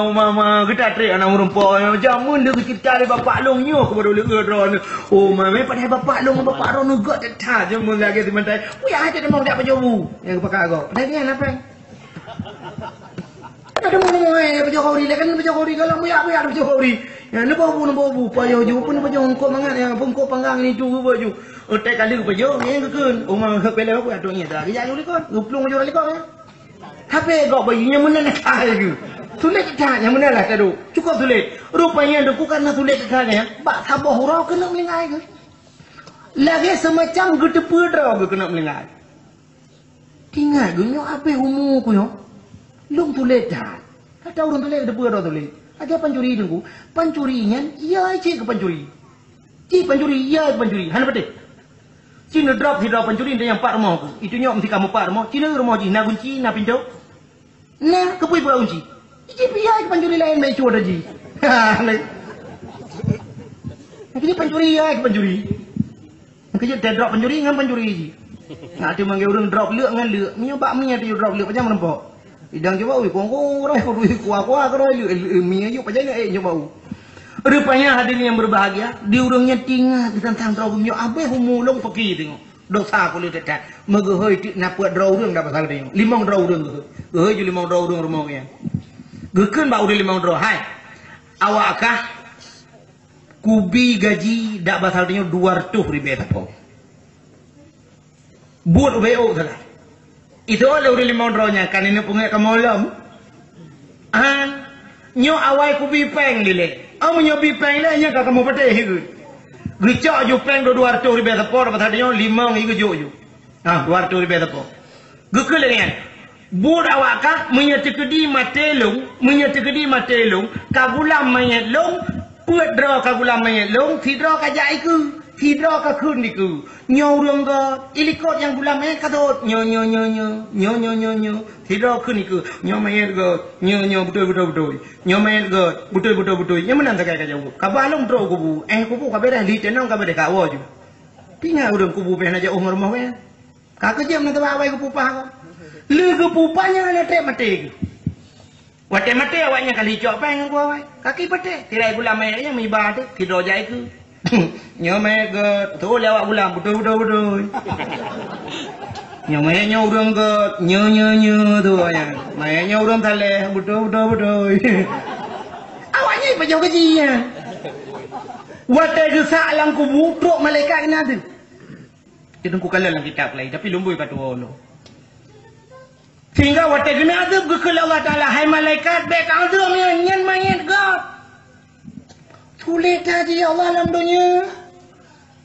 oh ma, ma, geuta trép aneuk meureumpok. Jameun deuh geuceurita lé bapak lôn nyoe keu baru leueu droeneuh. Oh ma, mé padahai bapak lôn ngon bapak droeneuh gèt that jameun lagèe simantai. Puyah hana teumong jak pajoh bu. Nyang geupakat gob. Padahai nyan apa? Ada teumong-teumong, eh, pajoh khauri, kan pajoh khauri, kalau muyak-muyak pajoh khauri. Ya, neuboh bu, neuboh bu, pajoh ju, pun pajoh eungkôt mangat, ya, pun eungkôt panggang ni tu, bu ju. Otai kali pajoh, ya, geukheun. Uma pela aku, aduh, ya, dah, ya, likot, geuplueng ju likot, ya. Tapi gob bayi, nyang meunan lah, tu. Sulet that, nyang meunan lah, tadu. Cukôp sulet. Rupanya, tu, karena sulet that, ya. Bak saboh uroe keuneuk meuninggai keuh. Lagèe seumacam geuteupeue droe keuh keuneuk meuninggai. Teuingat geuh nyoe abéh umu keuh nyoe. Lôn sulet that. Ata ureueng sulet teupeue droe sulet. Lagèe pancuri teungku. Pancuri nyan, iya cit keu pancuri. Cit pancuri, iya keu pancuri. Hana patéh. Cit neudrop sidroe pancuri, nyan pat rumoh keuh. Itu nyoe meusti ka meupat rumoh. Cit na rumoh jih, na gunci, na pintoe. Na, keupeue peugah gunci. Jih pih iya keu pancuri laén, meucue ata jih. Ha, laén. Keu jih pancuri iya keu pancuri. Keu jih teuh drop pancuri ngon pancuri jih. Nah, tu manggil ureueng drop leuk ngon leuk. Meunyoe bak mi tu drop leuk, pajan meureumpok. Idang cuba, ui, kong, kong, roi, kong, ui, kuah, kuah, kong, roi, leuk, leuk, mi ayu, pajan leuk, eh, cuba, u. Rupanya hadirin yang berbahagia, di ureueng nyan teuingat teuntang droe nyoe abéh umu lôn peuki teungoh. Dosa keu lé that-that. Meugeuhôi teuk na peuet droe ureueng dak pasal nyoe. Limong droe ureueng geuhôi. Geuhôi ju limong droe ureueng rumoh nyan. Geukheun bak ureueng limong droe, "Hai, awak kah kubi gaji dak pasal nyoe dua reutôh ribèe sapo." Buet ubé ôk sagai. Itu lé ureueng limong droe nyan kan inong peungéh kamoe lom. Ah, nyoe awai kubi péng dilèe. Oh, meunyoe bi péng lé, nyan ka kamoe patéh, geuh. Geucok ju péng dua reutôh ribèe sapo, dapat sapeue nyoe limong i geujok ju. Ah, dua reutôh ribèe sapo. Geukheun lé nyan. Buet awak kah, meunyoe teukeudi maté lôn, meunyoe teukeudi maté lôn, ka gulam manyét lôn, peuet droe ka gulam manyét lôn, sidroe ka jak ikeue. Sidroe ka kheun dikeue, "Nyoe ureuëng göt." Ilikot nyang gulam, eh, ka thot, "Nyoe, nyoe, nyoe, nyoe, nyoe, nyoe, nyoe, nyoe." Sidroe kheun dikeue, "Nyoe manyét göt." "Nyoe, nyoe, beutôi, beutôi, beutôi." "Nyoe manyét göt." "Beutôi, beutôi, beutôi." Nyoe meunan sagai ka jaweueb. Ka ba lom trok u kubu. Eh, kubu ka beureh, li teunong ka beureh, ka woe ju. Tinggai ureuëng kubu beh na jaweueb ngon rumoh beh. Ka keujeuet meunan teuba awai geupupah ko. Lé geupupah nyan hana treb maté geuh. Watée maté awaknyan ka licok péng ngon awai. Ka ki patéh, tirai gulam manyét nyan meuiba teuh, sidroe jak ikeue. "Nyoe manyét göt." Tho lé awak gulam, "Beutôi, beutôi, beutôi." "Nyoe manyét nyoe ureuëng göt." "Nyoe, nyoe, nyoe," tho awaknyan. "Manyét nyoe ureuëng saleh." "Beutôi, beutôi, beutôi." Awaknyan pajoh keuji nyan. Watée geusak lam kubu, trok malaikat keunan teuh. Teungku kalon lam kitab laén, tapi lôn bui ka tuwoe lôn. Sehingga watée geuna adeueb geukheun lé Allah Taala, "Hai malaikat, bék ka adeueb nyan, nyan manyét göt." Sulet that ji Allah lam donya.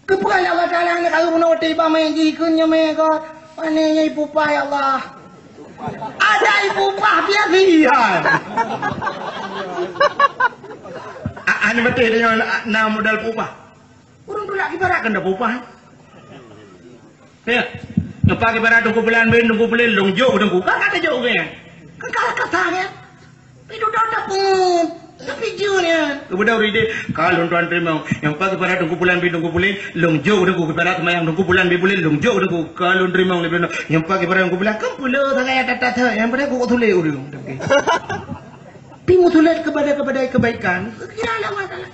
Keupeue lé Allah Taala hana ka bunoe watée iba manyét jih kheun nyoe manyét göt? Pane nyan ipupah, ya Allah. Ada ipupah biasa ihan. A-, hana beutôi tanyoe na, na modal pupah. Ureuëng tulak kibarat kan dah pupah. Ya. Nyoe pat kibarat Teungku Pulan bin Teungku Pulan lôn jok Teungku. Kan kata jok ke? Kan kalah kata ke? Pi dudoe tapeungeuet. Tapi jeuet nyan. Kemudian ureuëng idéh, "Ka lôn tuan teurimong." Nyoe pat kibarat Teungku Pulan bin Teungku Pulan lôn jok Teungku, kibarat seumayang Teungku Pulan bin Pulan lôn jok Teungku. "Ka lôn teurimong lé Teungku." Nyoe pat kibarat Teungku Pulan kan peuleueh sangat ya tata-tata. Nyang padahai kok sulet ureuëng. Pi meusulet kepada, kepada kebaikan. Kira Allah Taala.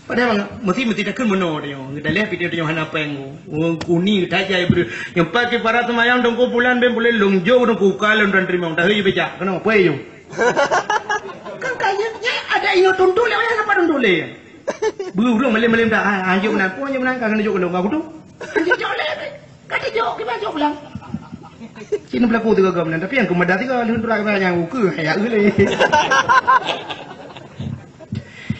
Padahai meusti, meusti takheun meunoe tanyoe. Daleh pih tanyoe hana péng. Ureuëng kuni tajai beude. Nyoe pat kibarat seumayang Teungku Pulan bin Pulan lôn jok Teungku ka lôn tuan teurimong. Dah yu becak. Keunoe, peue yu? Kan kaya, ya, ada ingat tuntuk lé, orang apa tuntuk lé? Beu ureuëng malem-malem dah, ah, anjuk meunan, peue anjuk meunan, ka keuneuk jok keu lôn, ka kutu. Anjuk jok lé. Ka teujok, kiban jok pulang. Cit na peulaku teuga gom nyan, tapi nyang keumeudeh teuga lheueh turak kiban nyang ukeue, ya, ulée.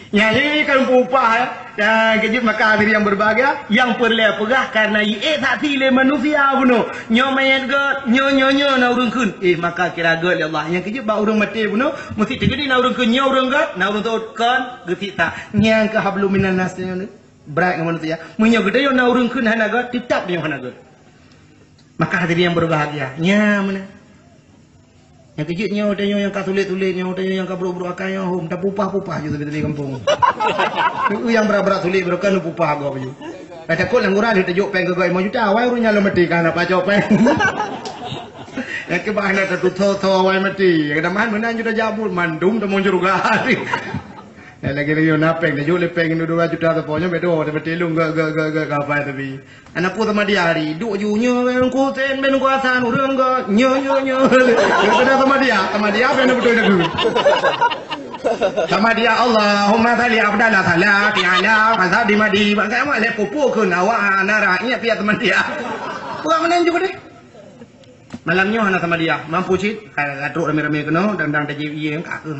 Nyan, nyan, nyan kan pupah, ya. Dan keujeuet maka hadirin yang berbahagia, nyang peureulée peugah karena jiék saksi lé manusia bunoe. Nyoe manyét göt, nyoe, nyoe, nyoe na ureuëng kheun. Eh, maka kira göt lé Allah. Nyang keujeuet bak ureuëng maté bunoe, meusti teukeudi na ureuëng kheun, nyoe ureuëng göt, na ureuëng seuôt kon geusiksa. Nyang keu hablum minan nas nyoe. Brat ngon manusia. Meunyoe geutanyoe na ureuëng kheun hana göt, teutab tanyoe hana göt. Maka hadirin yang berbahagia, nya meunan. Nyang keujeuet nyoe, tanyoe nyang ka sulet-sulet nyoe, tanyoe nyang ka brok-brok akai nyoe, hom tapupah-pupah ju sabe-sabe gampông. Nyang brat-brat sulet, barokon pupah gob ju. Ka takot lam urat tajok péng keu gob lima juta, wai ureuëng nyan lom maté ka hana pacok péng. Nyang keuba hana tatutoe-toe wai maté. Kadang meunan ju tajabut, mandum tamong syeuruga. Dan lagée-lagée na péng, tajok lé péng dua juta sapo nyoe, bedo, tapi tilung gak, gak, gak, gak, kapai tapi. Anak pu sama dia hari, duk ju nyoe, Teungku Husen, ben kuasa ureuëng gak, nyoe, nyoe, nyoe. Kena sama dia, sama dia, apa yang betul itu? Sama dia, Allahumma salli afdala salati ala Muhammad di Madi. Bangsa amat lé pupuk ke nawa, anak rakyat pihak sama dia. Kurang menang juga deh. Malam nyoe hana sama dia. Mampu cit, ka, ka trok ramé-ramé keunoe, dang-dang tajép ié, ka keuh.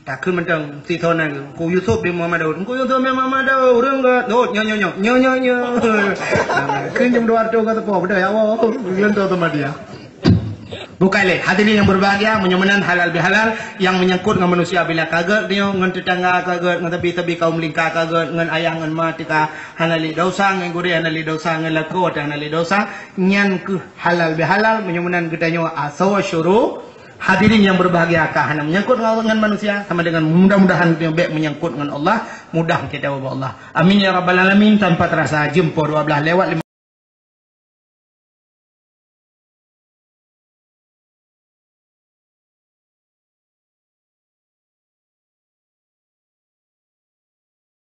Takheun mantong, si thon na, Teungku Yusuf bin Muhammad Daud. Teungku Yusuf bin Muhammad Daud, ureuëng gét. Daud, nyoe, nyoe, nyoe. Nyoe, nyoe, nyoe. Kheun jeuem dua ratus ka teupeu, beutôi, ya Allah. Leuntô sama dia. Bukai lé, hadirin yang berbahagia, meunyoe meunan halal bihalal, nyang menyangkut ngon manusia bila ka gét, nyoe ngon tetangga ka gét, ngon tabi-tabi kaum lingka ka gét, ngon ayah ngon ma teuka hana lé dosa, ngon gurée hana lé dosa, ngon lakoe hana lé dosa, nyan keuh halal bihalal, meunyoe meunan geutanyoe asoe syuruh. Hadirin yang berbahagia, ka hana menyangkut ngon, ngon manusia, sama dengan mudah-mudahan geutanyoe bék menyangkut ngon Allah, mudah kita ubak Allah. Amin ya rabbal alamin. Tanpa terasa jeuem poh dua belas lewat lima